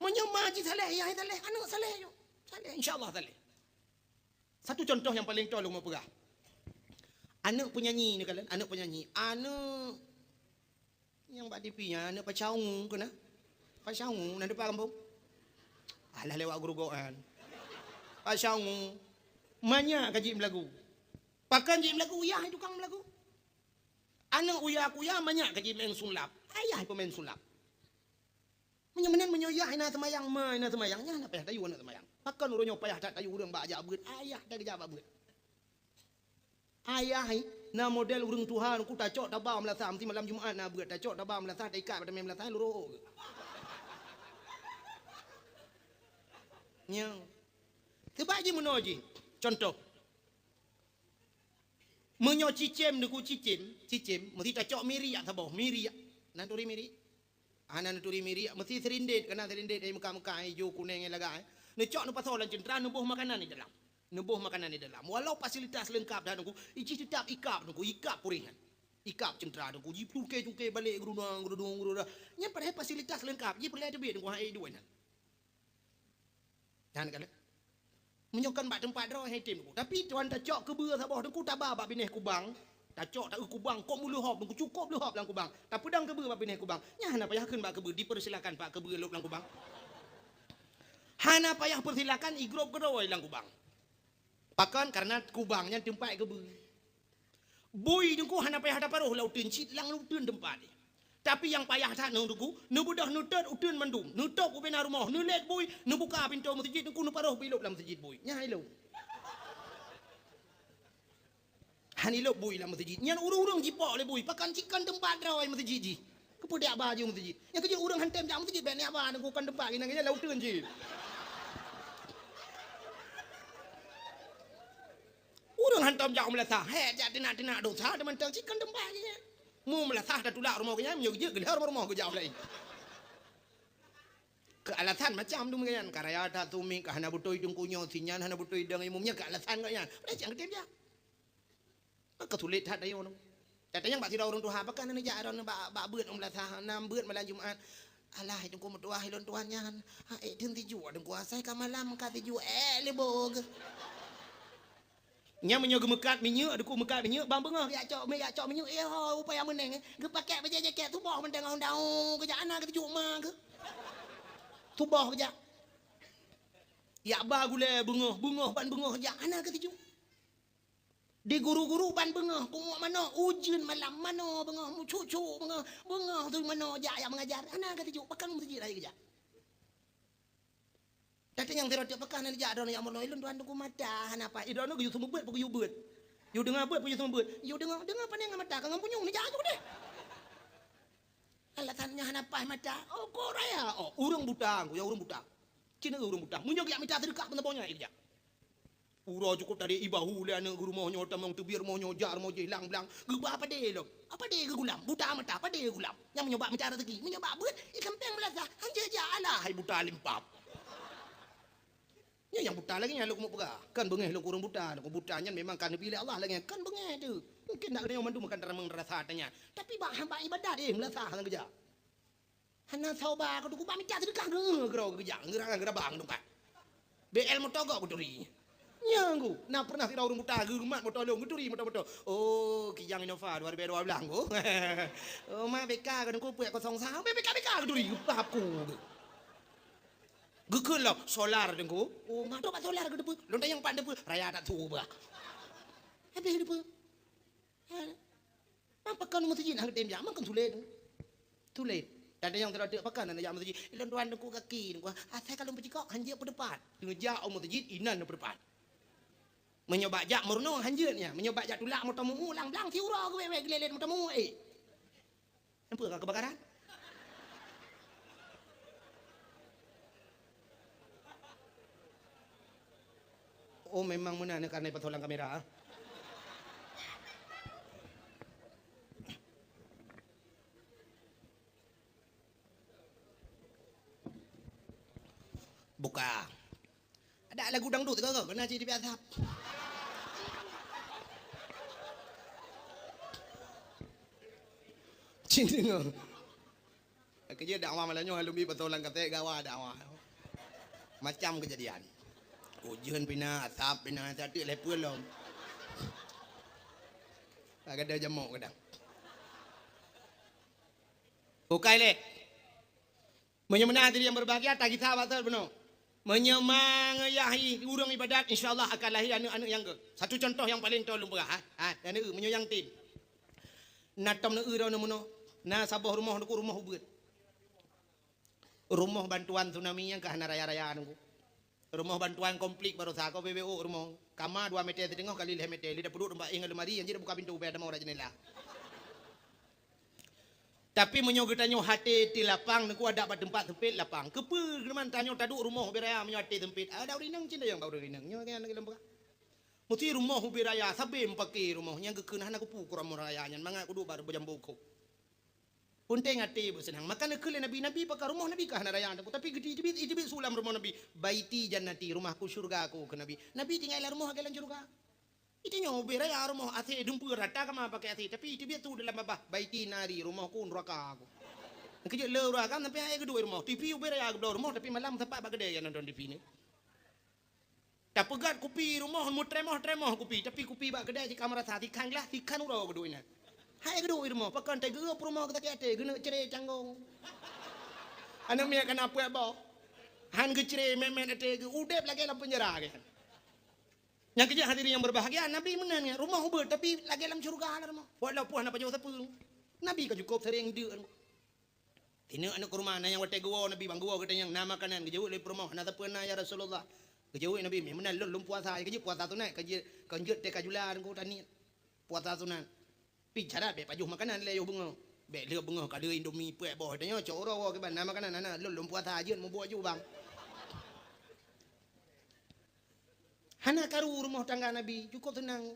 Meunyoe ma jisaleh yah isaleh, aneuk saleh ju. Saleh, insya Allah saleh. Satu contoh nyang paleng toe lôn peugah. Aneuk penyanyi ni kalon, aneuk penyanyi. Aneuk nyang bak T V nyan, aneuk Pasha Ungu keunan. Pasha Ungu, na dipat gampông? Alah lewat geurugoe nyan. Pasha Ungu. Manyak ka jeuet meulagu. Pakon jeuet meulagu? Yah tukang meulagu. Aneuk uya kuya manyak ka jimeu'en sulap. Ayah peumain sulap. Meunyoe meunan, meunyoe yah hana seumayang, ma hana seumayang, nyan hana payah tayue aneuk seumayang. Pakon uroe nyoe payah that tayue ureueng bak jak beuet, ayah that geujak bak beuet. Ayah na model ureueng tuha, ku tacok taba meulasah, meusti malam Jumat na beuet, tacok taba meulasah, taikat bak tameng meulasah, lurok. Nyan. Sebab jih meunoe jih, contoh. Meunyoe cicém, teungku, cicém, cicém, meusti tacok miriek saboh, miriek. Na turi miriek? Hana neuturi miriek, meusti seurindét, kana seurindét, eh, meuka-meuka, eh, ijo, kuneng, eh, lagak, eh. Neucok neupasoe lam ceuntra, neuboh makanan di dalam. Neuboh makanan di dalam. Walau fasilitas leungkap dah, teungku, jih teutap ikab, teungku, ikab puréh nyan. Ikab ceuntra, teungku, jicuké-cuké balek, geurudong, geurudong, geurudong. Nyan padahai fasilitas leungkap, jih peureulèe teubiet, teungku, hai duek nyan. Nyan kalon. Meunyoe kon bak teumpat droe hai tem, teungku. Tapi tuan tacok keubeue saboh, teungku, taba bak binéh kubang. Tacok taeu kubang, kok meuleuhob, teungku, cukôp leuhob lam kubang. Tapeudong keubeue bak binéh kubang. Nyan hana payah kheun bak keubeue, dipersilakan bak keubeue lôb lam kubang. Hana payah persilakan, igrôp keudroe lam kubang. Pakon? Karena kubang nyan teumpat keubeue. Bui, teungku, hana payah taparoh lam uteuen, cit lam uteuen teumpat jih. Tapi nyang payah that nyoe, teungku, neubeudôh neutot uteuen mandum, neutôb ubena rumoh, neulét bui, neubuka pintoe meuseujid, teungku, neuparoh bak ilôb lam meuseujid bui. Nyan ilôb. Han ilôb bui lam meuseujid. Nyan ureueng-ureueng jipok lé bui, pakon cit kon teumpat droe meuseujid jih. Keupeue jak ba jih meuseujid? Nyang keujeuet ureueng han tem jak meuseujid, bèk neujak ba, teungku, kon teumpat geunan, geunan lam uteuen jih. Ureueng hantom jak u meulasah, hék jak teunak-teunak dosa teumantong, cit kon teumpat geuh nyan. Mu meulasah tatulak rumoh geuh nyan, meunyoe geujeuet geulheueh rumoh-rumoh geujak laén. Keu alasan macam tu geuh nyan, ka raya that sumiek, ka hana beutôi teungku nyoe, si nyan hana beutôi dong imum nyan, keu alasan geuh nyan. Padahai cit han geutem jak. Maka sulet that ayue nyoe. Tatanyong bak sidroe ureueng tuha, pakon hana jak droeneuh bak, bak beuet u meulasah, na beuet malam Jumat. Alah, teungku meutuah ilôn tuan nyan. Ha, ék teun sijuek teungku, asai ka malam ka sijuek, ék lé boh geuh. Nyan meunyoe geumeukat minyeuk, teungku meukat minyeuk, ban beungoh geujak cok, geujak cok minyeuk, eh, ho, upaya meuneng, eh. Geupakèk bajèe jakét, suboh mantong daun-daun, geujak hana geutuju ma geuh. Suboh geujak. Jak ba gulèe beungoh, beungoh ban beungoh jak, hana geutuju. Di guru-guru ban beungoh, punguek manok, ujeuen malam, manoe beungoh, meucuk-cuk beungoh, beungoh tu manoe jak, jak mengajar, hana geutuju, pakon meuseujid hai geujak. Tatanyong sidroe teuk, pakon hana jak droeneuh jak meurunoe, ilôn tuan teungku mata, hana paih. Idroeneuh geuyue seumeubeuet, peu geuyue beuet. Yue deungoe beuet, peu yue seumeubeuet. Yue deungoe, deungoe pane ngon mata, ka ngon punyueng neujak ju deh. Alasan nyan hana paih mata. Oh, kok raya. Oh, ureueng buta, ku ya ureueng buta. Cina ureueng buta. Meunyoe geujak mita seudeukah peunaboh nyan, geujak. Uroe cukôp tadi ibahu lé aneuk geurumoh nyoe, tamong teubiet rumoh nyoe, jak rumoh jih, lang-blang. Geuba padé lom. Apa dé geugulam? Buta mata, padé geugulam. Nyang meunyoe bak mita rezeki, meunyoe bak beuet, ikan pèng meulasah. Hanjeuet jak, alah, hai buta limpab. Nyan nyang buta lagèe nyan lôn keumeung peugah. Kan beungèh lôn keu ureueng buta, lôn keu buta nyan memang ka neubi lé Allah lagèe nyan. Kan beungèh teuh. Mungken dak geutanyoe mandum kan taramong rasa ata nyan. Tapi bak, bak ibadat, eh, meulasah sang geujak. Hana soe ba keu teungku, bak mita seudeukah geu-, geurau geujak, geura-, geurabang teungku. B L moto gob geuturi. Nyan ku, na pernah sidroe ureueng buta geumat moto lôn, geuturi moto-moto. Oh, Kijang Innova dua ribu dua belas ku. Oh, ma B K keu teungku, peuet kosong sa, B K, B K, B K geuturi, geupah ku. Geukheun lom, solar teungku. Oh, ma trok bak solar geuteupeue. Lôn tanyong pat teupeue, raya that su bah. Habéh teupeue. Ha. Pakon meuseujid hana geutem jak, makon sulet. Sulet. Tanyong sidroe teuk pakon hana jak meuseujid. Lôn tuan teungku kaki, teungku. Asai ka lôn peucikok, hanjeuet peudeupat. Teungoh jak u meuseujid, inan peudeupat. Meunyoe bak jak meurunoe, hanjeuet nyan. Meunyoe bak jak tulak moto meu-ueng, blang-blang, siuroe geuwèe-wèe geulélét moto meu-ueng, eh. Nampak ka keubakaran? Oh, memang meunan karena pasolan kamera. Buka. Ada lagu dangdut ke? Kena cit biasa. Cit dengar. Keujeuet dakwah malam nyoe, alumni pasolan kaset gawa dakwah. Macam kejadian. Ujeuen pina, asap pina, satu level lom. Agak ada jamok kadang. Bukai leh. Meunyoe meunan hadirin yang berbahagia, tagisa batal bunoe. Meunyoe mangeuyah ureueng ibadat, insya Allah akan lahé aneuk-aneuk nyang geuh. Satu contoh nyang paleng toe lôn peugah, ha. Ha, aneuk, meunyoe nyang tem. Na tom neu droeneuh meunoe, na saboh rumoh teungku, rumoh ubeuet. Rumoh bantuan tsunami nyang ka hana raya-raya teungku. Rumoh bantuan komplit baroesa ko B B O rumoh. Kama dua meter siteungoh kali lhèe meter, lé tapeuduek teumpat éh ngon lemari, nyang jeuet buka pintoe, bèk tamong rot jeundela. Tapi meunyoe geutanyoe até ti lapang, teungku, adak bak teumpat seumpet lapang. Keupeue keuneman tanyoe taduek rumoh ubé raya meunyoe até seumpet? Adak ureueng inong cit nyang bak ureueng inong. Nyoe kan lagèe lôn peugah. Meusti rumoh ubé raya, sabé meupaké rumoh, nyang geukheun hana keupeue keu rumoh raya nyan, mangat kuduek bak beujambo kok. Peunteng até beuseunang. Maka neukheun lé Nabi, Nabi pakai rumoh Nabi ka hana raya teungku, tapi geuteubiet, iteubiet su lam rumoh Nabi, "Baiti jannati, rumahku syurga," kheun Nabi. Nabi tinggai lam rumoh lagèe lam syurga. Itanyoe ubé raya rumoh, asé deumpeu rata kama pakai asé, tapi iteubiet su dalam babah, "Baiti nari, rumohku nuraka ku." Keujeuet le ureueng agam sampai hai geuduek rumoh. T V ubé raya geubloe rumoh, tapi malam sapat bak keudè nyan nonton T V ni. Tapeugöt kupi rumoh, meutremoh-tremoh kupi, tapi kupi bak keudè jih ka meurasa, sikhan glah, sikhan uroe geuduek inan. Hai geuduek rumoh, pakon teuh geueu peurumoh geusakét até, geuneuk cre canggong. Aneuk miet kana peuet boh. Han geucre mèt-mèt até geuh, udép lagèe lam peunjara geuh. Nyang keujeuet hadirin yang berbahagia, Nabi meunan nyan, rumoh ubeuet, tapi lagèe lam syeuruga lah rumoh. Walaupun hana pajoh sapeue. Nabi ka cukôp sering deuk. Sineuk aneuk kurma, na nyang watèe geuwoe Nabi, ban geuwoe geutanyong, "Na makanan?" Geujaweueb lé peurumoh, "Hana sapeue na, ya Rasulullah." Geujaweueb Nabi, "Meunan lôn, lôn puasa." Geujeueb puasa sunat, ka jeuet, ka jeuet teuka jula, ka taniet. Puasa sunat. Pi syarat bèk pajoh makanan lé yoh beungoh. Bèk lheueh beungoh ka deuh Indomie peuet boh, tanyoe cok uroe woe kiban, "Na makanan?" "Hana, lôn, lôn puasa." Jeuet mubuet aju bang. Hana karu rumoh tangga Nabi, cukôp seunang.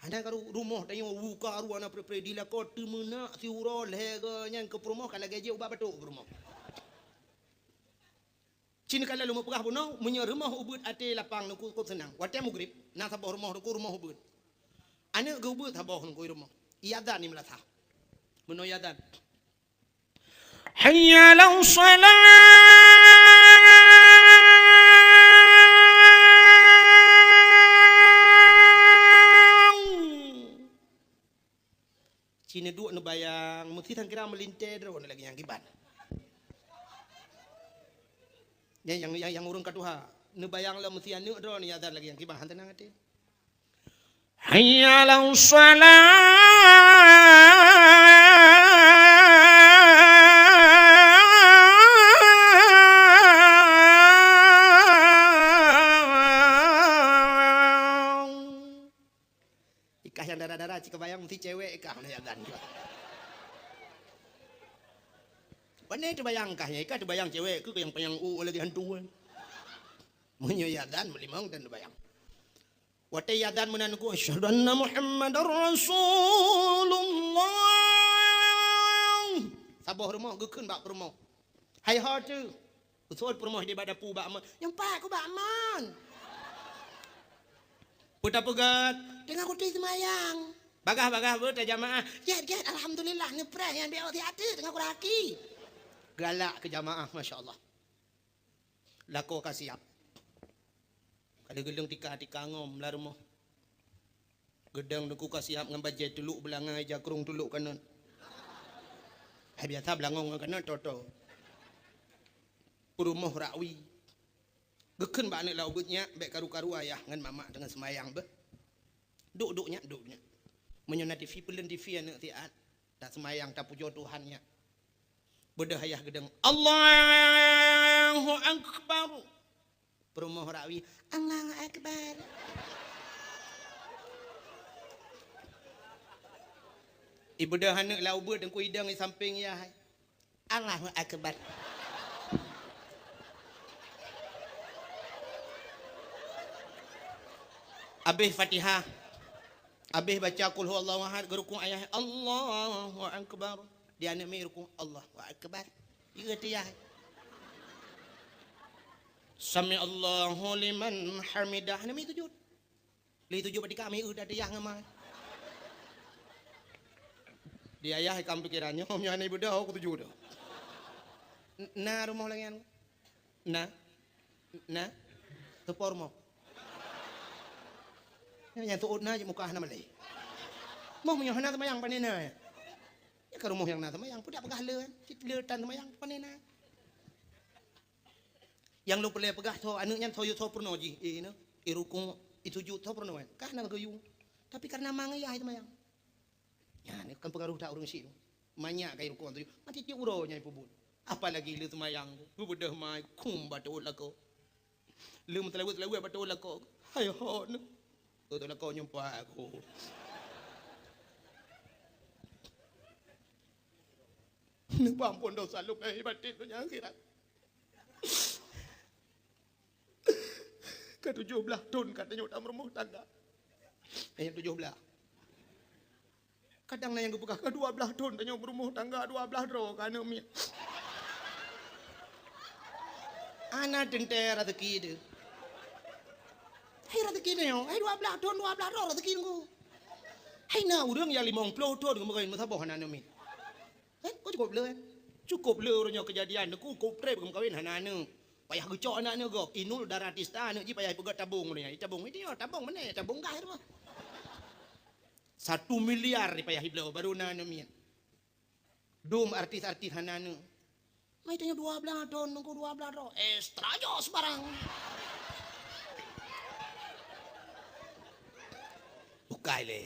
Hana karu rumoh tanyoe, u karu hana pre-pre, dilakoe teumeunak siuroe lhèe goe nyan keu peurumoh ka lagèe jeuet ubat batuk peurumoh. Cit ka lôn peugah bunoe, meunyoe rumoh ubeuet até lapang teungku cukôp seunang. Watèe mugrib, na saboh rumoh teungku rumoh ubeuet. Aneuk geuh ubeuet saboh teungku rumoh. Iazan di meulasah. Bunoe iazan. Hayya 'alas shalah. Cit neuduek neubayang, meusti sangkira meulintèe droeneuh lagèe nyang kiban. Nyang, nyang, nyang, nyang ureueng ka tuha, neubayang lom meusti aneuk droeneuh iazan lagèe nyang kiban, han teunang até. Hayya 'alas shalah. Ikah nyang dara-dara cit kabayang meusti cewek ikah na iazan. Pane teubayang kah nyan, ikah teubayang cewek keuh nyang panyang u lagèe hantu kan. Meunyoe iazan meulimong dan teubayang. Watèe iazan meunan ku, "Asyhadu anna Muhammadar Rasulullah." Saboh rumoh geukheun bak peurumoh. Hai ho teuh. Usul peurumoh di bak dapu bak aman. Nyang pat ku bak aman. Peue tapeugöt? Teungoh kutem seumayang. Bagah-bagah beuet tajamaah. Gèt, gèt, alhamdulillah, neupreh nyan B O C até teungoh kuraki. Galak keu jamaah, masya Allah. Lakoe ka siap. Ka lheueh geuleueng tika-tika ngom lam rumoh. Geudong Teungku ka siap ngon bajèe tulok beulangai, jakrong tulok kanot. Hai biasa beulangong ngon kanot, toto. Peurumoh rakwi. Geukheun bak aneuk lam ubeut, "Nyak, bèk karu-karu ayah ngon mamak teungoh seumayang beuh. Duek-duek nyak, duek nyak. Meunyoe na T V, peuleuen T V aneuk siat. Taseumayang, tapujoe Tuhan nyak." Beudôh ayah geudong, "Allahu Akbar." Peurumoh rakwi, "Allahu Akbar." Ibeudôh aneuk lam ubeut, Teungku idong di sampéng yah. "Allahu Akbar." Abéh Fatihah, abéh baca Qul Huwallahu Ahad, geurukuk ayah, "Allahu Akbar." Di aneuk miet rukuk, "Allahu Akbar." Ieu tiyah. "Sami'allahu liman hamidah." Aneuk miet sujud. Lé sujud bak tika, miet that tiyah ngon ma. Di ayah ikam pikeran nyoe, nyoe hana ibeudôh, aku tuju tu. N-, na rumoh lagèe nyan? Na? Na? Soe po rumoh? Nyang seuôt na, muka hana malèe. Moh meunyoe hana seumayang, pane na, ya? Ya ka rumoh nyang na seumayang, peue dak peugah le, cit le tan seumayang, pane na. Nyang lôn peureulèe peugah, soe aneuk nyan, soe, soe peurunoe jih, eh, na, eh, rukuk, eh, sujud, soe peurunoe, ka hana geuyue. Tapi kareuna ma ngon yah seumayang. Nyan kan peungaroh that ureueng syik tu. Manyak ka irukon tu. Mati tiep uroe nyan ipeubuet. Apalagi le seumayang tu. Geubeudôh mai, kum bak teuôt lakoe. Le meuseulaweuet-seulaweuet bak teuôt lakoe. Hai hot nyoe. Teuôt lakoe nyoe pat aku. Neupeuampon desya lôn lahé batin donya akhirat. Ka tujoh blaih thon ka tanyoe tameurumoh tangga. Eh, tujoh blaih. Kadang na nyang geupeugah, "Ka dua blaih thon tanyoe meurumoh tangga, dua blaih droe ka aneuk miet." Hana teuntèe raseuki teuh. Hai raseuki tanyoe, hai dua blaih thon, dua blaih droe raseuki teungku. Hai na ureueng nyang limong ploh thon geumeukawen meusaboh hana aneuk miet. Eh, kok cukôp le, eh? Cukôp le uroe nyoe keujadian, neukô cukôp trép geumeukawen hana aneuk. Payah geucok aneuk-aneuk gob, inul darah tista aneuk jih payah ipeugöt tabong uroe nyoe. Tabong itu, tabong meunan, tabong gas itu. Satu miliar payah ibloe baru na aneuk miet. Dum artis-artis hana aneuk. Mai tanyoe dua blaih thon, nunggu dua blaih thon. Extra jos barang. Bukai le.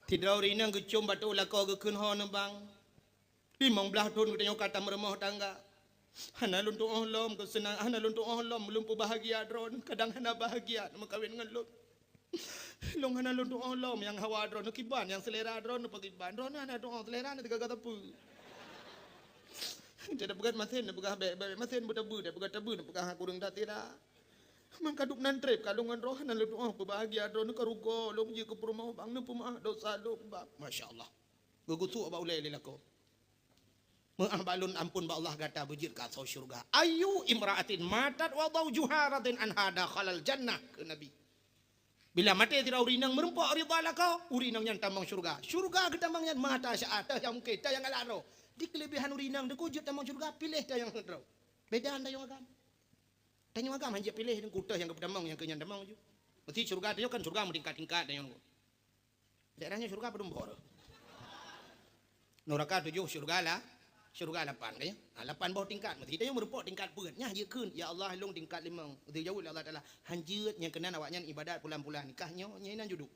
Sidroe ureueng inong geucom bak teuôt lakoe geukheun ho neubang. Limong blaih thon geutanyoe ka tameurumoh tangga. Hana lôn tu'oh lom keuseunang, hana lôn tu'oh lom lôn peubahgia droen, kadang hana bahgia meukawen ngon lôn. Lôn hana lôn tu'oh lom nyang hawa droen, kiban nyang seulera droen pakriban. Droen hana tu'oh seulera na teugaga sapeue. Jadi peugah masen, peugah bèk, bèk masen, beutabeue, peugah tabeue, peugah kureueng that sira. Meukaduek nan trép ka lôn ngon droe hana lôn tu'oh peubahgia droen, ka rugoe lôn jeuet keu peurumoh bang, neupeumeu'ah dosa lôn bang. Masya Allah. Geugusuk bak ulèe lé lakoe. Meu'ah bak lôn, ampôn bak Allah, gata beujeuet keu asoe syeuruga. "Ayyu imra'atin matat wa zawjuha radin anha dakhalal jannah," kheun Nabi. Bila maté sidroe ureueng inong meurumpok ridha lakoe, ureueng inong nyan tamong syeuruga. Syeuruga geutamong nyan mata syaat, teuh nyang mungken, teuh nyang galak droe. Di keuleubehan ureueng inong teungku jeuet tamong syeuruga, piléh teuh nyang heuet droe. Beda ngon tanyoe agam. Tanyoe agam hanjeuet piléh teungku, teuh nyang geupeutamong nyang keu nyan tamong ju. Meusti syeuruga tanyoe kan syeuruga meutingkat-tingkat tanyoe. Daerah nyoe syeuruga padum boh. Nuraka tujoh, syeuruga la-, syeuruga lapan, kan ya? Ha, lapan boh tingkat. Meusti tanyoe meurumpok tingkat peuet. Nyan jeuet kheun, "Ya Allah, lôn tingkat limong." Geujaweueb lé Allah Taala, "Hanjeuet, nyang keunan awak nyan ibadat pulan-pulan. Kah nyoe, nyan inan juduk."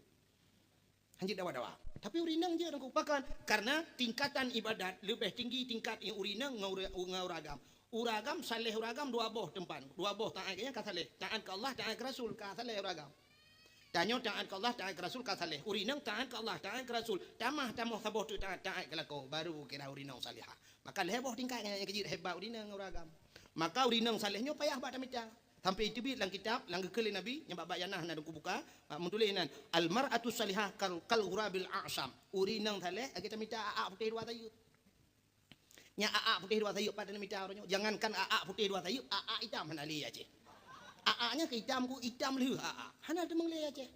Hanjeuet dawa-dawa. Tapi ureueng inong jeuet teungku. Pakon? Karena tingkatan ibadat leubeh tinggi tingkat ureueng inong ngon ureueng, ngon ureueng agam. Ureueng agam, saleh ureueng agam dua boh teumpat. Dua boh taát geuh nyan ka saleh. Taát keu Allah, taát keu Rasul, ka saleh ureueng agam. Tanyoe taát keu Allah, taát keu Rasul ka saleh. Ureueng inong taát keu Allah, taát keu Rasul. Tamah, tamah saboh teuk taát, taát keu lakoe, baru kira ureueng inong salihah. Maka lhèe boh tingkat nyang keujeuet hebat ureueng inong ngon ureueng agam. Maka ureueng inong saleh nyoe payah bak tamita. Sampai teubiet lam kitab, lam geukheun lé Nabi, nyang bak-bak nyang na, hana teungku buka, bak meutuléh nan, "Al mar'atu salihah kal, kal ghurabil a'sam." Ureueng inong saleh, lagèe tamita a'ak putéh dua sayeuep. Nyan a'ak putéh dua sayeuep pat tamita uroe nyoe. Jangankan a'ak putéh dua sayeuep, a'ak itam hana lé Aceh. A'ak nyan keu itam ku itam lheueh a'ak. Hana teumeung lé Aceh.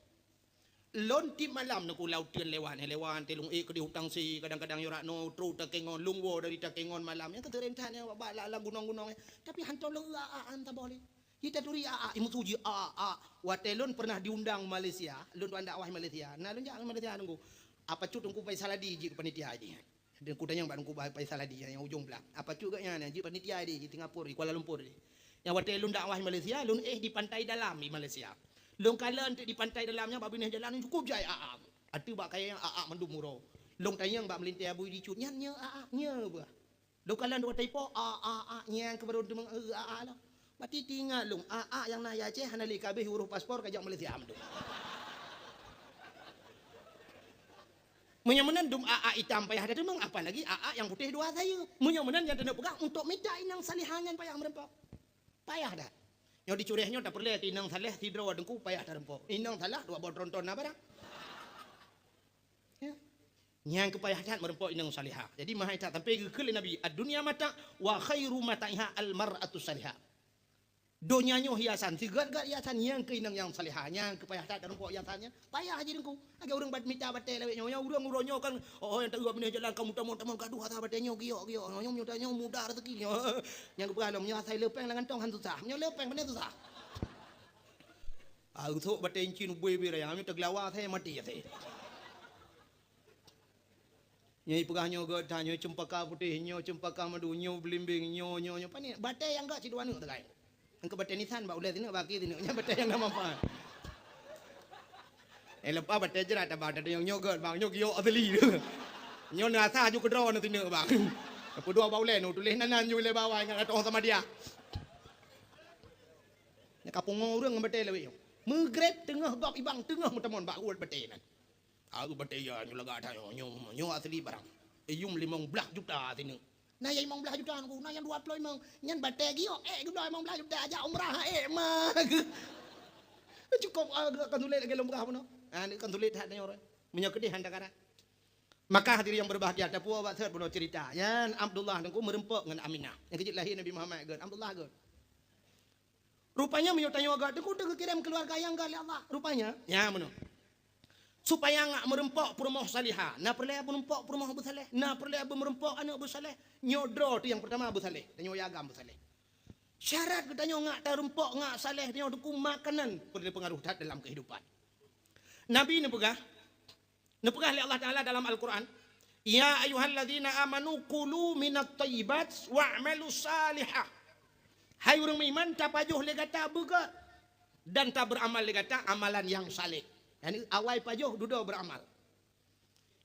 Lôn tiep malam Teungku, lam uteuen lewat, lewat teuh lôn ék keudéh u Tangse, kadang-kadang yoh rot noe trôk Takengon, lôn woe dari Takengon malam. Nyang keuteurén that nyan bak lam gunong-gunong, tapi hántom lôn eu a-a saboh lé. Jitaturi a-a, imeusu jih a-a. Watèe lôn pernah diundang Malaysia, lôn tuan dakwah Malaysia. Na lôn jak Malaysia Teungku. Apa cut Teungku Faisal Hadi jeuet keu panitia jih. Dan kutanyong bak Teungku Faisal Hadi nyang ujong blang. Apa cut geuh nyan, jeuet panitia di Singapura, di Kuala Lumpur di. Nyang watèe lôn dakwah di Malaysia, lôn éh di Pantai Dalam di Malaysia. Lôn kalon teuk di Pantai Dalam nyan bak binéh jalan cukôp jai a-a. Ateueh bak kayèe nyan a-a mandum uroe. Lôn tanyong bak meulintèe Abu Idi cut, "Nyan nyoe a-a, nyoe bah?" Lôn kalon dua taipo, a-a, a, nyang keu barô teumeung, eh, a-a lah. Bati teuingat lôn, a-a nyang na di Aceh hana lé ka abéh urôh paspor ka jak Malaysia mandum. Meunyoe meunan dum a-a itam payah tateumeung, apalagi a-a nyang putéh dua sayeuep. Meunyoe meunan nyang taneuk peugah untuk mita inong salihah nyan payah meureumpok. Payah that. Nyoe di Curéh nyoe tapeureulèe inong saleh sidroe Teungku payah tareumpo. Inong salah dua boh tronton na barang. Ya. Nyang keu payah that meureumpok inong salihah. Jadi meuhai that sampai geukheun lé Nabi, "Ad-dunya mata' wa khairu mata'iha al-mar'atu salihah." Donya nyoe hiasan, sigat-gat hiasan nyang keu inong nyang salihah, nyang keu payah that tareumpo hiasan nyan. Payah jih Teungku. Lagèe ureueng bat mita batèe lawét nyoe, nyoe ureueng uroe nyoe kan, oh, nyang taeu binéh jalan kamoe tamong-tamong gadoh asa batèe nyoe giok-giok, nyoe, nyoe, nyoe mudah rezeki nyoe. Nyang geupeugah lom, nyoe asai leupeng lam kantong han susah. Nyoe leupeng pane susah. Ah, usok batèe incin ubé-ubé raya, nyoe teugelawa asai maté asai. Nyoe ipeugah nyoe gèt that, nyoe ceumpaka putéh, nyoe ceumpaka madu, nyoe beulimbing, nyoe, nyoe, nyoe. Pane batèe nyang gèt sidua aneuk teukai. Nyang keu batèe nisan bak ulèe sineuk, bak akhé sineuk. Nyan batèe nyang na manfaat. Eh, leupah batèe jrat, abang, teunyong nyoe gèt, bang, nyoe giok asli. Nyoe na asa aju keudroe na sineuk, bang. Peudua bak ulèe nyoe, tuléh nan, nan nyoe lé bawah, ingat ateuh sama dia. Nyan ka pungo ureueng ngon batèe lawét nyoe. Meugreb teungoh gob ibang, teungoh meuteumon bak uet batèe nyan. Aeu batèe ya nyoe lagak that nyoe, nyoe, nyoe asli barang. Iyum limong blaih juta sineuk. Na nyang limong blaih juta Teungku, na nyang dua ploh limong. Nyan batèe giok, eh, geubloe limong blaih juta jak umrah, eh, ma. Cukôp, ah, kon sulet lagèe lôn peugah bunoe. Ah, kon sulet that nyoe. Meunyoe keudéh han takarat. Maka hadirin yang berbahagia, tapuwoe bak sot bunoe cerita. Nyan Abdullah Teungku meureumpok ngon Aminah. Nyang keujeuet lahé Nabi Muhammad gèt, Abdullah gèt. Rupanya meunyoe tanyoe agak teuku teugeukirém keuluwarga nyang gèt lé Allah. Rupanya, nya meunoe. Supaya ngak meureumpok peurumoh salihah, na peureulèe meureumpok peurumoh beusaleh, na peureulèe meureumpok aneuk beusaleh. Nyoe droe teuh nyang peurtama beusaleh, tanyoe agam beusaleh. Syarat geutanyoe ngak tareumpok ngak saleh tanyoe teuku makanan peureulèe peungaruh that dalam keuhidupan. Nabi neupeugah, Neupeugah lé Allah Taala dalam Al-Qur'an, "Ya ayyuhalladzina amanu kulu minat thayyibat wa'malu salihah." Hai ureueng meuiman, tapajoh lé gata beugèt dan tabeuramal lé gata amalan nyang saleh. Yani awai pajoh, dudoe beuramal.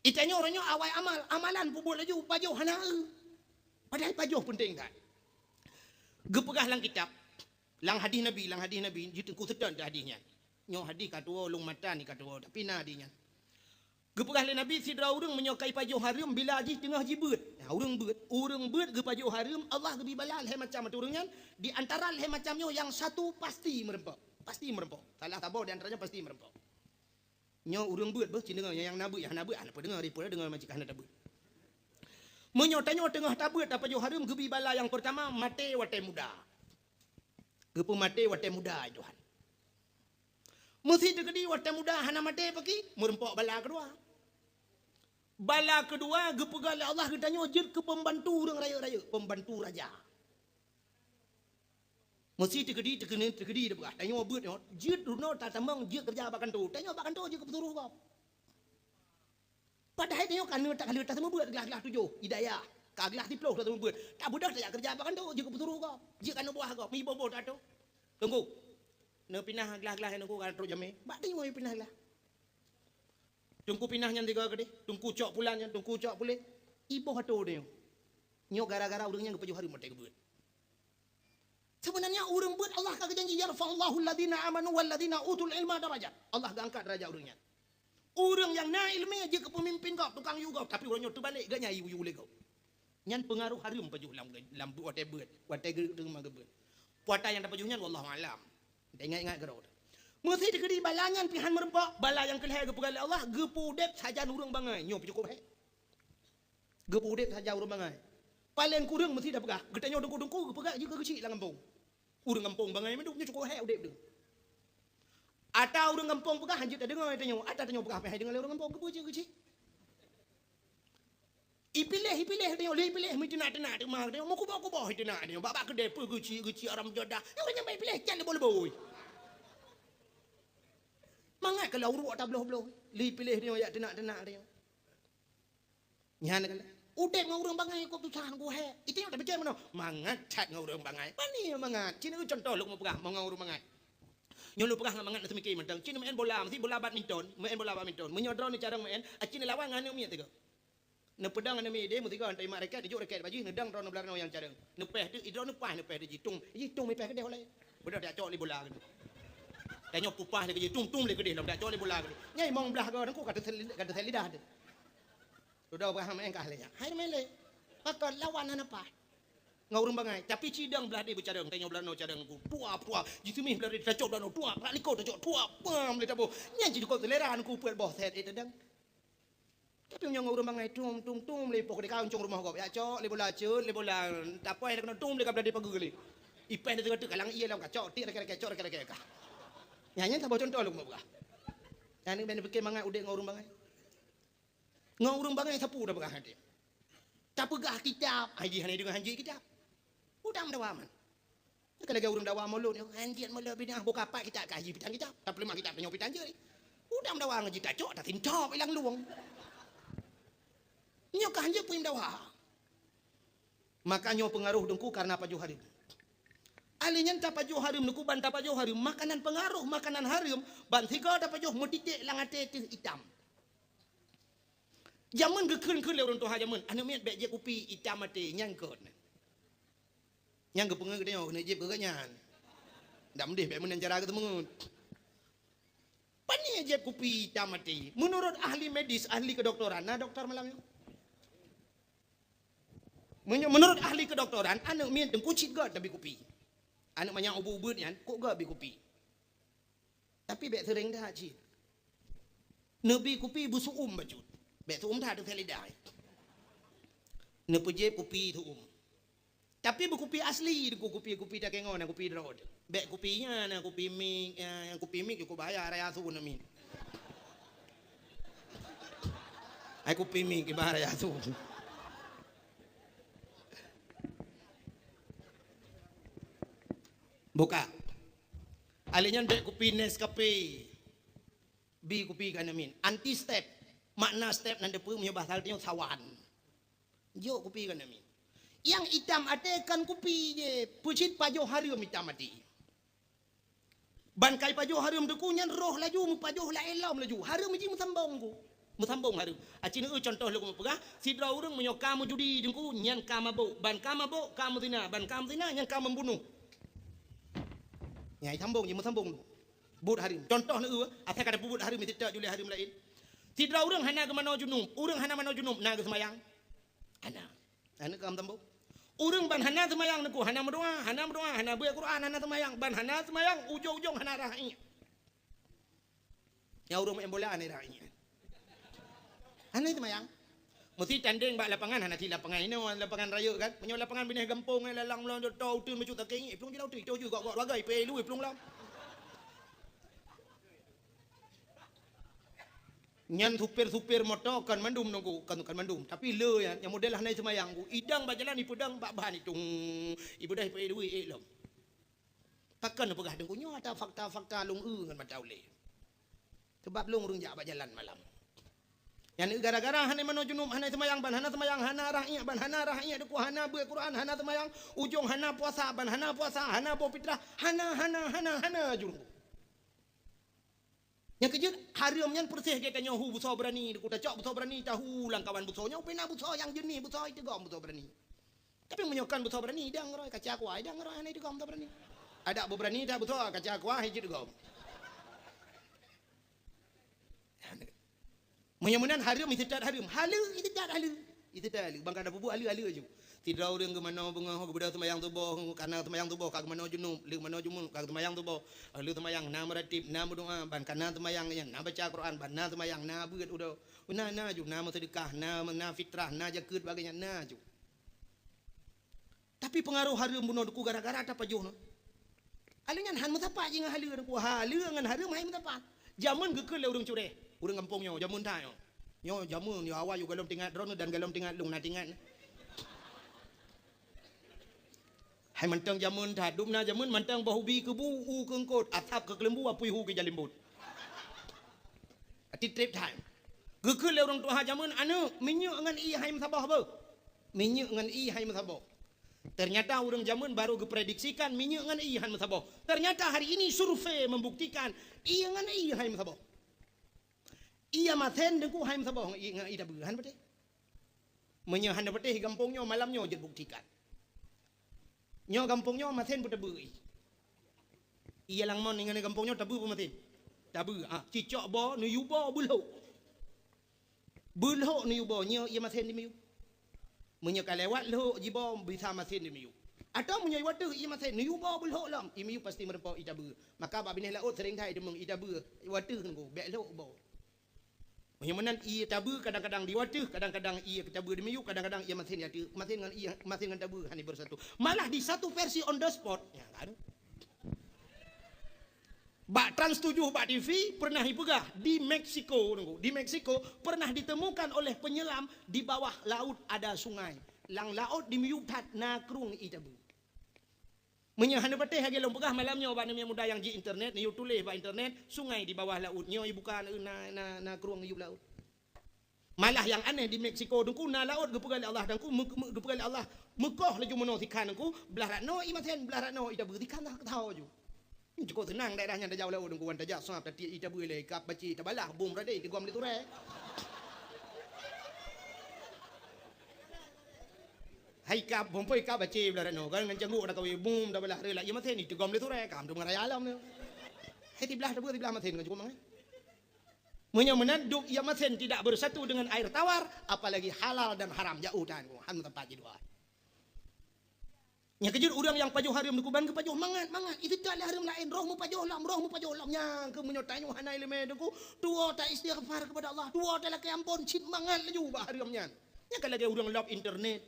Itanyoe uroe nyoe awai amal, amalan peubuet laju, pajoh hana eu. Padahai pajoh peunteng that. Geupeugah lam kitab, lam hadih Nabi, lam hadih Nabi, jiteungku seutôt hadih nyan. Nyoe hadih ka tuwoe, lôn matan ka tuwoe, tapi na hadih nyan. Geupeugah lé Nabi, sidroe ureueng meunyoe ka ipajoh hareuem bila jih teungoh jibeuet. Nah, ureueng beuet, ureueng beuet geupajoh hareuem, Allah geubri bala lhèe macam ateueh ureueng nyan, di antara lhèe macam nyoe nyang satu pasti meureumpok. Pasti meureumpok. Salah saboh di antaranya pasti meureumpok. Nyoe ureueng beuet beuh, ci deungoe nyang na beuet, nyang hana beuet, hana peudeungoe, ripeue deungoe ma ci ka hana tabeuet. Meunyoe tanyoe teungoh tabeuet tapajoh hareuem geubri bala nyang peurtama maté watèe muda. Geupeumaté watèe muda, ai Tuhan. Meusi teukeudi watèe muda hana maté paki, meureumpok bala keudua. Bala keudua geupeugah lé Allah geutanyoe jeuet keu peumbantu ureueng rayeuk-rayeuk, peumbantu raja. Meusi teukeudi, teukeudi, teukeudi teupeugah, tanyoe beuet nyoe, jeuet runoe tatamong jeuet keureuja bak kantô. Tanyoe bak kantô jeuet keu peusuruh gob. Padahai tanyoe ka lheueh, ka lheueh taseumeubeuet glah-glah tujoh, hidayah. Ka glah siplôh taseumeubeuet. Tabeudôh tajak keureuja bak kantô, jeuet keu peusuruh gob. Jeuet keu aneuk buah gob, meuiboh-boh tato. Teungku, neupinah glah-glah nyan Teungku ka trok jamé. Bak tanyoe pinah glah. Teungku pinah nyan tiga keudéh, Teungku cok pulan nyan, Teungku cok puléh. Iboh atô tanyoe. Nyoe gara-gara ureueng nyan geupajoh hareuem watèe geubeuet. Sebenarnya ureueng beuet Allah ka geujanji, "Yarfa'ullahu alladzina amanu walladzina utul ilma darajat." Allah geuangkat darajat ureueng nyan. Ureueng nyang na ileumèe jeuet keu peumimpin gob, tukang yue gob, tapi uroe nyoe teubalek, geuh nyan yue-yue lé gob. Nyan peungaroh hareuem pajoh lam, lam watèe beuet, watèe geu-, teuma geubeuet. Puata nyang tapajoh nyan wallahu a'lam. Taingat-ingat keudroe. Meusi teukeudi bala nyan pih han meureumpok, bala nyang keulhèe geupeugah lé Allah, geupeuudép sajan ureueng bangai. Nyoe pih cukôp hék. Geupeuudép sajan ureueng bangai. Paleng kureueng meusi tapeugah, geutanyoe teungku-teungku geupeugah jeuet keu geuchik lam gampông. Ureueng gampông bangai mandum nyoe cukôp hék udép deuh. Ata ureuëng gampông peugah hanjeuet tadeungoe tanyoe, ata tanyoe peugah pih hai deungoe lé ureuëng gampông keupeue cit keuchik. Ipiléh, ipiléh tanyoe, lé ipiléh meuteunak-teunak teuma tanyoe, meukuboh-kuboh iteunak tanyoe, bak-bak keudée peue geuchik-geuchik aram jadah. Nyoe nyang bak ipiléh can leuboi-leuboi. Mangat keu lam uruek tabloh-bloh, lé ipiléh tanyoe jak teunak-teunak tanyoe. Nyan kan. Udeb ngon ureuëng bangai kok susah ngon hek. Itu nyang tapike meunoe. Mangat that ngon ureuëng bangai. Pani mangat. Cina contoh lôn mupeugah ngon ureuëng bangai. Nyoe lôn peugah ngon mangat na seumike mantong. Cina main bola, mesti bola badminton, main bola badminton. Meunyoe droeneuh carong main, a cina lawan ngon aneuk miet tiga. Neupeudong aneuk miet deh, mesti kan terima raket, tujuk raket bajih, neudong droeneuh belah noe nyang carong. Neupeh tu, idroeneuh pas neupeh tu jitung. Jitung mipeh keudeh oleh. Beudôh dak cok lé bola keudeh. Tanyoe pupah lé keudeh, tung-tung lé keudeh, lom dak cok lé bola keudeh. Nyai mong blah goe, nangku kata sel-, kata sel lidah tu. Sudah Abraham engkah lé nyan. Hai main lé. Maka lawan hana paih. Ngon ureuëng bangai, tapi cidong blah deh beucadong, tanyoe blah noe cadong ku. Tua, tua, jiseumih blah deh tacok blah noe, tua, bak likot tacok, tua, pam lé taboh. Nyan jidukot selera ku peuet boh set eh tadang. Tapi meunyoe ngon ureuëng bangai tum, tum, tum lé poh deka uncong rumoh gob. Ya cok lé bola cut, lé bola tapoh lé keunoe tum lé ka blah deh pageue lé. Ipeh lé teuka kalang ié lam kacok, tik lé kacok, lé kacok. Nyan nyan saboh contoh lôn peugah. Nyan ni ben pikir mangat udeb ngon ureuëng bangai. Ngon ureuëng bangai sapeue tapeugah hati. Tapeugah kitab, hai jih hana deungoe hanjeuet kitab. Udang meudawa man. Ka lagée ureuëng dawa mulod nyoe, hanjeuet mulod bidah boh kapat kitab ka jih pitang kitab, tapeuleumah kitab tanyoe pitang jeuet. Udang meudawa ngon jih tacok, tasintop ilang luwong. Nyoe ka hanjeuet peue meudawa. Maka nyoe peungaroh deungku karena pajoh hareuem. Alé nyan tapajoh hareuem deungku ban tapajoh hareuem, makanan peungaroh makanan hareuem ban sigoe tapajoh meutitek lam até teuh itam. Jameun geukheun-kheun lé ureuëng tuha jameun, aneuk miet bék jieb kupi itam até nyang kot. Nyang geupeungeut geutanyoe keuneuk jieb keu geuhnyan. Dak meudeh bék meunan cara geuteumeungeut. Pane jieb kupi itam até? Meunurot ahli medis, ahli keudoktoran, na doktor malam nyoe? Meunyoe meunurot ahli keudoktoran, aneuk miet teungku cit göt tabi kupi. Aneuk manyak ubeuet-ubeuet nyan, kok göt bi kupi. Tapi bék seuréng that cit. Neubi kupi beusu'um bacut. Bék su'um that teuh lidah. Neupeujieb kupi su'um. Tapi beukupi asli, kupi-kupi takengon, kupi droe teuh. Bék kupi nyan, kupi mik, eh, kupi mik jukuk bahaya raya su neumi. Ai kupi mik ibarat raya su. Buka. Alé nyan bék kupi Nescafe. Bi kupi keu aneuk miet. Anti step. Makna step nan teupeue meunyoe bahasa tanyoe sawan. Jok kupi keu aneuk miet. Nyang itam até kon kupi jih, peucit pajoh hareuem itam até. Ban kai pajoh hareuem teungku nyan roh laju meupajoh laén lom laju. Hareuem jih meusambong ku. Meusambong hareuem. Aci neueu contoh lôn peugah, sidroe ureuëng meunyoe ka meujudi teungku nyan ka mabök, ban ka mabök ka meuzina, ban ka meuzina nyan ka membunuh. Nyai sambong jih meusambong. Buet hareuem. Contoh neueu, asai ka tapeubuet hareuem meusitak julée hareuem laén. Sidroe ureuëng hana geumanoe junub, ureuëng hana manoe junub na geuseumayang? Hana. Hana ka meusambong. Ureuëng ban hana seumayang teungku, hana meudoa, hana meudoa, hana beuet Quran, hana seumayang, ban hana seumayang ujong-ujong hana rhah iék. Nyang ureuëng main bola hana rhah iék. Hana seumayang. Meusti tandeng bak lapangan, hana cit lapangan inoe, lapangan rayeuk kan. Meunyoe lapangan binéh gampông, eh, lalang meulang, tau uteuen bacut sakét, eh, plueng jilau tui, tau ju gok-gok ragai, pei lui plueng lam. Nyan supir-supir moto kon mandum nunggu, kon, kon mandum. Tapi le nyan, nyang model hana seumayang ku, idang bak jalan ipeudang bak ban itung, ibeudôh ipeu lui ék lom. Pakon neupeugah deungon nyoe ata fakta-fakta lôn eu ngon mata ulée. Sebab lôn ureuëng jak bak jalan malam. Nyan gara-gara hana manoe junub, hana seumayang, ban hana seumayang, hana rhah iék, ban hana rhah iék, teungku hana beuet Quran, hana seumayang, ujong hana puasa, ban hana puasa, hana boh fitrah, hana, hana, hana, hana jurung. Nyang keujeuet, hareuem nyan peureséh geutanyoe hu beusoe beurani, teungku tacok beusoe beurani, tahu lam kawan beusoe nyoe, pih na beusoe nyang jeunih, beusoe iteugom beusoe beurani. Tapi meunyoe kon beusoe beurani, idang roe, kaca kuah, idang roe hana iteugom beusoe beurani. Adak beubeurani that beusoe, kaca kuah hana iteugom. Meunyoe meunan hareuem, iseutôt hareuem. Haleue, iseutôt haleue. Iseutôt haleue. Bang ka na peubuet haleue-haleue ju. Sidroe ureuëng geumanoe beungoh, geubeudôh seumayang suboh, kana seumayang suboh ka geumanoe junub, lheueh manoe junub ka geuseumayang suboh. Lheueh seumayang na meuratéb, na meudoa, ban kana seumayang nyan, na baca Quran, ban na seumayang, na beuet uroe. Na, na ju, na meuseudeukah, na, na fitrah, na jakeuet, bagée nyan, na ju. Tapi peungaroh hareuem bunoe teungku gara-gara tapajoh nyoe. Alèh nyan han meusapat jih ngon haleue, haleue ngon hareuem han meusapat. Jameun geukheun lé ureueng cureh, ureueng gampông nyoe, jameun that nyoe. Nyoe jameun, nyoe awai yue gohlom teuingat droeneuh dan gohlom teuingat lôn na teuingat. Hai mantong jameun that, dum na jameun mantong boh ubi keubu u keu eungkôt, asab keu keuleumbu, apui hu keu jalimbot. Até treb that. Geukheun lé ureueng tuha jameun, "Aneuk, minyeuk ngon ié han meusaboh beuh. Minyeuk ngon ié han meusaboh." Ternyata ureueng jameun baru geuprediksikan minyeuk ngon ié han meusaboh. Ternyata hari ini survei membuktikan ié ngon ié han meusaboh. Ié masen teungku han meusaboh ngon ié, ngon ié tabeue, han patéh. Meunyoe hana patéh gampông nyoe, malam nyoe jeuet buktikan. Nyoe gampông nyoe masen peue tabeue ié. Ié lam mon ngon gampông nyoe tabeue peue masen? Tabeue, ah, cicok boh, neuyue boh, beulhok. Beulhok neuyue boh, nyoe ié masen dimiyueb. Meunyoe ka lewat lhok jiboh, bisa masen dimiyueb. Atawa meunyoe ié wateuh ié masen, neuyue boh beulhok lom, ié miyueb pasti meurumpok ié tabeue. Maka bak binéh laôt seuring that teumeung ié tabeue, ié wateuh ngon bèk lhok boh. Meunyoe meunan ié tabeue kadang-kadang di wateuh, kadang-kadang ié tabeue dimiyueb, kadang-kadang ié masen di ateueh, masen ngon ié, masen ngon tabeue hana beusatu. Malah di satu versi on the spot, nyan kan. Bak Trans tujuh bak T V pernah ipeugah di Meksiko, di Meksiko pernah ditemukan oleh penyelam di bawah laut ada sungai. Lam laôt dimiyueb that na krueng ié tabeue. Meunyoe hana patéh lagèe lôn peugah malam nyoe bak aneuk muda nyang ji internet, neuyue tuléh bak internet, sungai di bawah laut. Nyoe ibuka na, na, na krueng iyueb laôt. Malah nyang aneh di Meksiko teungku na laôt geupeugah lé Allah teungku, meu-, meu-, geupeugah lé Allah, meukoh laju meunoe sikhan teungku, blah rat noe ié masen, blah rat noe ié tabeue, sikhan teuh tho ju. Cukôp seunang daerah nyan tajak u laôt teungku, wan tajak sab, tatiek ié tabeue ilèe, kab bacé, tabalah bom radeh, tigom lé turée. Hai kab, bom poi kab bacé blah rat noe, kan ngon canggôk takeue bom, tabalah reulat, ié masen iteugom lé turée, kam teuma raya lom nyoe. Hai siblah tabeue, siblah masen, kan cukôp mangat. Meunyoe meunan dum ié masen tidak bersatu dengan air tawar, apalagi halal dan haram, jak u tan, han meusapat jidua. Nyan keuh jeuet ureueng nyang pajoh hareuem teungku ban geupajoh mangat-mangat. Ié teuka lé hareuem laén, roh meupajoh lom, roh meupajoh lom. Nyan keuh meunyoe tanyoe hana iéleumé teungku, tuwoe taistighfar keupada Allah, tuwoe talakée ampôn, cit mangat laju bak hareuem nyan. Nyan ka lagée ureueng lop internet.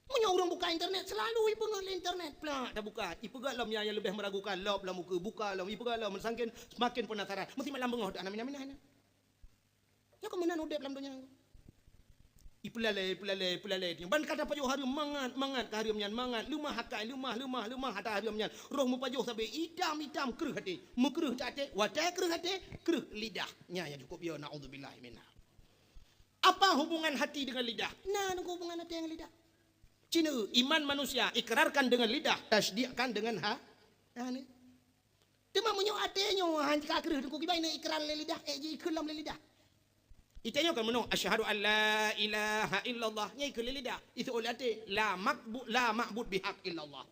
Meunyoe ureueng buka internet, seulalu ipeungeut lé internet. Plak, tabuka. Ipeugah lom nyang, nyang leubeh meuragukan, lop lom ukeue, buka lom, ipeugah lom, sangken semakin penasaran. Meusi malam beungoh, hana mina-mina nyan. Nyoe keuh meunan udeb lam donya. Ipeulalée, ipeulalée, ipeulalée. Ban ka tapajoh hareuem mangat, mangat ka hareuem nyan, mangat. Leumah akai, leumah, leumah, leumah ata hareuem nyan. Roh meupajoh sabe itam, itam, kreueh até. Meukreueh até, watée kreueh até, kreueh lidah. Nyan nyang cukôp yo, naudzubillah minha. Apa hubungan hati dengan lidah? Na, na hubungan hati dengan lidah. Cina, iman manusia ikrarkan dengan lidah, tasdikkan dengan ha-, hana. Teuma meunyoe até nyoe han ka kreueh teungku kiban na ikrar lé lidah, ék ji ikheun lom lé lidah. Ita nyoe kan meunoe, "Asyhadu an la ilaha illallah." Nyan ikheun lé lidah. Iseuôt lé até, "La makbu-, la ma'bud bihaq illallah."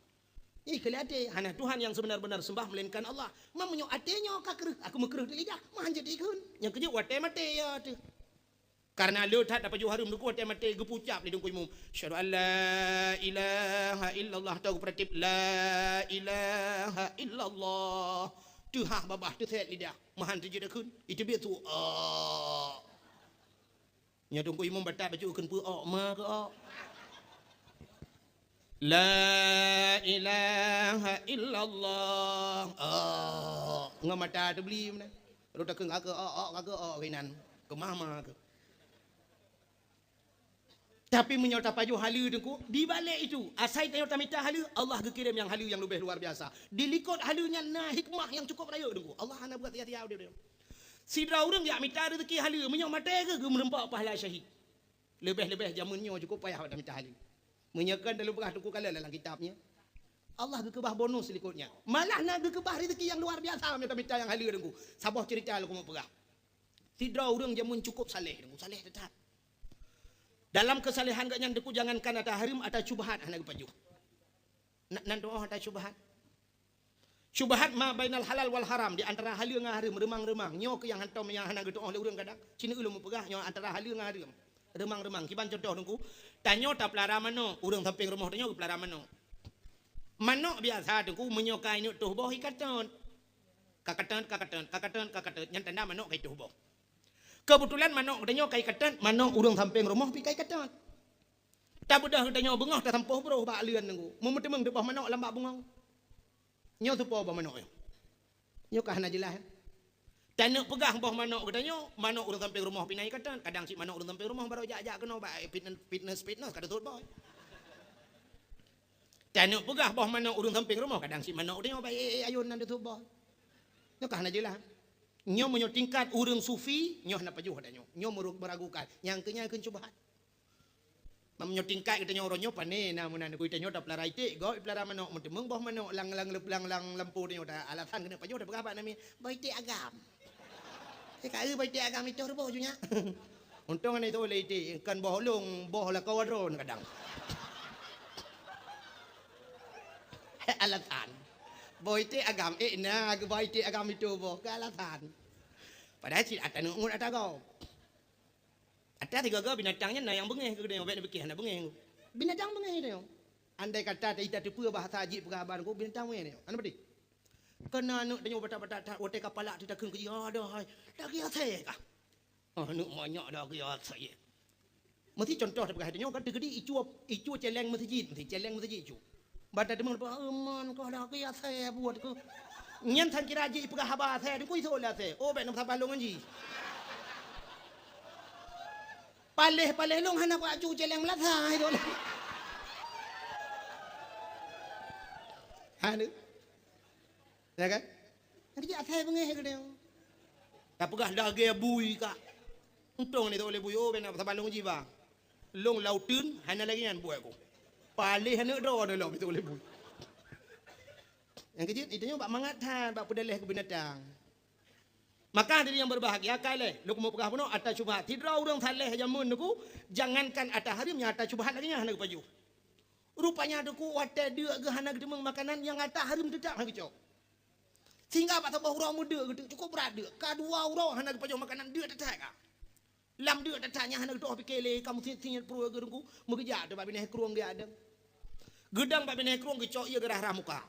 Nyan ikheun lé até, "Hana Tuhan yang sebenar-benar sembah melainkan Allah." Ma meunyoe até nyoe ka kreueh, aku meukreueh di lidah, ma han jeuet ikheun. Nyang keujeuet watée maté ya teuh. Karena le that tapajoh hareuem teungku watée maté geupeucap lé teungku imum. Asyhadu an la ilaha illallah, tau geupeuratéb la ilaha illallah. Teuhah babah teusét lidah. Ma han teujeuet akheun. Iteubiet su. Oh. Nyoe teungku imum batat bacut kheun peu ok ma keu ok. La ilaha illallah. Oh. Ngon mata teubli meunan. Rot takheun ka keu ok, ok ka keu ok keunan. Keumah ma keu. Tapi meunyoe tapajoh haleue teungku, di balek itu, asai tanyoe tamita haleue, Allah geukirém nyang haleue nyang leubeh luar biasa. Di likot haleue nyan na hikmah nyang cukôp rayeuk teungku. Allah hana buat sia-sia udeb. Sidroe ureueng jak mita reuzeki haleue, meunyoe maté geuh geumeureumpok pahala syahid. Leubeh-leubeh jameun nyoe cukôp payah bak tamita haleue. Meunyoe kon talupeugah teungku kalon lam kitab nyan. Allah geukeubah bonus likot nyan. Malah na geukeubah reuzeki nyang luar biasa meunyoe tamita nyang haleue teungku. Saboh ceurita lôn keumeung peugah. Sidroe ureueng jameun cukôp saleh, saleh that. Dalam keusalehan gobnyan teungku jangankan ata hareuem, ata syubhat hana geupajoh. Na, nan doa ata syubhat. Syubhat ma bainal halal wal haram, di antara haleue ngon hareuem, reumang-reumang. Nyoe keuh nyang hantom nyang hana geutuoh lé ureueng kadang. Cina ulôn meupeugah nyoe antara haleue ngon hareuem. Reumang-reumang. Kiban cuntoh teungku, tanyoe tapeulara manok, ureueng sampéng rumoh tanyoe geupeulara manok. Manok biasa teungku meunyoe ka ineuk toh boh ikatot. Kakatot, kakatot, kakatot, kakatot. Nyan tanda manok ka itoh boh. Keubeutulan manok geutanyoe ka ikatot, manok ureueng sampéng rumoh pih ka ikatot. Tabeudôh geutanyoe beungoh tasampôh broh bak leuen teungku. Meuteumèe teuboh manok lam bak bungong. Nyoe tupo boh manok nyoe. Nyoe ka hana jeulaih. Taneuk peugah boh manok geutanyoe, manok ureuëng sampéng rumoh pih na ikatan, kadang cit manok ureuëng sampéng rumoh barô jak-jak keunoe bak fitness, fitness, fitness ka teusut boh. Taneuk peugah boh manok ureuëng sampéng rumoh, kadang cit manok geutanyoe bak ék-ék ayôn nan teusut boh. Nyoe ka hana jeulaih. Nyoe meunyoe tingkat ureuëng sufi, nyoe hana pajoh geutanyoe. Nyoe meuragukan. Nyang keu nyan kheun syubhat. Meunyoe tingkat geutanyoe uroe nyoe pane na meunan, geutanyoe tapeulara iték, gob ipeulara manok, meuteumeung boh manok lam, lam, lam, lam lampôh tanyoe, ta alasan keuneuk pajoh tapeugah bak namiet, "Boh iték agam." Ka eu boh iték agam itu reuboh ju nyak. Untông hana itu lé iték, kan boh lông, boh lakoe droen kadang. Alasan. Boh iték agam, ék na geuboh iték agam itu boh, keu alasan. Padahai cit ata ngon ata gob. Ata sigoe-goe binatang nyan na nyang beungéh keu geutanyoe, bék neupiké hana beungéh. Binatang beungéh geutanyoe. Andai kata ta-, tateupeue bahasa jih peugah haba nyoe, binatang beungéh geutanyoe. Hana peudeh. Keu na aneuëk tanyoe batat-batat that, watée ka palak teuh takheun keu jih, "Adoh hai, lagée asèe kah?" "Oh, aneuëk manyak lagée asèe." Meusti contoh tapeugah tanyoe kan teukeudi icue, icue céléng meuseujid, meusti céléng meuseujid icue. Ban tateumeung, "Euman kah lagée asèe buet keuh." Nyan sangkira jih ipeugah haba asèe, teungku isôk lé asèe. Oh, bék na meusaban lôn ngon jih. Paléh-paléh lôn hana kuacu céléng meulasa, itu lé. Hana. Ya kan? Nyan keuh asèe beungéh geutanyoe. Tapeugah lagée bui kah. Untông ni tak boleh bui, oh, bék na meusaban lôn ngon jih, bah. Lôn lauteun, hana lagée nyan buet ku. Paléh aneuëk droe lom, itu boleh bui. Nyang keujeuet, itu nyoe bak mangat that, bak peudaleh keu binatang. Maka hadirin yang berbahagia, ka lé, lôn keumeung peugah bunoe ata syubhat. Sidroe ureuëng saleh jameun teungku, jangankan ata hareuem, nyang ata syubhat lagée nyan hana geupajoh. Rupanya teungku, watée deuk geuh hana geuteumeung makanan, nyang ata hareuem teutap hana geucok. Sehingga bak saboh uroe meudeuk geuteuk, cukup brat deuk. Ka dua uroe hana geupajoh makanan, deuk that-that ka. Lam deuk that-that nyan hana geutoh pike lé, ka meusiet-siet pruet geuh teungku, meugeujak teuk bak binéh krueng geuadeueng. Geudong bak binéh krueng geucok ié geurah-rah muka.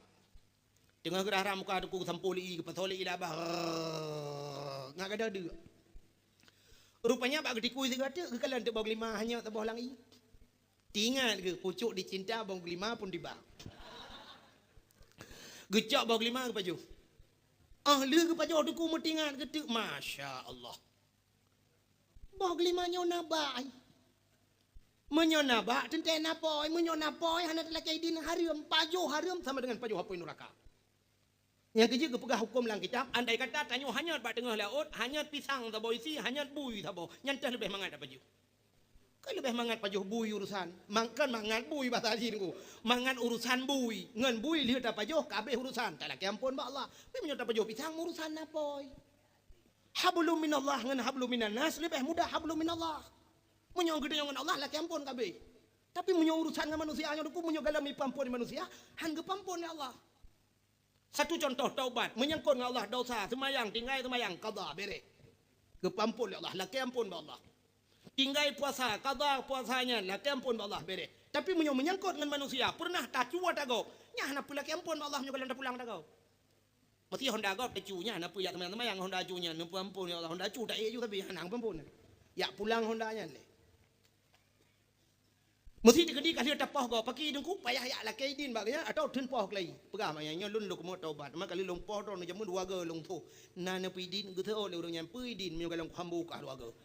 Teungoh geurah-rah muka teungku geusampoe lé ié, geupasoe lé ié lam babah. Ngat gadôh deuk. Rupanya bak geutikui sigoe teuk, geukalon teuk boh geulima hanyot saboh lam ié. Teuingat geuh, pucuk dicinta boh geulima pun tiba. Geucok boh geulima geupajoh. Ah, lheueh geupajoh teungku meuteuingat geuh teuk, masya Allah. Boh geulima nyoe na bak ai. Meunyoe na bak, teuntée na apôi. Meunyoe na apôi, hana talakée idin, hareuem. Pajoh hareuem sama dengan pajoh apôi nuraka. Nyang keujeuet geupeugah huköm lam kitab, andai kata tanyoe hanyot bak teungoh laôt, hanyot pisang saboh isi, hanyot bui saboh, nyan teuh leubeh mangat tapajoh. Kan leubeh mangat pajoh bui urusan. Mang-, kan mangat bui bahasa jih teungku. Mangat urusan bui. Ngon bui lheueh tapajoh, ka habéh urusan. Talakée amphon bak Allah. Tapi meunyoe tapajoh pisang, urusan na apôi. Hablum minallah ngon hablum minan nas leubeh mudah hablum minallah. Meunyoe geutanyoe ngon Allah lakée amphon ka abéh. Tapi meunyoe urusan ngon manusia nyoe teungku, meunyoe galom ipeuamphon lé manusia, han geupeuamphon lé Allah. Satu contoh taubat, menyangkut ngon Allah dosa, seumayang, tinggai seumayang, qadha, béréh. Geupeuamphon lé Allah, lakée amphon bak Allah. Tinggai puasa, qadha puasa nyan, lakée amphon bak Allah, béréh. Tapi meunyoe menyangkot ngon manusia, peureunah tacu ata gob, nyan hana peue lakée amphon bak Allah meunyoe galom tapulang ata gob. Meusti honda gob tacu nyan, hana peue jak seumayang-seumayang honda cu nyan, neupeuamphon, "Ya Allah, honda cu taék ju sabe, hana geupeuamphon." Jak pulang honda nyan lé. Meusti teukeudi ka lheueh tapoh gob, pakri teungku, payah jak lakée idin bak geuh nyan, atawa theun poh keulayi. Peugah bak nyan, "Nyoe lôn lôn keumeung taubat, teuma ka lheueh lôn poh droeneuh jameun dua goe lôn poh." Na neupeuidin, geuseuôt lé ureuëng nyan, "Peu idin meunyoe galom kuham bukah dua goe?"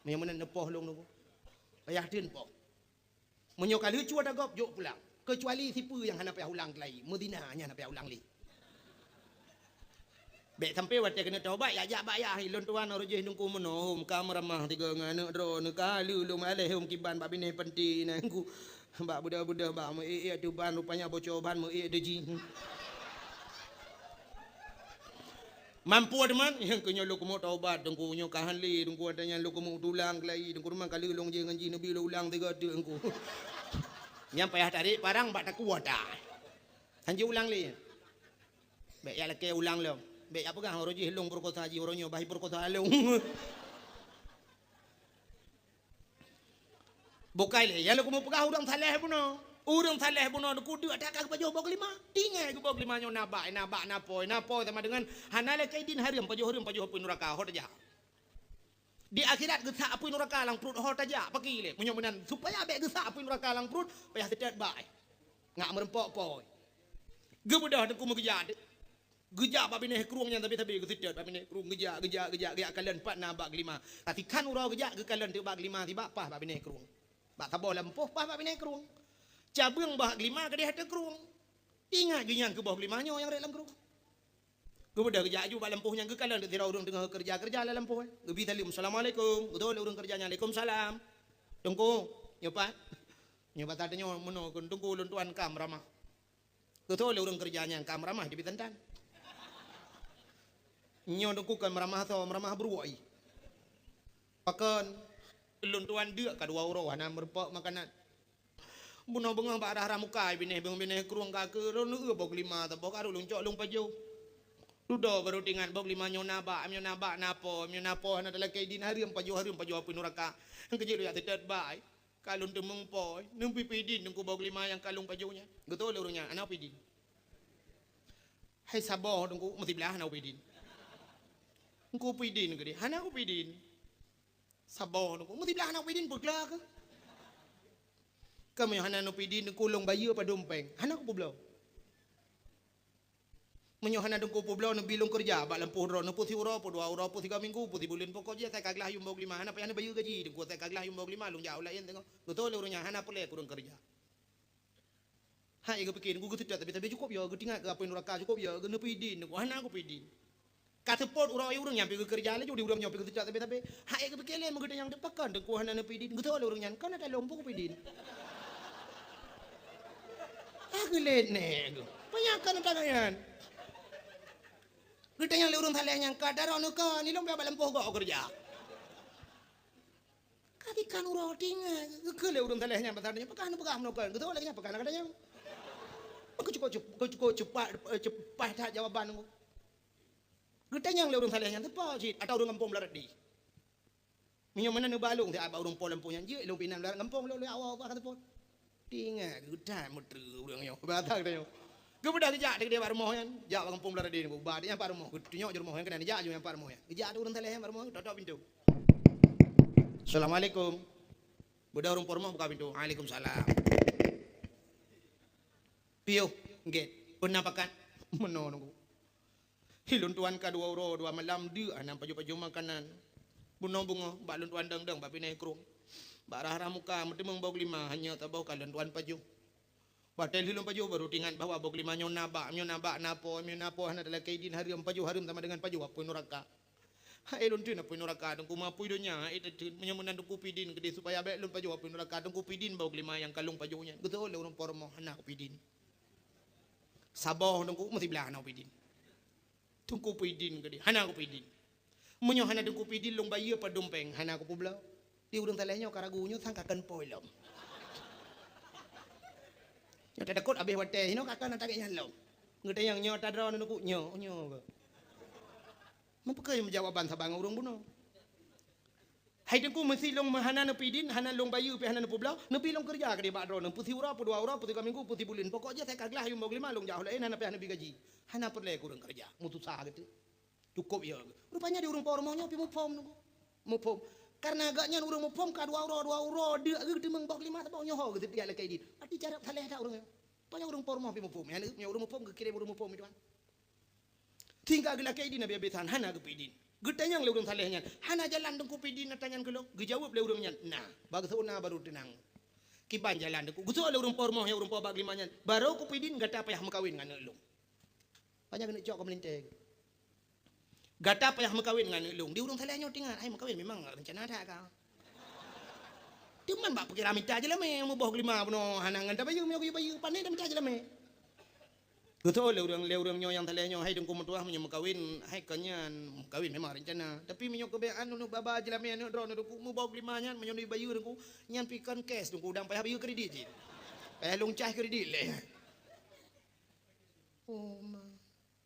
Meunyoe meunan neupoh lôn teungku. Payah theun poh. Meunyoe ka leucue ata gob, jok pulang. Keucuali sipeue nyang hana payah ulang keulayi, meuzina nyan hana payah ulang lé. Bék sampoe watée keuneuk taubat, jak-jak bak yah, "Lôn tuan roh jih teungku meunoe, hom ka meuramah tiga ngon aneuëk droeneuh, ka lheueh lôn aleh hom kiban bak binéh panti nyan ku, bak beudôh-beudôh bak meu-ék-ék ateueh ban, rupanya boco ban meu-ék ateueh jih." Mampu teuma, nyang keu nyoe lôn keumeung taubat, teungku nyoe ka han lé, teungku ata nyan lôn keumeung tulang keulayi, teungku teuma ka lheueh lôn jih ngon jih neubi lôn ulang tiga teuk teungku. Nyan payah tarek parang bak takue ata. Han jeuet ulang lé. Bék jak lakée ulang lom. Bék jak peugah uroe jih lôn peurekosa jih, uroe nyoe bah peurekosa lôn. Bukai lé, nyang lôn keumeung peugah ureuëng saleh bunoe. Ureuëng saleh bunoe teungku deuk that ka geupajoh boh geulima. Tinggai geuboh geulima nyoe na bak, na bak, na apôi, na apôi sama dengan hana lakée idin hareuem, pajoh hareuem, pajoh apui nuraka, ho tajak. Di akhirat geusak apui nuraka lam pruet, ho tajak, pakri lé. Meunyoe meunan, supaya bék geusak apui nuraka lam pruet, payah teutet bak. Ngat meureumpok apôi. Geubeudôh teungku meugeujak teuk. Geujak bak binéh krueng nyan sabe-sabe geuseutôt bak binéh krueng, geujak, geujak, geujak, geujak kalon pat na bak geulima. Ka sikhan uroe geujak geukalon teuk bak geulima sibak paih bak binéh krueng. Bak saboh lampôh paih bak binéh krueng. Cabeueng bak geulima keudeh ateueh krueng. Ingat geuh nyan keu boh geulima nyoe nyang rhot lam krueng. Geubeudôh geujak aju bak lampôh nyan geukalon teuk sidroe ureuëng teungoh keureuja-keureuja lam lampôh. Geubi saleuem, "Assalamualaikum." Geutôh lé ureuëng keureuja nyan, "Waalaikumsalam." "Teungku, nyoe pat?" "Nyoe pat tanyoe meunoe kheun, Teungku, lôn tuan kam ramah." Geutôh lé ureuëng keureuja nyan, "Kam ramah di bitantan." "Nyoe Teungku kon meuramah soe, meuramah bruek." "Pakon?" "Lôn tuan deuk ka dua uroe hana meurumpok makanan. Bunoe beungoh bak rhah-rhah muka binéh, beungoh binéh krueng ka keu lôn eu boh geulima saboh ka lôn cok lôn pajoh. Dudoe barô teuingat boh geulima nyoe na bak, nyoe na bak, na po, nyoe na po, hana talakée idin, hareuem pajoh, hareuem pajoh apui nuraka. Keujeuet lôn jak seutôt bak, ka lôn teumeung po, neupui-pui idin Teungku boh geulima nyang ka lôn pajoh nyan." Geutôh lé ureuëng nyan, "Hana pui idin." "Hai saboh Teungku, meusiblah hana kupui idin." "Teungku pui idin keudeh." "Hana kupui idin." "Saboh Teungku, meusiblah hana kupui idin, peugah keuh." "Ka meunyoe hana neupui idin, Teungku lôn bayeue padum péng, hana kupeubloe." "Meunyoe hana Teungku peubloe, neubi lôn keureuja bak lampôh droe, neupeu siuroe, peu dua uroe, peu sigoe minggu, peu sibuleuen, pokok jih asai ka glah yum boh geulima, hana payah neubayeue gaji Teungku, asai ka glah yum boh geulima lôn jak u laén." Teungku geutôh lé ureuëng nyan, "Hana peureulée keu ureuëng keureuja." Hai geupike, Teungku geuseutôt sabe-sabe cukôp yo, geutingat keu apui nuraka cukôp yo, geuneupui idin Teungku, "Hana kupui idin." Ka seupôt uroe ureuëng nyan pi geukeureuja laju di ureuëng nyoe pi geuseutôt sabe-sabe. Hai geupike lé meugeutanyong teuk, "Pakon Teungku hana neupui idin?" Geutôh lé ureuëng nyan, "Kon ata lôn peue kupui idin." Ah, geulet nèk geuh. Panyakkan ata nyan. Geutanyong lé ureuëng saleh nyan, "Ka daroe neuka, nilom piah bak lampôh goe keureuja." Ka dikhan uroe tingai, geukheun lé ureuëng saleh nyan bak saboh nyan, "Pakon neupeugah meunoe kon?" Geutôh lagée nyan, "Pakon na gata nyan?" Keucukôp, keucukôp cepat, eh, cepat that jawaban Teungku. Geutanyong lé ureuëng saleh nyan, "Teupeue cit ata ureuëng gampông Beularadi?" "Meunyoe meunan neuba lôn siat bak ureuëng po lampôh nyan, jeuet lôn pih nan lam gampông lôn, lôn awai-awai ka seupôt." Tingai geutanyoe meutreuk ureuëng nyoe. Basa geutanyoe. Geubeudôh geujak teuk bak rumoh nyan, jak bak gampông Beularadi nyan, ba teuk nyan pat rumoh, geutunyok jih rumoh nyan keunan, jak jih nyan pat rumoh nyan. Geujak teuk ureuëng saleh nyan bak rumoh, geutok-tok pintoe. "Assalamualaikum." Beudôh ureuëng po rumoh buka pintoe. "Waalaikumsalam." "Piôh, gét. Peue na pakat?" "Meunoe Teungku. Hi lôn tuan ka dua uroe dua malam deuk hana pajoh-pajoh makanan. Bunoe beungoh bak lôn tuan dong-dong bak binéh krueng. Bak rhah-rhah muka meuteumeung boh geulima, hanya saboh ka lôn tuan pajoh. Watée lheueh lôn pajoh barô teuingat bahwa boh geulima nyoe na bak, nyoe na bak, na po, nyoe na po, hana talakée idin, hareuem pajoh, hareuem sama deungon pajoh apui nuraka. Hai lôn theun apui nuraka, Teungku, meupui donya, hai teutheun, meunyoe meunan Teungku pui idin keudeh supaya bék lôn pajoh apui nuraka, Teungku pui idin boh geulima nyang ka lôn pajoh nyan." Geutôh lé ureuëng po rumoh, "Hana kupui idin." "Saboh Teungku, meusiblah hana kupui idin." "Teungku pui idin keudeh?" "Hana kupui idin." "Meunyoe hana Teungku pui idin, lôn bayeue padum péng, hana kupeubloe." Di ureuëng saleh nyoe ka ragu, nyoe sang ka kon po lom. Nyoe tatakot habéh watée, nyoe ka kon ata gét nyan lom. Geutanyong, "Nyoe ata droeneuh Teungku?" "Nyoe, nyoe." Meupeukeue meujawaban saban ngon ureuëng bunoe. "Hai Teungku, meusiblah lôn hana neupui idin, hana lôn bayeue pih hana neupeubloe, neubi lôn keureuja keudeh bak droeneuh, peusiuroe, peudua uroe, peusigoe minggu, peusibuleuen. Pokok jih asai ka glah yum boh geulima lôn jak u laén, hana payah neubi gaji." Hana peureulée keu ureuëng keureuja, meususah geutanyoe. Cukôp yo. Rupanya di ureuëng po rumoh nyoe pih muphom Teungku. Muphom. Kareuna gobnyan ureuëng muphom ka dua uroe, dua uroe deuk geuh teumeung boh geulima saboh nyoe ho geuh tiep lakée idin. Berarti carab saleh that ureuëng nyoe. Rupanya ureuëng po rumoh pih muphom. Nyan ureuëng muphom geukirém ureuëng muphom itu kan. Sehingga geulakée idin habéh-habésan, hana geupui idin. Geutanyong lé ureuëng saleh nyan, "Hana jalan Teungku pui idin ata nyan keu lôn?" Geujaweueb lé ureuëng nyan, "Na, bak geuh na barô teunang. Kiban jalan Teungku." Geuseuôt lé ureuëng po rumoh nyang ureuëng po bak geulima nyan, "Barô kupui idin gata payah meukawen ngon aneuëk lôn." Panyang keuneuk cok keu meulintée. "Gata payah meukawen ngon aneuëk lôn." Di ureuëng saleh nyoe teuingat, "Hai meukawen memang rencana that ka." Teuma bak pikiran mita jeulamé, muboh geulima bunoe hana ngon tabayeue, meunyoe geuyue bayeue, pane tamita jeulamé. Geutôh lé ureuëng, lé ureuëng nyoe nyang saleh nyoe, "Hai Teungku meutuah, meunyoe meukawen, hai kon nyan meukawen memang rencana. Tapi meunyoe keubiasaan aneuëk baba jeulamé aneuëk droeneuh Teungku, muboh geulima nyan meunyoe neubayeue Teungku, nyan pih kon cash Teungku, dang payah bayeue kredit cit. Payah lôn cah kredit lé." Oh ma.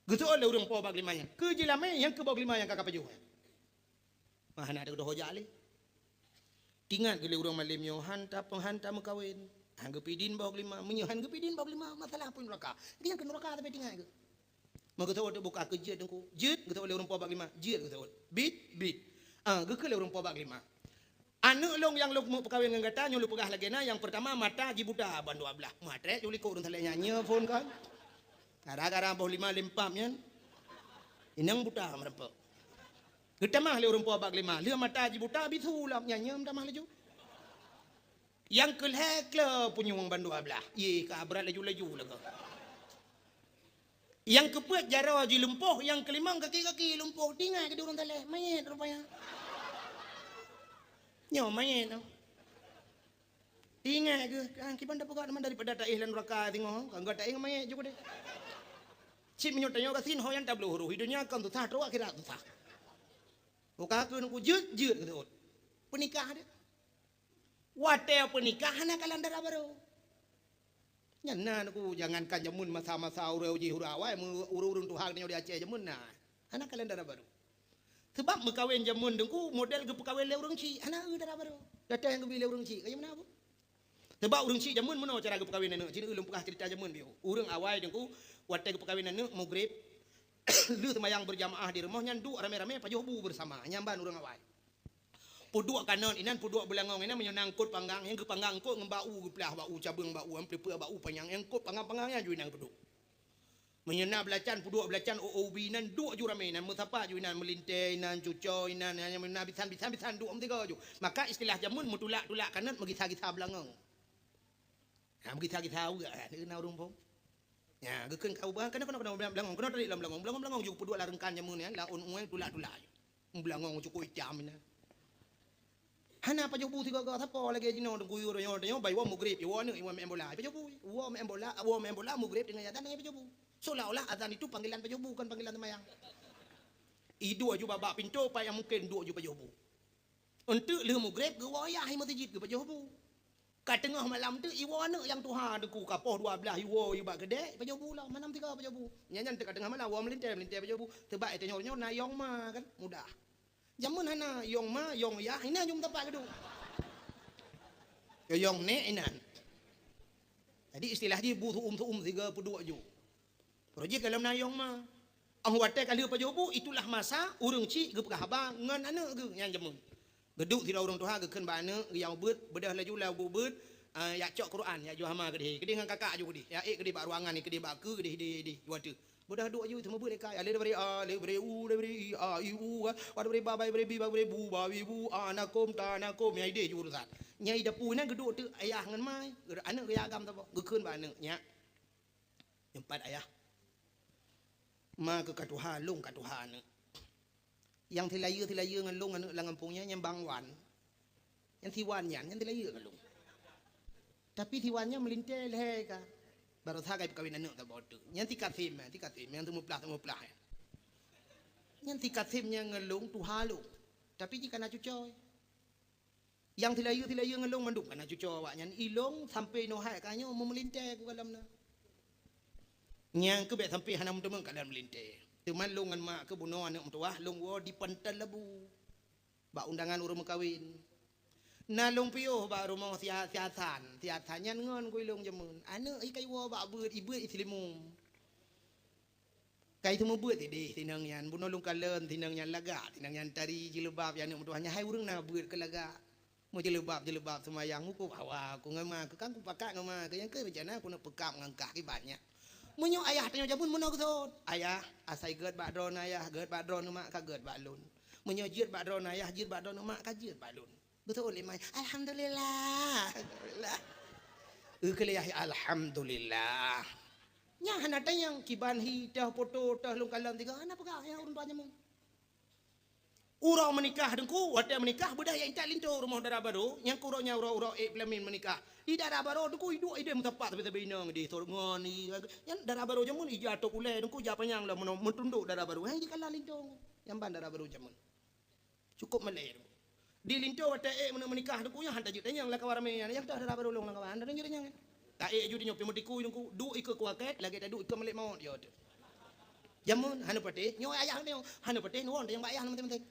Geutôh lé ureuëng po bak geulima nyan, "Keu jeulamé nyang keu boh geulima nyang ka kapajoh nyan." Mah hana ada geudoh jak lé. Teuingat geuh lé ureuëng malém nyoe, "Han ta-, han tameukawen, han geupui idin boh geulima. Meunyoe han geupui idin boh geulima, masalah apui nuraka. Geuyang keu nuraka tapi teuingat geuh." Meugeuseuôt buka keu jeuet Teungku. "Jeuet," geuseuôt lé ureuëng po bak geulima. "Jeuet," geuseuôt. "Bit, bit." Ah, geukheun lé ureuëng po bak geulima, "Aneuëk lôn nyang lôn meupeukawen ngon gata nyoe lôn peugah lagée na, nyang peurtama mata jibuta ban dua blaih." Meutrek jih likot ureuëng saleh nyan, nyoe phon kan. Gara-gara boh lima lempam nyan, inong buta meureumpok. Geutamah lé ureuëng po bak lima, lheueh mata jibuta, bisu lam nyan, nyan tamah laju. Nyang keulhée klo punyueng bandua blaih, ié ka brat laju-laju lagée. Nyang keupeuet jaroe jilumpoh, nyang keulimong kaki-kaki lumpoh. Tinggai keu ureuëng saleh, manyét rupanya. Nyoe manyét nyoe. Tinggai keu, ah, kiban tapeugah teuma daripada taéh lam nuraka singoh, ka gata éh ngon manyét ju keudeh. Cit meunyoe tanyoe gasien ho nyang tabloe roh, di donya kon susah, trok akhirat susah. Buka keu nuku jeuet-jeuet keu seuôt. Peunikah deh. Watée peunikah hana kalon dara barô. Nyan na nuku, jangankan jameun masa-masa ureuëng jih ureuëng awai, meu-, ureuëng-ureuëng tuha nyoe di Aceh jameun na. Hana kalon dara barô. Sebab meukawen jameun deungku model geupeukawen lé ureuëng chik, hana eu dara barô. Datang geubi lé ureuëng chik, kaya meunan bu. Sebab ureuëng chik jameun meunoe cara geupeukawen aneuëk, jih ulôn peugah cerita jameun biôh. Ureuëng awai deungku, watée geupeukawen aneuëk, mugreb, lheueh seumayang berjamaah di rumoh nyan duek ramé-ramé pajoh bu bersama, nyan ban ureuëng awai. Peuduek kanot inan, peuduek beulangong inan, meunyoe na eungkot panggang, nyang geupanggang eungkot ngon bak u, geuplah bak u, cabeueng bak u, amplipeu bak u panyang, nyang eungkot panggang-panggang nyan ju inan peuduek. Meunyoe na beulacan, peuduek beulacan, o-o ubi inan, duek ju ramé inan, meusapa ju inan, meulintée inan, cucoe inan, nyan meunyoe na bisan-bisan, bisan duek meusigoe ju. Maka istilah jameun meutulak-tulak kanot, meugisa-gisa beulangong. Ha, meugisa-gisa uga, ha, na ureuëng phon. Nya, geukheun ka ubah, keunoe, keunoe, keunoe beulangong, keunoe tarik lam beulangong, beulangong, beulangong ju peuduek lam reungkan jameun nyan, laôn ueng tulak-tulak ju. Beulangong cukôp itam inan. Hana pajoh bu sigoe-goe, sapo lagée jinoe deungku, yue tanyoe, tanyoe bai woe mugreb, iwoe aneuëk, iwoe meu'en bola, pajoh bu. Woe meu'en bola, woe meu'en bola, mugreb deungon azan, pajoh bu. Seolah-olah azan itu panggilan pajoh bu, kon panggilan seumayang. Iduek ju bak-bak pintoe, pat nyang mungken duek ju pajoh bu. Eunteuk lheueh mugreb geuwoe yah i meuseujid geupajoh bu. Ka teungoh malam teuk iwoe aneuëk nyang tuha deungku, ka poh dua blaih iwoe, iwoe bak keudée, ipajoh bu lom, malam sigoe pajoh bu. Nyan, nyan teuk ka teungoh malam, woe meulintée, meulintée pajoh bu. Teubak, eh, tanyoe nyoe na yong ma kan, mudah. Jameun hana yong ma, yong yah, inan ju meusapat keuduek. Yong nék inan. Jadi istilah jih bu su'um-su'um sigoe peuduek ju. Roh jih ka lom na yong ma. Óh watée ka lheueh pajoh bu, itulah masa ureuëng chik geupeugah haba ngon aneuëk geuh nyang jameun. Geuduek sidroe ureuëng tuha geukheun bak aneuëk, geuyang ubeuet, beudôh laju lam ubeuet, ah, yak cok Quran, yak juah hama keudeh, keudeh ngon kakak ju keudeh, yak ék keudeh bak ruangan, keudeh bak keue, keudeh, keudeh, keudeh, ju ateueh. Beudôh duek ju, teuma beuet lé kai, alif daripada a, alif daripada u, daripada i, a, i, u, wa daripada ba, ba daripada bi, ba daripada bu, ba, bi, bu, a, na, kum, ta, na, kum, nyang ideh ju urusan. Nyang i dapu inan geuduek teuk ayah ngon ma, aneuëk geuyagam saboh, geukheun bak aneuëk, nyak. Nyoe pat ayah. Ma keuh ka tuha, lôn ka tuha aneuëk. Nyang silayeue-silayeue ngon lôn aneuëk lam gampông nyan, nyan Bang Wan. Nyan si Wan nyan, nyan silayeue ngon lôn. Tapi si Wan nyan meulintée lhée ka. Baroesa ka ipeukawen aneuëk saboh teuk. Nyan si Kasim, si Kasim, nyang teumuplah-teumuplah nyan. Nyan si Kasim nyan ngon lôn tuha lôn. Tapi jih ka na cucoe. Nyang silayeue-silayeue ngon lôn mandum ka na cucoe awaknyan. Ilôn sampoe nyoe hai ka nyoe meumeulintée ku kalon na. Nyang keuh bék sampoe hana meuteumé kalon meulintée. Teuma lôn ngon mak keuh bunoe aneuëk meutuwah lôn woe di Panton Labu. Bak undangan ureuëng meukawen. Na lôn piôh bak rumoh si A-, si Hasan. Si Hasan nyan ngon ku ilôn jameun. Aneuëk i ka iwoe bak beuet, ibeuet i Seulimeum. Kai seumeubeuet sideh sinong nyan, bunoe lôn kalon sinong nyan lagak, sinong nyan tari jilbab, ya aneuëk meutuwah nyan hai ureuëng na beuet keu lagak. Meujilbab-jilbab seumayang mukub hawa, ku ngon ma keuh kan kupakat ngon ma keuh nyang keuh rencana keuneuk peukab ngon kah kiban nyan. Meunyoe ayah tanyoe jameun meunoe geuseuôt, "Ayah, asai gét bak droeneuh ayah, gét bak droeneuh mak, ka gét bak lôn. Meunyoe jeuet bak droeneuh ayah, jeuet bak droeneuh mak, ka jeuet bak lôn." Beutôi lé mai. Alhamdulillah. Alhamdulillah. Eukeuleuyah, alhamdulillah. Nyan hana tanyong kiban hi teuh poto teuh lôn kalon tiga hana peugah nyang ureuëng tuha jameun. Uroe meunikah deungku, watée meunikah beudah ya intat linto rumoh dara barô, nyang keu uroe nyan uroe-uroe ék peulamin meunikah. Di dara barô deungku iduek ideh meusapat sabe-sabe inong di sor ngon i, nyan dara barô jameun ija tok ulée deungku ja panyang lom meuno-, meutundok dara barô. Hang jikalon linto. Nyang ban dara barô jameun. Cukôp malée. Di linto watée ék meuneuk meunikah deungku nyan han tajeuet tanyong lam kawan ramé nyan, nyang teuh dara barô lôn lam kawan, han tajeuet tanyong. Ta ék ju di nyoe pih meutikui deungku, duek ikeue kuakét lagée taduek ikeue malée mawöt yo teuh. Jameun hana patéh, nyoe ayah nyoe hana patéh nuwon tanyong bak ayah maséng-maséng.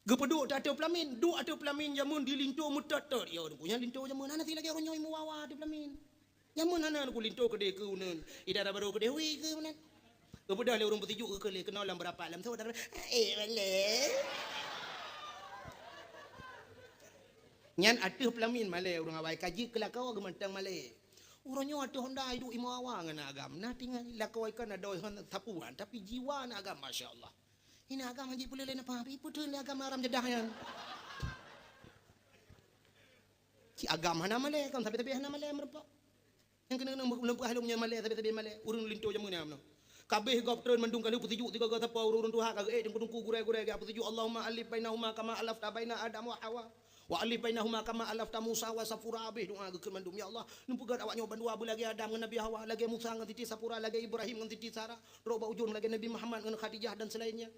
Geupeuduek ateueh peulamin, duek ateueh peulamin jameun di linto meutot-tot yo deungku nyan linto jameun hana si lagée uroe nyoe meuwawa ateueh peulamin. Jameun hana ku linto keudeh keu uneun, i dara barô keudeh wi keu meunan. Geubeudôh lé ureuëng beusijuek keu lé keunoe lam beurapat lam soe dara, eh, malée. Nyan ateueh peulamin malée ureuëng awai ka jeuet keu lakoe geumantong malée. Uroe nyoe ateueh honda iduek imoe awa ngon agam. Na tinggai lakoe kon adoe hon sapuan, tapi jiwa na agam, masya Allah. Ina agam haji peuleuleh na paham, ipeuteun lé agam haram jadah nyan. Ci agam hana malèe, kon sabe-sabe hana malèe meureumpok. Nyang keuneuk lôn peugah lom nyan malèe, sabe-sabe malèe. Ureueng linto jameun nyan meunoe. Kabeh gob treun mandum ka lheueh peusijuek sigoe-goe sapo ureueng tuha ka geuék teungku-teungku gurèe-gurèe ka peusijuek, Allahumma alif bainahuma kama alafta baina Adam wa Hawa. Wa alif bainahuma kama alafta Musa wa Safura, abéh doa geukheun mandum, "Ya Allah, neupeugöt awak nyoe bandua beulagèe Adam ngon Nabi Hawa, lagèe Musa ngon Siti Safura, lagèe Ibrahim ngon Siti Sarah, trok bak ujông lagèe Nabi Muhammad ngon Khadijah dan selainnya."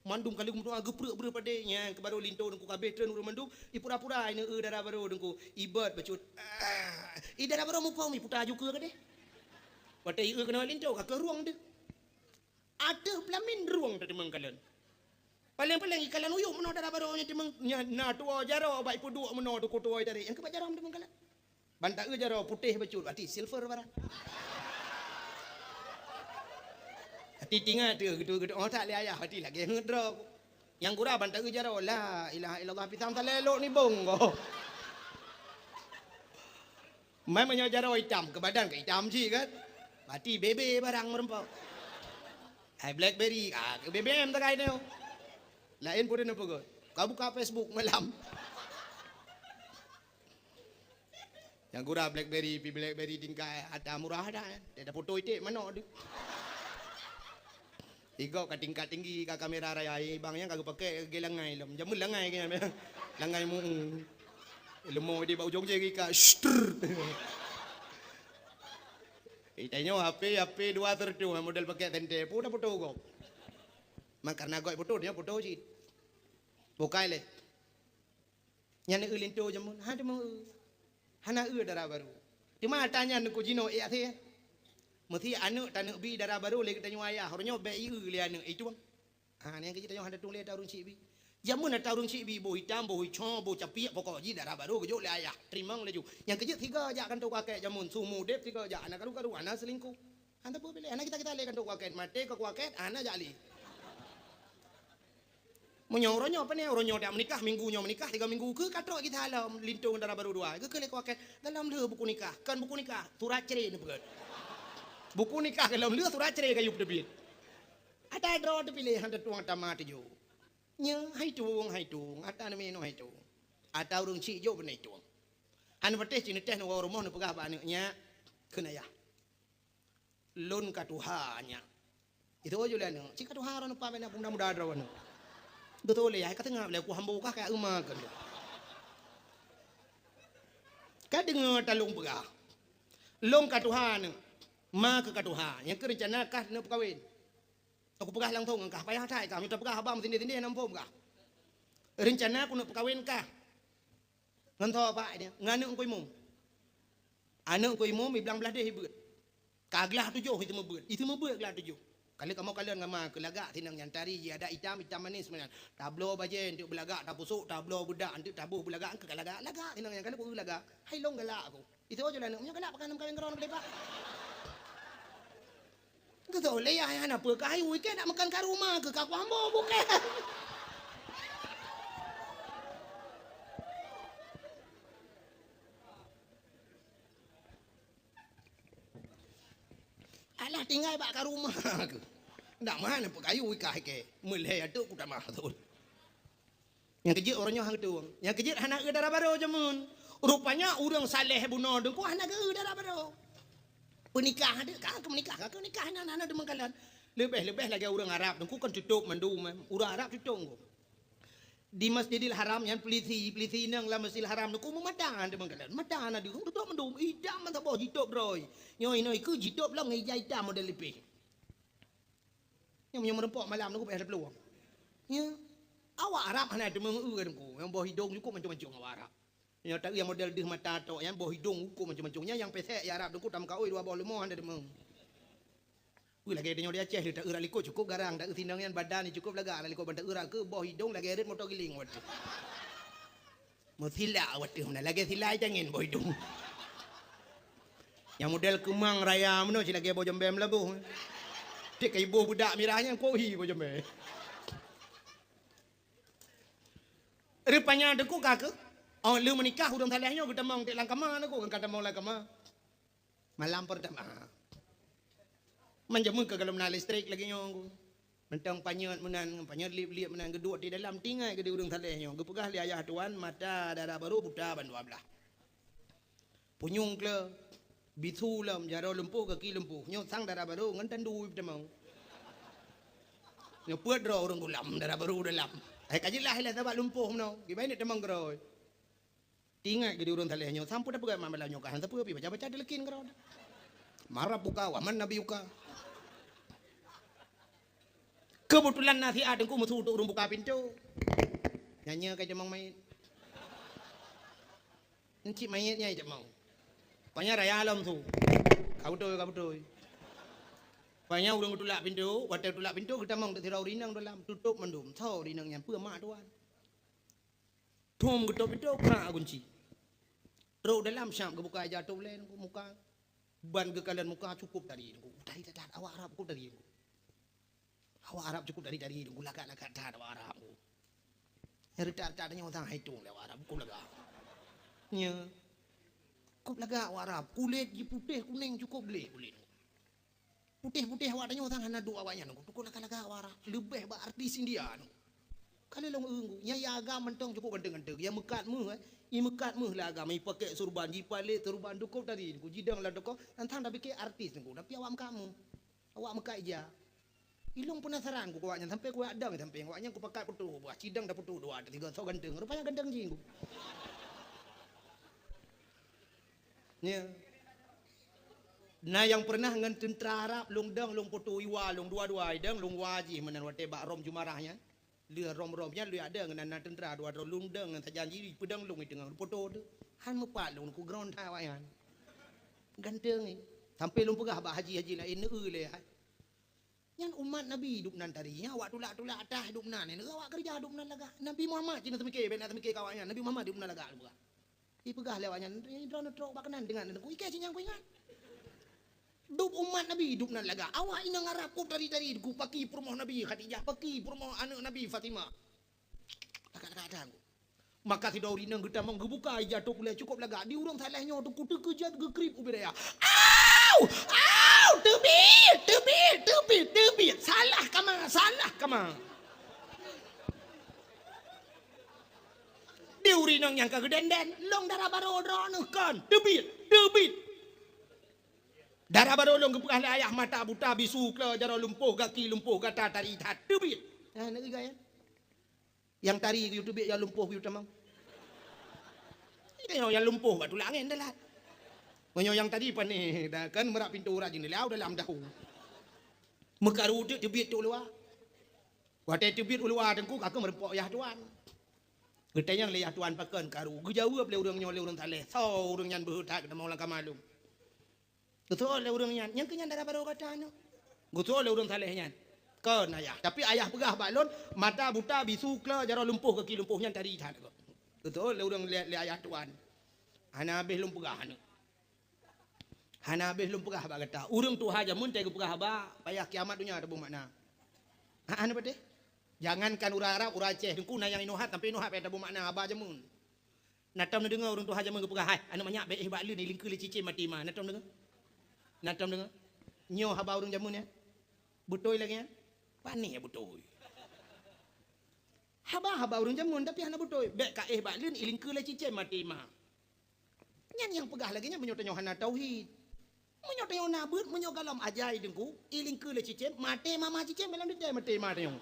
Mandum ka lheueh meudoa geupreuek breueh padé, nyan keu barô linto teungku kabéh treun ureueng mandum, ipura-pura ineuk eu dara barô teungku, ibot bacut. Ah, i dara barô muphom iputa aju keue keudéh. Watèe ieu keunoe linto ka keuh rueng deuh. Ateueh peulamin rueng tateumeung kalon. Paleng-paleng ikalon uyuek meunoe dara barô nyan teumeung, nyan na tuwoe jaroe bak ipeuduek meunoe teuku tuwoe tadi. Nyang keuh bak jaroe teumeung kalon. Ban taeu jaroe putéh bacut, ati silver barang. Ati tingat tu, gitu, gitu. Oh, tak lé ayah, ati lagèe ngeut droe. Nyang gura ban taeu jaroe, la ilaha illallah, pisang salelok nibong ko. Mai meunyoe jaroe itam, keu badan ka itam cit kan? Berarti bebe barang meureumpok. Hai BlackBerry, ah, keu B B M takai nyoe. Laén pun neupeugah. Ka buka Facebook malam. Nyang gura BlackBerry, pi BlackBerry tingkat ata murah dah. Dia dah foto iték manok tu. Igob ka tingkat tinggi, ka kamera raya, eh, bang nyang ka geupakè lagèe langai lom. Jameun langai keu nyan, langai mu. Leumo di bak ujong jari ka, shtr. Eh, tanyoe H P, H P dua seratus, model pakè tente, pun dah foto gob. Mak karena gob foto, dia foto cit. Bukai lé. Nyan eu linto jameun, ha, teuma eu. Hana eu dara barô. Teuma ata nyan neukujinoe ék até. Meusi aneuk taneuk bi dara barô lé geutanyoe ayah, uroe nyoe bèk ieu lé aneuk, itueng. Ha, nyan keuh tanyoe hana tueng lé ata ureueng chik bi. Jameun ata ureueng chik bi, boh itam, boh ico, boh capiek, pokok jih dara barô geujok lé ayah. Teurimong laju. Nyang keuh jeuet sigoe jak kantô kuakét jameun, su mudép sigoe jak, hana karu-karu, hana seulingkuh. Hana peue piléh, hana kita-kita lé kantô kuakét, maté ka kuakét, hana jak lé. Meunyoe uroe nyoe, pane uroe nyoe dak meunikah, minggu nyoe meunikah, tiga minggu keu ka trok kita lom linto ngon dara barô dua. Geukheun lé kuakét, dalam lheueh buku nikah, kon buku nikah, surat cerai neupeugöt. Buku nikah ka lom lheueh, surat cerai ka yub teubiet. Ata droe teupiléh, han teutueng ata ma teujoh. Nyoe hai tueng, hai tueng, ata neuminoe hai tueng. Ata ureueng chik jok beunai tueng. Hana patéh cit neutéh neuwoe rumoh neupeugah bak aneuk nyak, kheun ayah. Lôn ka tuha nyak. Itu aja lé aneuk. Cit ka tuha droe neupa bak na peumuda-muda droe aneuk. Beutôi lé yah, ka teungab lé ku hambo kah ka euma keu lôn. Ka deungoe talông peugah. Lôn ka tuha aneuk. Ma keu ka tuha. Nyang keu reuncana kah neuk peukawen. Aku peugah langsong ngon kah. Payah that kah. Mita peugah haba meusindeh-sindeh na muphom kah. Reuncana ku neuk peukawen kah. Ngon soe pak dia? Ngon aneuk Teungku Imum. Aneuk Teungku Imum iblang blah deh ibeuet. Ka glah tujoh itu meubeuet. Itu meubeuet glah tujoh. Kali kamoe kalon ngon ma keu lagak sinong nyan tari ji adat itam, itam manis meunan. Tabloe bajée enteuk beulagak, tapusok, tabloe beudak enteuk taboh beulagak, keu lagak, lagak sinong nyan kali ku lagak. Hai lôn galak aku. Itu aja lah aneuk. Meunyoe galak pakai nam kawin keron kali pak. Geutôh lé yah hana peue ka hayu, ikei nak makan ka rumah keu ka kuambo bukée. Alah tinggai bak ka rumah keu. Ndak meuhan peue ka hayu ikah ikei. Meulhée atuk ku tamah thon. Nyang keujeuet uroe nyoe han geutueng. Nyang keujeuet hana eu dara barô jameun. Rupanya ureueng saleh bunoe deungku hana geu dara barô. Peunikah deuh ka keu meunikah, ka keu nikah nyan hana deungon kalon. Leubeh-leubeh lagée ureueng Arab deungku kan tutôp mandum, eh. Ureueng Arab tutôp deungku. Di Masjidil Haram nyan peulisi, peulisi inong lam Masjidil Haram deungku meumata deungon kalon. Mata hana deuh, tutôp mandum, idam mantong boh jitôp droe. Nyoe inoe keu jitôp lom ngon ija itam model lipeh. Nyang meunyoe meurumpok malam nunggu payah teupeulueng. Ya. Awak Arab hana deungoe eu deungku. Nyang boh idong cukup mancung-mancung awak Arab. Nyang tak yang model deuh mata tok, nyang boh idong cukup mancung-mancung. Nyang, nyang pesek ya Arab deungku tam kaoi dua boh leumo hana deungoe. Wih lagée tanyoe di Aceh lé tak eu rak likot cukup garang, tak eu sinong nyan badan cukup lagak rak likot ban tak eu rak keu boh idong lagée ret moto giling waduh. Meusilak wateuh meunan lagée silai cangin boh idong. Nyang model keumang raya meunoe si lagée boh jembem laboh. Tik ka iboh beudak mirah nyan kohi boh jembem. Rupanya deungku ka keu, oh lheueh meunikah ureueng saleh nyoe geutamong tik lam kama deungku kan ka tamong lam kama. Malam pertama. Man jameun ka gohlom na listrik lagèe nyoe ku. Mantong panyöt meunan, panyöt liep-liep meunan geuduek di dalam, teuingat keu di ureueng saleh nyoe. Geupeugah lé ayah tuan, mata dara barô buta ban dua blah. Punyueng kle, bisu lom, jaroe lumpoh, gaki lumpoh. Nyoe sang dara barô ngon tandu tamong. Nyoe peuet droe ureueng gulam, dara barô dalam. Hai ka jeulaih lah sabab lumpoh meunoe. Kiban nyoe tamong keudroe. Teuingat keu di ureueng saleh nyoe, sampoe tapeugah malam nyoe ka hana sapeue pih baca-baca teuleukén keudroe. Marab buka, wa man nabi buka. Keubeutulan na siat teungku meusu untuk ureueng buka pintoe. Nyan nyoe ka jamong mait. Encik mait nyan jamong. Panya raya lom su. Ka beutôi, ka beutôi. Panya ureueng geutulak pintoe, watèe geutulak pintoe geutamong teuk sidroe ureueng inong dalam, tutôp mandum. Soe ureueng inong nyan? Peue mak tuan. Thom geutôp pintoe, krak gunci. Trok dalam siap geubuka ija tôp lé muka. Ban geukalon muka cukôp tari teungku. Tari that-that awak Arab cukôp tari teungku. Awak Arab cukôp tari-tari teungku, lagak-lagak that awak Arab teungku. Nyang reutak-reutak tanyoe sang haitong lé awak Arab, cukôp lagak. Nya. Cukôp lagak awak Arab, kulét jih putéh kunèng cukôp gleh kulét. Putéh-putéh awak tanyoe sang hana duek awaknyan, cukôp lagak-lagak awak Arab, leubeh bak artis India teungku. Ka lheueh lôn eu teungku, nyang agam mantong cukôp ganteng-ganteng, nyang meukat méuh, eh. Imeukat méuh lé agam, ipakèk surban, jipalét surban, cukôp tari teungku, jidong lam toko, nyan sang tapike artis teungku, tapi awak meukat méuh. Awak meukat ija. Ilôn peunasaran ku keu awaknyan, sampai kuyak dong sampai awaknyan kupakat putôh buah, cidong taputôh dua, tiga, soe ganteng. Rupanya ganteng jih ku. Nya. Na nyang pernah ngon teuntra Arab, lôn dong, lôn putôh iwa, lôn dua-dua idong, lôn wa jih meunan watèe bak Rom Jumarah nyan. Lheueh Rom-Rom nyan lheueh ada ngon na teuntra dua droe, lôn dong ngon sajan jih, peudong lôn i teungoh putôh tu. Han meupat lôn ku ground that awaknyan. Ganteng ni. Sampai lôn peugah bak haji-haji laén, neu lé hai. Nyan umat Nabi dum nan tari, nyan awak tulak-tulak atah dum nan, neu awak keureuja dum nan lagak. Nabi Muhammad cit na teumike, bèk na teumike keu awaknyan, Nabi Muhammad dum nan lagak lôn peugah. Ipeugah lé awaknyan, "Droeneuh trok bak keunan deungon aneuëk ku, ikei cit nyang kuingat." Dum umat Nabi dum nan lagak. Awak inong Arab ku tari-tari ku paki peurumoh Nabi Khadijah, paki peurumoh aneuëk Nabi Fatimah. Lagak-lagak that ku. Maka sidroe ureuëng inong geutamong geubuka ija tôp ulèe cukôp lagak. Di ureuëng saleh nyoe teungku teukeujot geukrip ubit raya. "Au! Au! Teubiet! Teubiet! Teubiet! Teubiet! Salah kama! Salah kama!" Di ureuëng inong nyang ka geudenden, lôn dara barô droeneuh kon, teubiet, teubiet. Dara barô lôn geupeugah lé ayah mata buta, bisu klo, jaroe lumpoh, gaki lumpoh, gata tari that, teubiet. Nah, nak gaya. Nyang tari geuyue teubiet, nyang lumpoh geuyue tamong. Nyang lumpoh bak tulak angén dalat. Meunyoe nyang tari panéh, dah kan meurah pintoe urat jeuneula dalam dahu. Meukaru teuk teubiet teuk luwa. Watèe teubiet u luwa teungku ka keuh meurumpok yah tuan. Geutanyong lé yah tuan pakon karu. Geujaweueb lé ureuëng nyoe lé ureuëng saleh. Soe ureuëng nyan beuhe that geutamong lam kama lôn. Geuseuôt lé ureuëng nyan, "Nyang keu nyan dara barô gata nyoe?" Geuseuôt lé ureuëng saleh nyan. "Kon ayah, tapi ayah peugah bak lôn, mata buta, bisu klo, jaroe lumpoh, gaki lumpoh, nyan tari that." Geuseuôt lé ureuëng lé, lé ayah tuan. Hana habéh lôn peugah aneuëk. Hana habéh lôn peugah bak gata. Ureuëng tuha jameun teuh geupeugah haba, payah kiamat donya taboh makna. Ha, hana patéh? Jangankan ureuëng Arab, ureuëng Aceh teungku na nyang inoe that sampai inoe that payah taboh makna haba jameun. Na tom neudeungoe ureuëng tuha jameun geupeugah, "Hai, aneuëk manyak bèk éh bak leuen, ilingkeue lé cicém maté ma." Na tom deungoe? Na tom deungoe? Nyoe haba ureuëng jameun nyan? Beutôi lagèe nyan? Panéh beutôi. Haba-haba ureuëng jameun tapi hana beutôi. "Bèk ka éh bak leuen, ilingkeue lé cicém maté ma." Nyan nyang peugah lagèe nyan meunyoe tanyoe hana tauhid. Meunyoe tanyoe na beuet, meunyoe gohlom ajai teungku, ilingkeue lé cicém, maté ma, ma cicém, lam detail maté ma tanyoe.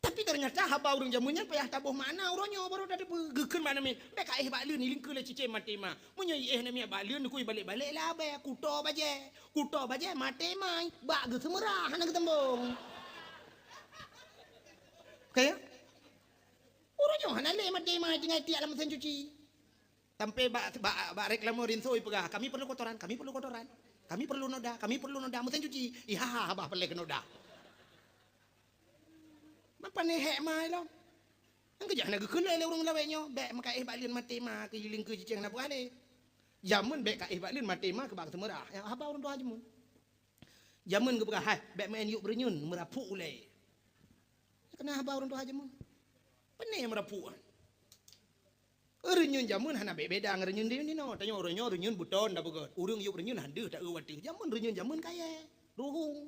Tapi ternyata haba ureuëng jameun nyan payah taboh makna uroe nyoe baru tateupeue geukheun bak namiet. "Bèk ka éh bak leuen, ilingkeue lé cicém maté ma." Meunyoe iéh namiet bak leuen, neukui balek-balek labèe, kuto bajèe. Kuto bajèe maté ma, bak geuseumeurah hana geuteumbong. Oke ya? Uroe nyoe hana lé maté ma tinggai tiek lam mesin cuci. Sampai bak, bak, bak reklame rinso ipeugah, "Kami perlu kotoran, kami perlu kotoran. Kami perlu noda, kami perlu noda." Mesin cuci, iha-ha haba peureulèe keu noda. Mapa neuhek ma ilom? Nyang keujak hana geukheun lé ureuëng lawét nyoe, "Bèk meuka éh bak leuen maté ma keu ilingkeue cicém hana peugah lé." Jameun bèk ka éh bak leuen maté ma keu bak geuseumeurah. Ya, haba ureuëng tuha jameun. Jameun geupeugah, "Hai, bèk meu'en yôk beureunyun, meurapuk ulèe." Keunan haba ureuëng tuha jameun. Panéh meurapuk. Reunyeun jameun hana beda ngon reunyeun di sinoe. Tanyoe uroe nyoe reunyeun beuton tapeugöt. Ureueng yub reunyeun han deuh taeu watèe. Jameun reunyeun jameun kayèe, ruhueng.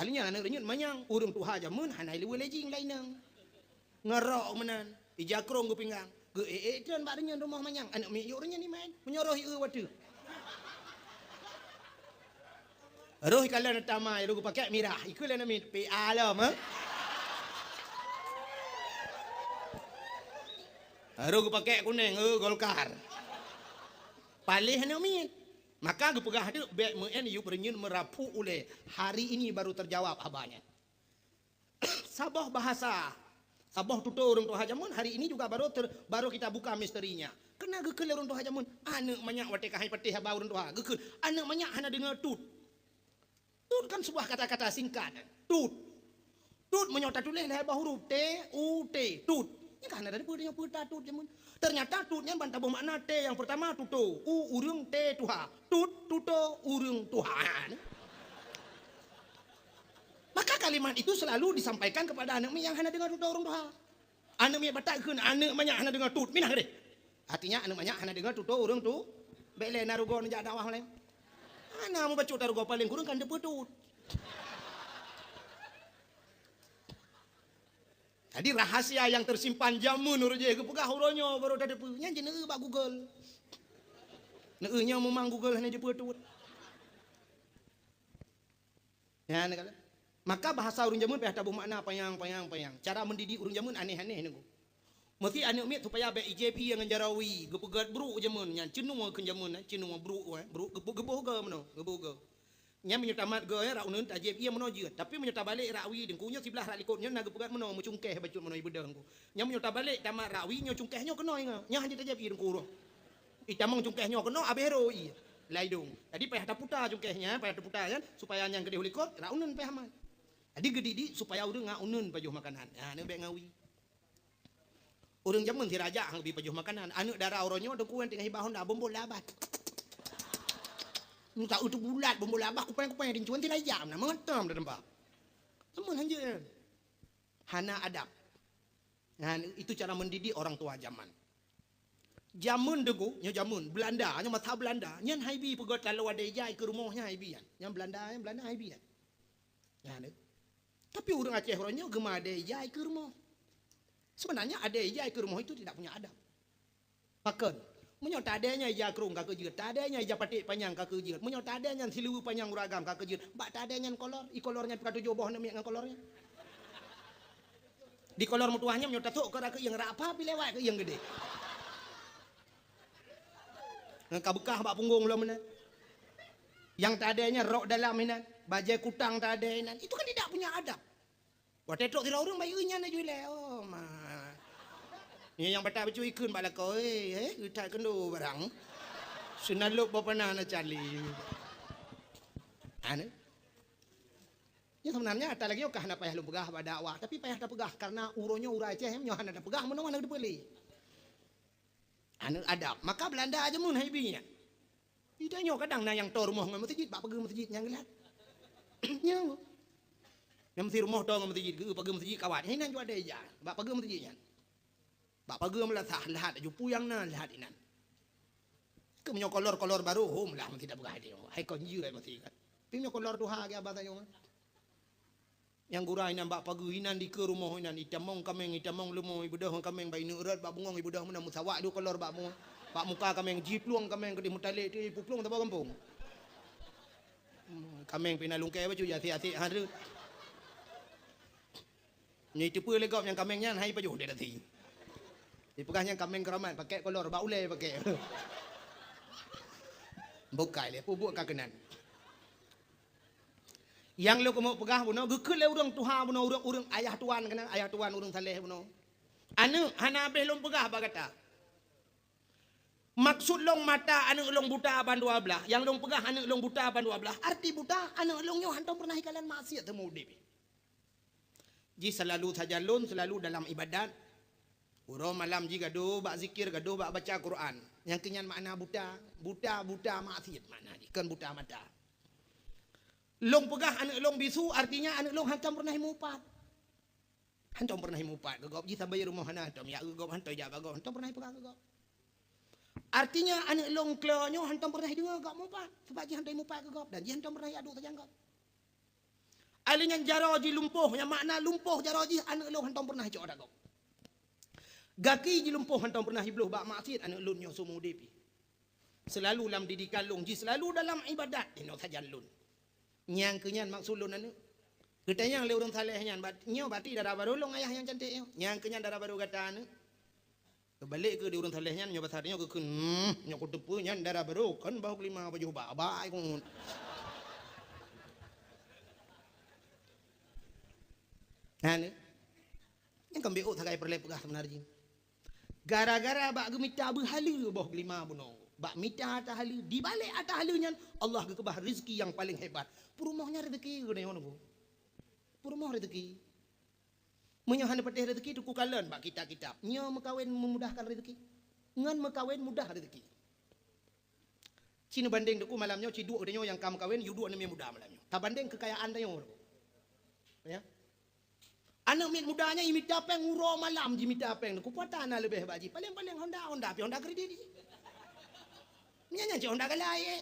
Alèh nyan aneuk reunyeun manyang, ureueng tuha jameun hana ilèe lé jing laineng. Ngon rok meunan, ija krong geupinggang. Geu-ék-ék treun bak reunyeun rumoh manyang, aneuk miet yub reunyeun iman. Meunyoe roh ieu watèe. Roh ikalon tamai, roh geupakèk mirah, ikheun lé aneuk miet, "P A lom, eh?" Roh geupakèk kunèng, "Eh, Golkar." Paléh aneuk miet. Maka geupeugah teuk, "Bèk meu'en yub reunyeun meurapuk ulèe, hari ini baru terjawab haba nyan." Saboh bahasa, saboh tutoe ureueng tuha jameun hari ini juga baru ter-, baru kita buka misterinya. Keunan geukheun lé ureueng tuha jameun, aneuk manyak watèe ka han patéh haba ureueng tuha, geukheun, aneuk manyak hana deungö tut. Tut kan sebuah kata-kata singkat. Tut. Tut meunyoe tatuléh lhèe boh huruf, T, U, T, tut. Nyan ka hana tateupeue nyoe peue ta tut jameun. Ternyata tut nyan ban taboh makna T nyang peurtama tutoe, U ureueng, T tuha. Tut, tutoe, ureueng tuha. Maka kalimat itu selalu disampaikan kepada aneuk miet nyang hana deungö tutoe ureueng tuha. Aneuk miet Batak kheun, aneuk manyak hana deungö tut, minah deh. Artinya aneuk manyak hana deungö tutoe ureueng tu, bèk lé na rugoe neujak dakwah lé. Hana mubacut tarugoe, paléng kureueng kan teupeue tut. Jadi rahasia nyang teusimpan jameun ureueng jih geupeugah uroe nyoe baru tateupeue. Nyan jih neueu bak Google. Neueu nyoe memang Google hana jeupeue tut. Nyan kan. Maka bahasa ureueng jameun payah taboh makna panyang, panyang, panyang. Cara mendidik ureueng jameun aneh-aneh nunggu. Meusti aneuk miet supaya bèk ijép ié ngon jaroe wie, geupeugöt brôk jameun nyan, ceunue kheun jameun, eh, ceunue brôk, eh, brôk geuboh, geuboh goe meunoe, geuboh goe. Nyan meunyoe tamat goe, eh, rot uneuen tajép ié meunoe jeuet. Tapi meunyoe tabalek rot wie, deungku nyoe siblah rot likot nyoe na geupeugöt meunoe, meucungkeh bacut meunoe ibeudôh nungku. Nyan meunyoe tabalek tamat rot wie nyoe cungkeh nyoe keunoe ingat. Nyan hana tajép ié deungku roh. Itamong cungkeh nyoe keunoe abéh rot ié. Laidong. Jadi payah taputa cungkeh nyan, payah taputa kan, supaya nyang keudeh u likot, rot uneuen payah mat. Jadi geudidik supaya ureueng ngon uneuen pajoh makanan. Ha, nyan bèk ngawi. Ureueng jameun sira jak han bi pajoh makanan. Aneuk dara uroe nyoe deungku nyan teungoh hibah honda, bombol labah. Muka utu bulat, bombol labah, kupeng-kupeng rincuan sira jak, na meuhantam dah tempat. Jameun hanjeuet nyan. Hana adab. Nah, itu cara mendidik orang tua zaman. Jameun deungku, nyoe jameun Belanda, nyoe masa Belanda, nyan hai bi peugöt lalu adak ija ikeue rumoh nyan hai bi nyan. Nyan Belanda, nyan Belanda hai bi nyan. Nyan. Tapi ureueng Aceh uroe nyoe geumeuadak ija ikeue rumoh. Sebenarnya adak ija ikeue rumoh itu tidak punya adab. Pakon? Meunyoe taadak nyan ija krong ka keuh jeuet, taadak nyan ija paték panyang ka keuh jeuet, meunyoe taadak nyan siluweue panyang ureueng agam ka keuh jeuet, bak taadak nyan kolor, ikolor nyan pih ka tujoh boh aneuk miet ngon kolor nyan. Di kolor meutuwah nyan meunyoe tasok keu rot keuieng, rot apa pih lewat keuieng geudeh. Ngon ka beukah bak punggong lom meunan. Nyang taadak nyan rok dalam inan, bajèe kutang taadak inan. Itu kan tidak punya adab. Watèe trok sidroe ureueng bayeue nyan laju ilèe. Oh, ma. Nyan nyang Batak bacut ikheun bak lakoe, "Eh, eh, geutat keunoe barang. Seunalop boh panah na cali." Anu. Nyan sebenarnya ata lagèe nyoe ka hana payah lôn peugah bak dakwah, tapi payah tapeugah karena uroe nyoe ureueng Aceh nyoe hana tapeugah meunoe hana teupeue lé. Aneuk adab. Maka Belanda jameun hai bi nyan. Di tanyoe kadang na nyang toe rumoh ngon meuseujid, bak pageue meuseujid nyang geulat. Nyan. Nyang meusti rumoh toe ngon meuseujid, geu pageue meuseujid kawat. Hai nan jua deh ija, bak pageue meuseujid nyan. Bak pageue meulasah, lahat laju peue nyang na, lahat inan. Keu meunyoe kolor-kolor barô, hom lah meusti tapeugah hai tanyoe. Hai kon jeuet meusti kan. Tapi meunyoe kolor tuha lagèe abah tanyoe. Nyang gura inan bak pageue inan dikeue rumoh inan, itamong kaméng, itamong leumo, ibeudôh ngon kaméng, bak ineuk rot bak bungong, ibeudôh meunan, meusawak dua kolor bak mu-, bak muka kaméng, jiplueng kaméng keudeh meutalek, ti ipuplueng saboh gampông. Hmm, kaméng pih na lungkée bacut, ya asek-asek ha tu. Nyoe iteupeue lé gob nyang kaméng nyan hai pajoh di dati. Ipeugah nyang kaméng keuramat, pakék kolor, bak ulée pakék. Bukai lé, peubuet ka keunan. Nyang lôn keumeung peugah bunoe, geukheun lé ureuëng tuha bunoe, ureuëng, ureuëng ayah tuan keunan, ayah tuan ureuëng saleh bunoe. Aneuëk, hana habéh lôn peugah bak gata. Maksud lôn mata aneuëk lôn buta ban dua blaih. Nyang lôn peugah aneuëk lôn buta ban dua blaih, arti buta, aneuëk lôn nyoe hantom peureunah ikalon maksiat seumeu udeb. Jih seulalu sajan lôn, seulalu dalam ibadat. Uroe malam jih gadôh bak zikir, gadôh bak baca Quran. Nyang keu nyan makna buta, buta, buta maksiat makna jih, kon buta mata. Lôn peugah aneuëk lôn bisu, artinya aneuëk lôn hantom peureunah imupat. Hantom peureunah imupat keu gob, jih sabe rumoh hana hantom, jak keu gob hantom, jak bak gob, hantom peureunah ipeugah keu gob. Artinya, aneuk lôn klo nyoe hantom pernah jideungoe gob mupat, sabab jih hantom mupat keu gob dan jih hantom pernah jiadu sajan gob. Ai lheueh nyan jaroe jih lumpoh, nyang makna lumpoh jaroe jih, aneuk lôn hantom pernah jicok ata gob. Gaki jih lumpoh, hantom pernah jibloh bak maksiet aneuk lôn nyoe seumeu udeb jih. Seulalu lam didikan lôn jih, seulalu dalam ibadat, inoe sajan lôn. Nyang keu nyan maksud lôn aneuk. Geutanyong lé ureuëng saleh nyan, bat-, nyoe bati dara barô lôn ayah nyang cantik nyoe. Nyang keu nyan dara barô gata aneuk. Keubalek keu di ureuëng saleh nyan, nyoe basa nyoe geukheun, "Hmm, nyoe kuteupeue nyan dara barô, kon bahu kelima pajoh bak, bak ai keumun." Aneuk. Nyang keumbeuet sagai peureulée peugah seubeunar jih. Gara-gara bak geumita beuhaleue boh geulima bunoe, bak mita ata haleue, dibalek ata haleue nyan Allah geukeubah rezeki nyang paleng hebat. Peurumoh nyan rezeki geuneuk nyoe. Peurumoh rezeki. Meunyoe hana patéh rezeki, teuku kalon bak kitab-kitab. Nyoe meukawen memudahkan rezeki. Ngon meukawen mudah rezeki. Ci neubandeng teuku malam nyoe, ci duek tanyoe nyang ka meukawen, yue duek aneuk miet muda malam nyoe. Tabandeng keukayaan tanyoe. Ya. Aneuk miet muda nyan imita péng uroe malam jimita péng. Kupuatan na leubeh bak jih. Paleng-paleng Honda, Honda pi Honda kredit jih. Nyan, nyan cit Honda galai, eh.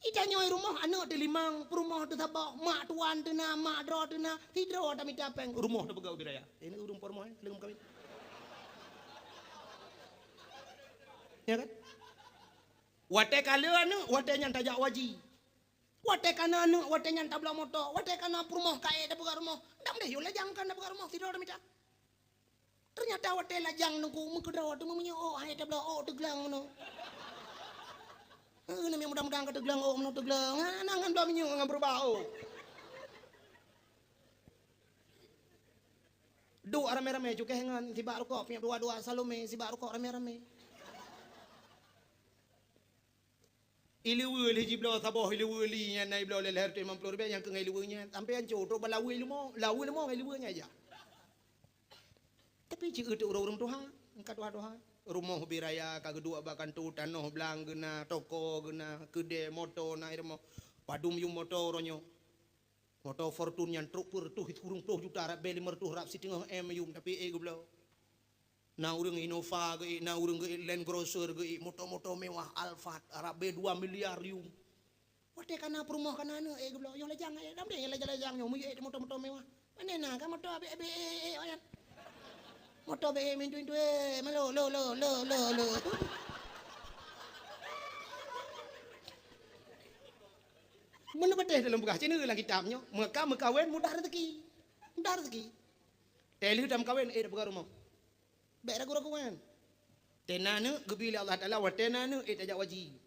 Itanyoe rumoh aneuk teulimong, peurumoh teusaboh, mak tuan teuna, mak droe teuna, sidroe tamita péng, rumoh tapeugah ubit raya. Ini ureuëng peurumoh, eh, leueng meukawen. Ya kan? Watée ka le aneuk, watée nyan tajak waji. Watée ka na aneuk, watée nyan tabloe moto, watée ka na peurumoh ka ék tapeugah rumoh. Dang deh yue lajang kan tapeugah rumoh, sidroe tamita. Teunyata watée lajang nungku meukeudroe teuma meunyoe ôk hai tabloe ôk teuglang meunoe. Heuh, nami mudah-mudahan ka teuglang ôk meunoe teuglang. Hana ngon bloe minyeuk ngon beurubah ôk. Duek ramé-ramé cukéh ngon sibak rukok, piep dua-dua Salome sibak rukok ramé-ramé. Ileue lheueh jibloe saboh ileue li nyan na ibloe lé lhèe reutôh limong ploh ribèe nyang keu ngon ileue nyan. Sampoe ancô trok bak laweue leumo, laweue leumo ngon ileue nyan ija. Tapi ci eu teuk ureuëng tuha, ka tuha-tuha. Rumoh ubit raya ka geuduek bak kantô, tanoh blang geuna, toko geuna, keudè, moto na i rumoh. Padum yum moto uroe nyoe. Moto Fortuner nyan trok peureutôh sikureueng ploh juta, rab bèe limong reutôh rab siteungoh M yum, tapi ék geubloe. Na ureuëng Innova geuék, na ureuëng geuék Land Cruiser geuék, moto-moto mewah Alphard, rab bèe dua miliar yum. Watée ka na peurumoh ka na aneuk ék geubloe, yoh lajang ék, dam deh lajang-lajang nyoe, meuyeuh ék moto-moto mewah. Pane na ka moto abéh-abéh ék, ék, ék, nyan. Moto abéh ék mintu-mintu ék, malo, lo, lo, lo, lo, lo. Meuneuk patéh dalam peugah, ci neuk lam kitab nyoe, meuka meukawen mudah rezeki. Mudah rezeki. Teuh lheueh tameukawen, ék tapeugah rumoh. Bék ragu-ragu nyan. Teuh na aneuk geubri lé Allah Taala, watée na aneuk ék tajak waji.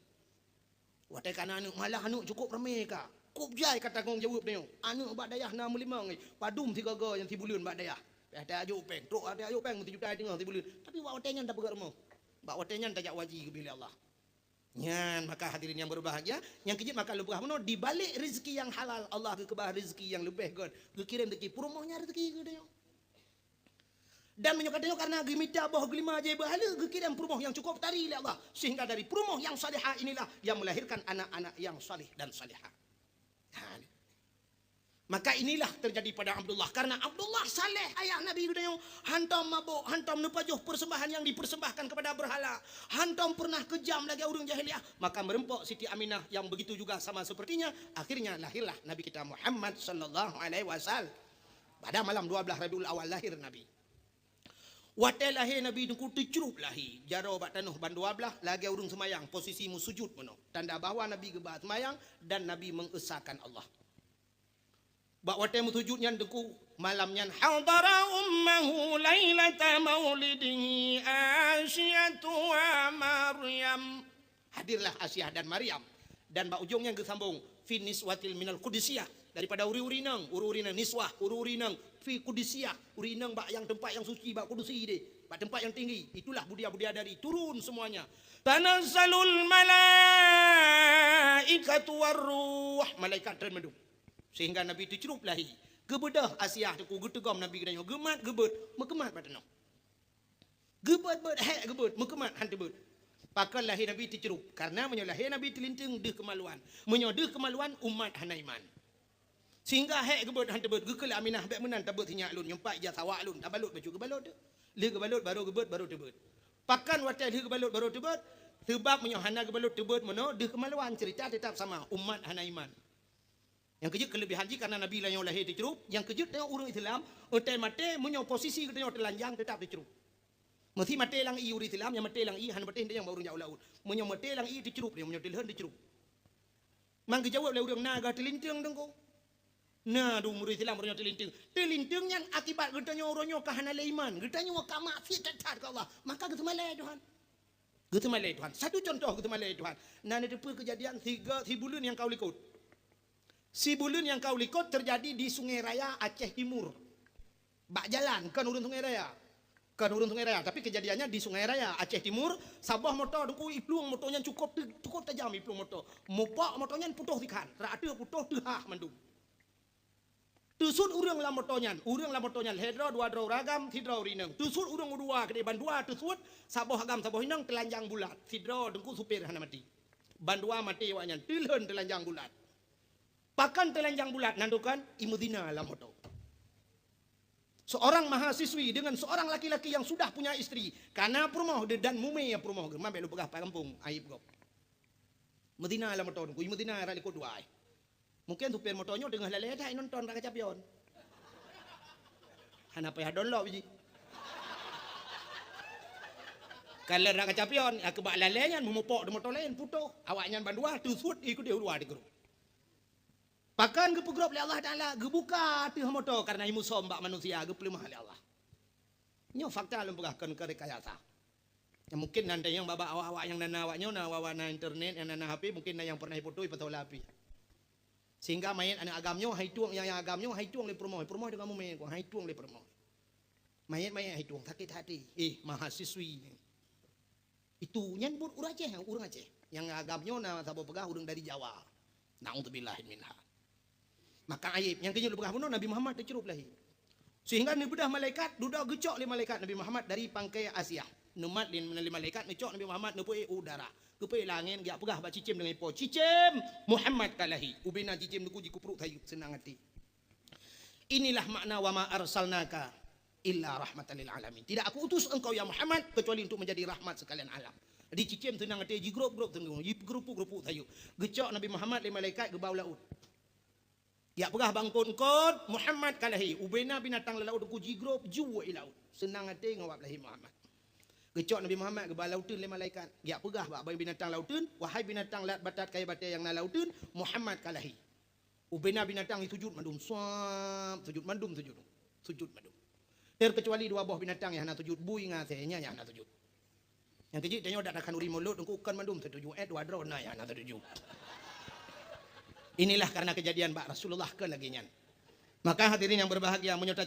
Watée ka na aneuk, malah aneuk cukôp ramé ka. Kôb jai ka tanggong jaweueb tanyoe. Aneuk bak dayah na meulimong, eh, padum sigoe-goe nyang sibuleuen bak dayah. Payah tajok péng, trok tajok péng sijuta teungoh sibuleuen. Tapi bak watée nyan tapeugah rumoh. Bak watée nyan tajak waji geubri lé Allah. Nyan maka hadirin yang berbahagia, nyang keujeuet maka lôn peugah bunoe, di balik rezeki nyang halal, Allah geukeubah rezeki nyang leubeh gét, geukirém rezeki peurumoh nyan rezeki geutanyoe. Dan meunyoe ka tanyoe karena geumita boh geulima jai beuhaleue, geukirém peurumoh nyang cukôp tari lé Allah, sehingga dari peurumoh nyang salihah inilah yang melahirkan anak-anak yang salih dan salihah. Ha, ni. Maka inilah terjadi pada Abdullah. Karena Abdullah saleh ayah Nabi geutanyoe, hantom mabök, hantom neupajoh persembahan yang dipersembahkan kepada berhala, hantom pernah kejam lagée ureuëng jahiliyah, maka meureumpok Siti Aminah yang begitu juga sama sepertinya, akhirnya lahirlah Nabi kita Muhammad sallallahu alaihi wasallam. Pada malam dua belas Rabiul Awal lahir Nabi. Watée lahé Nabi Teungku teucrup lahé, jaroe bak tanoh ban dua blaih lagée ureuëng seumayang, posisi meusujut meunoe. Tanda bahwa Nabi geuba seumayang dan Nabi mengesahkan Allah. Bak watée meusujut nyan Teungku, malam nyan hadara ummahu lailata maulidihi Asyatu wa Maryam. Hadirlah Asiah dan Maryam. Dan bak ujong nyan geusambong, fi niswatil minal qudusiyah, daripada uri-uri inong, uri-uri inong niswah, uri-uri inong fi qudusiyah, uri inong bak nyang teumpat nyang suci, bak kudusi deh, bak teumpat nyang tinggi. Itulah budia-budia dari turun semuanya. Tanazzalul malaikatu warruh, malaikat treun mandum. Sehingga Nabi teucrup lahé. Geubeudôh Asiah Teungku, geuteugom Nabi geutanyoe, geumat geubeuet, meukeumat bak tanoh. Geubeuet-beuet, hék geubeuet, meukeumat han teubeuet. Pakon lahé Nabi teucrup? Karena meunyoe lahé Nabi teulinteung deuh keumaluan. Meunyoe deuh keumaluan, umat hana iman. Sehingga hék geubeuet han teubeuet, geukheun lé Aminah, bék meunan tabeuet sinyak lôn, nyoe pat ija sawak lôn, tabalot baju geubalot teuh. Lheueh geubalot, barô geubeuet, barô teubeuet. Pakon watée lheueh geubalot barô teubiet? Seubab meunyoe hana geubalot teubiet meunoe, deuh keumalawan ceurita teutap sama, umat hana iman. Nyang keujeuet keuleubihan jih karena Nabi lagée nyoe lahé teucrup, nyang keujeuet tanyoe ureuëng Islam, watée maté meunyoe posisi geutanyoe teulanjang teutap teucrup. Meusé maté lam ié ureuëng Islam, nyang maté lam ié hana patéh nyang bak ureuëng jak u laôt. Meunyoe maté lam ié teucrup, meunyoe teulheueh teucrup. Mang geujaweueb lé ureuëng na geuh teulinteung teungku. Na dum ureuëng Islam ureuëng nyoe teulinteung. Teulinteung nyan akibat geutanyoe uroe nyoe ka hana lé iman. Geutanyoe ka maksiat that-that keu Allah. Maka geuseumalée Tuhan. Geuseumalée Tuhan. Satu contoh geuseumalée Tuhan. Na neuteupeue keujadian siga sibuleuen nyang ka u likot. Sibuleuen nyang ka u likot teujadi di Sungai Raya, Aceh Timur. Bak jalan, kon ureuëng Sungai Raya. Kon ureuëng Sungai Raya, tapi keujadiannya di Sungai Raya, Aceh Timur, saboh moto teungku iplueng moto nyan cukôp te-, cukôp tajam iplueng moto. Mupok moto nyan putôh sikhan, rata putôh teuhah mandum. Teusuet ureuëng lam moto nyan, ureuëng lam moto nyan lhée droe dua droe ureuëng agam, sidroe ureuëng inong. Teusuet ureuëng u dua keudeh bandua teusuet, saboh agam saboh inong teulanjang bulat. Sidroe teungku supir hana maté. Bandua maté awaknyan, teulheueh teulanjang bulat. Pakon teulanjang bulat nan tukon? Imeuzina lam moto. Seorang mahasiswi dengan seorang laki-laki yang sudah punya istri, kana peurumoh dan mumé peurumoh geuh, mabek lôn peugah pat gampông, aib gob. Meuzina lam moto teungku, imeuzina rot likot dua ai. Mungkin supir moto nyoe teungoh lalée that nonton raka capion. Hana payah download biji. Kalau raka capion, ya keubak lalée nyan meumupok di moto laén putôh. Awaknyan bandua teusuet ikuti u luwa di grup. Pakon geupeugrôp lé Allah Taala, geubuka ateueh moto karena imusom bak manusia geupeuleumah lé Allah. Nyoe fakta lôn peugah kon keu rekayasa. Ya, mungkin nan nyang babah awak-awak nyang na awak nyoe na awak na internet, nyang na H P, mungkin na nyang pernah ipotoe ipasau lam H P. Sehingga manyét aneuk agam nyoe hai tueng, nyang, nyang agam nyoe hai tueng lé peurumoh, peurumoh dengan mumé hai tueng lé peurumoh. Manyét-manyét hai tueng sakét hati. Eh, mahasiswi. Itu nyan buet ureuëng Aceh, ureuëng Aceh. Nyang agam nyoe na saboh peugah ureuëng dari Jawa. Naudzubillah minha. Maka aib nyang keunyoe peugah bunoe Nabi Muhammad teucrup lahé. Sehingga neubeudah malaikat, dudoe geucok lé malaikat Nabi Muhammad dari pangkai Asia. Neumat lé, lé malaikat neucok Nabi Muhammad neupeuék u udara. Geupeuék lam angén geujak peugah bak cicém deungon ipo, "Cicém, Muhammad ka lahé." Ubena cicém teungku jikeuprok sayeuep seunang até. Inilah makna wa ma arsalnaka illa rahmatan lil alamin. Tidak aku utus engkau ya Muhammad kecuali untuk menjadi rahmat sekalian alam. Di cicém seunang até jigrôp-grôp teungku, jigeurupuk-rupuk sayeuep. Geucok Nabi Muhammad lé malaikat geuba u laôt. Jak peugah bak eungkôt-eungkôt, Muhammad ka lahé. Ubena binatang lam laôt teungku jigrôp ju i laôt. Seunang até ngon wab lahé Muhammad. Geucok Nabi Muhammad geuba lauteun lé malaikat. Jak peugah bak binatang lauteun, "Wahai binatang lat batat kayée batée nyang na lauteun, Muhammad ka lahé." Ubena binatang sujud mandum, suab, sujud mandum, sujud. Sujud mandum. Terkecuali dua boh binatang nyang hana sujud, bui ngon asée, nyan nyang hana sujud. Nyang keujeuet tanyoe dak takhanduri mulod teungku kon mandum setuju, eh dua droe na nyang hana setuju. Inilah karena kejadian bak Rasulullah kon lagée nyan. Maka hadirin yang berbahagia, meunyoe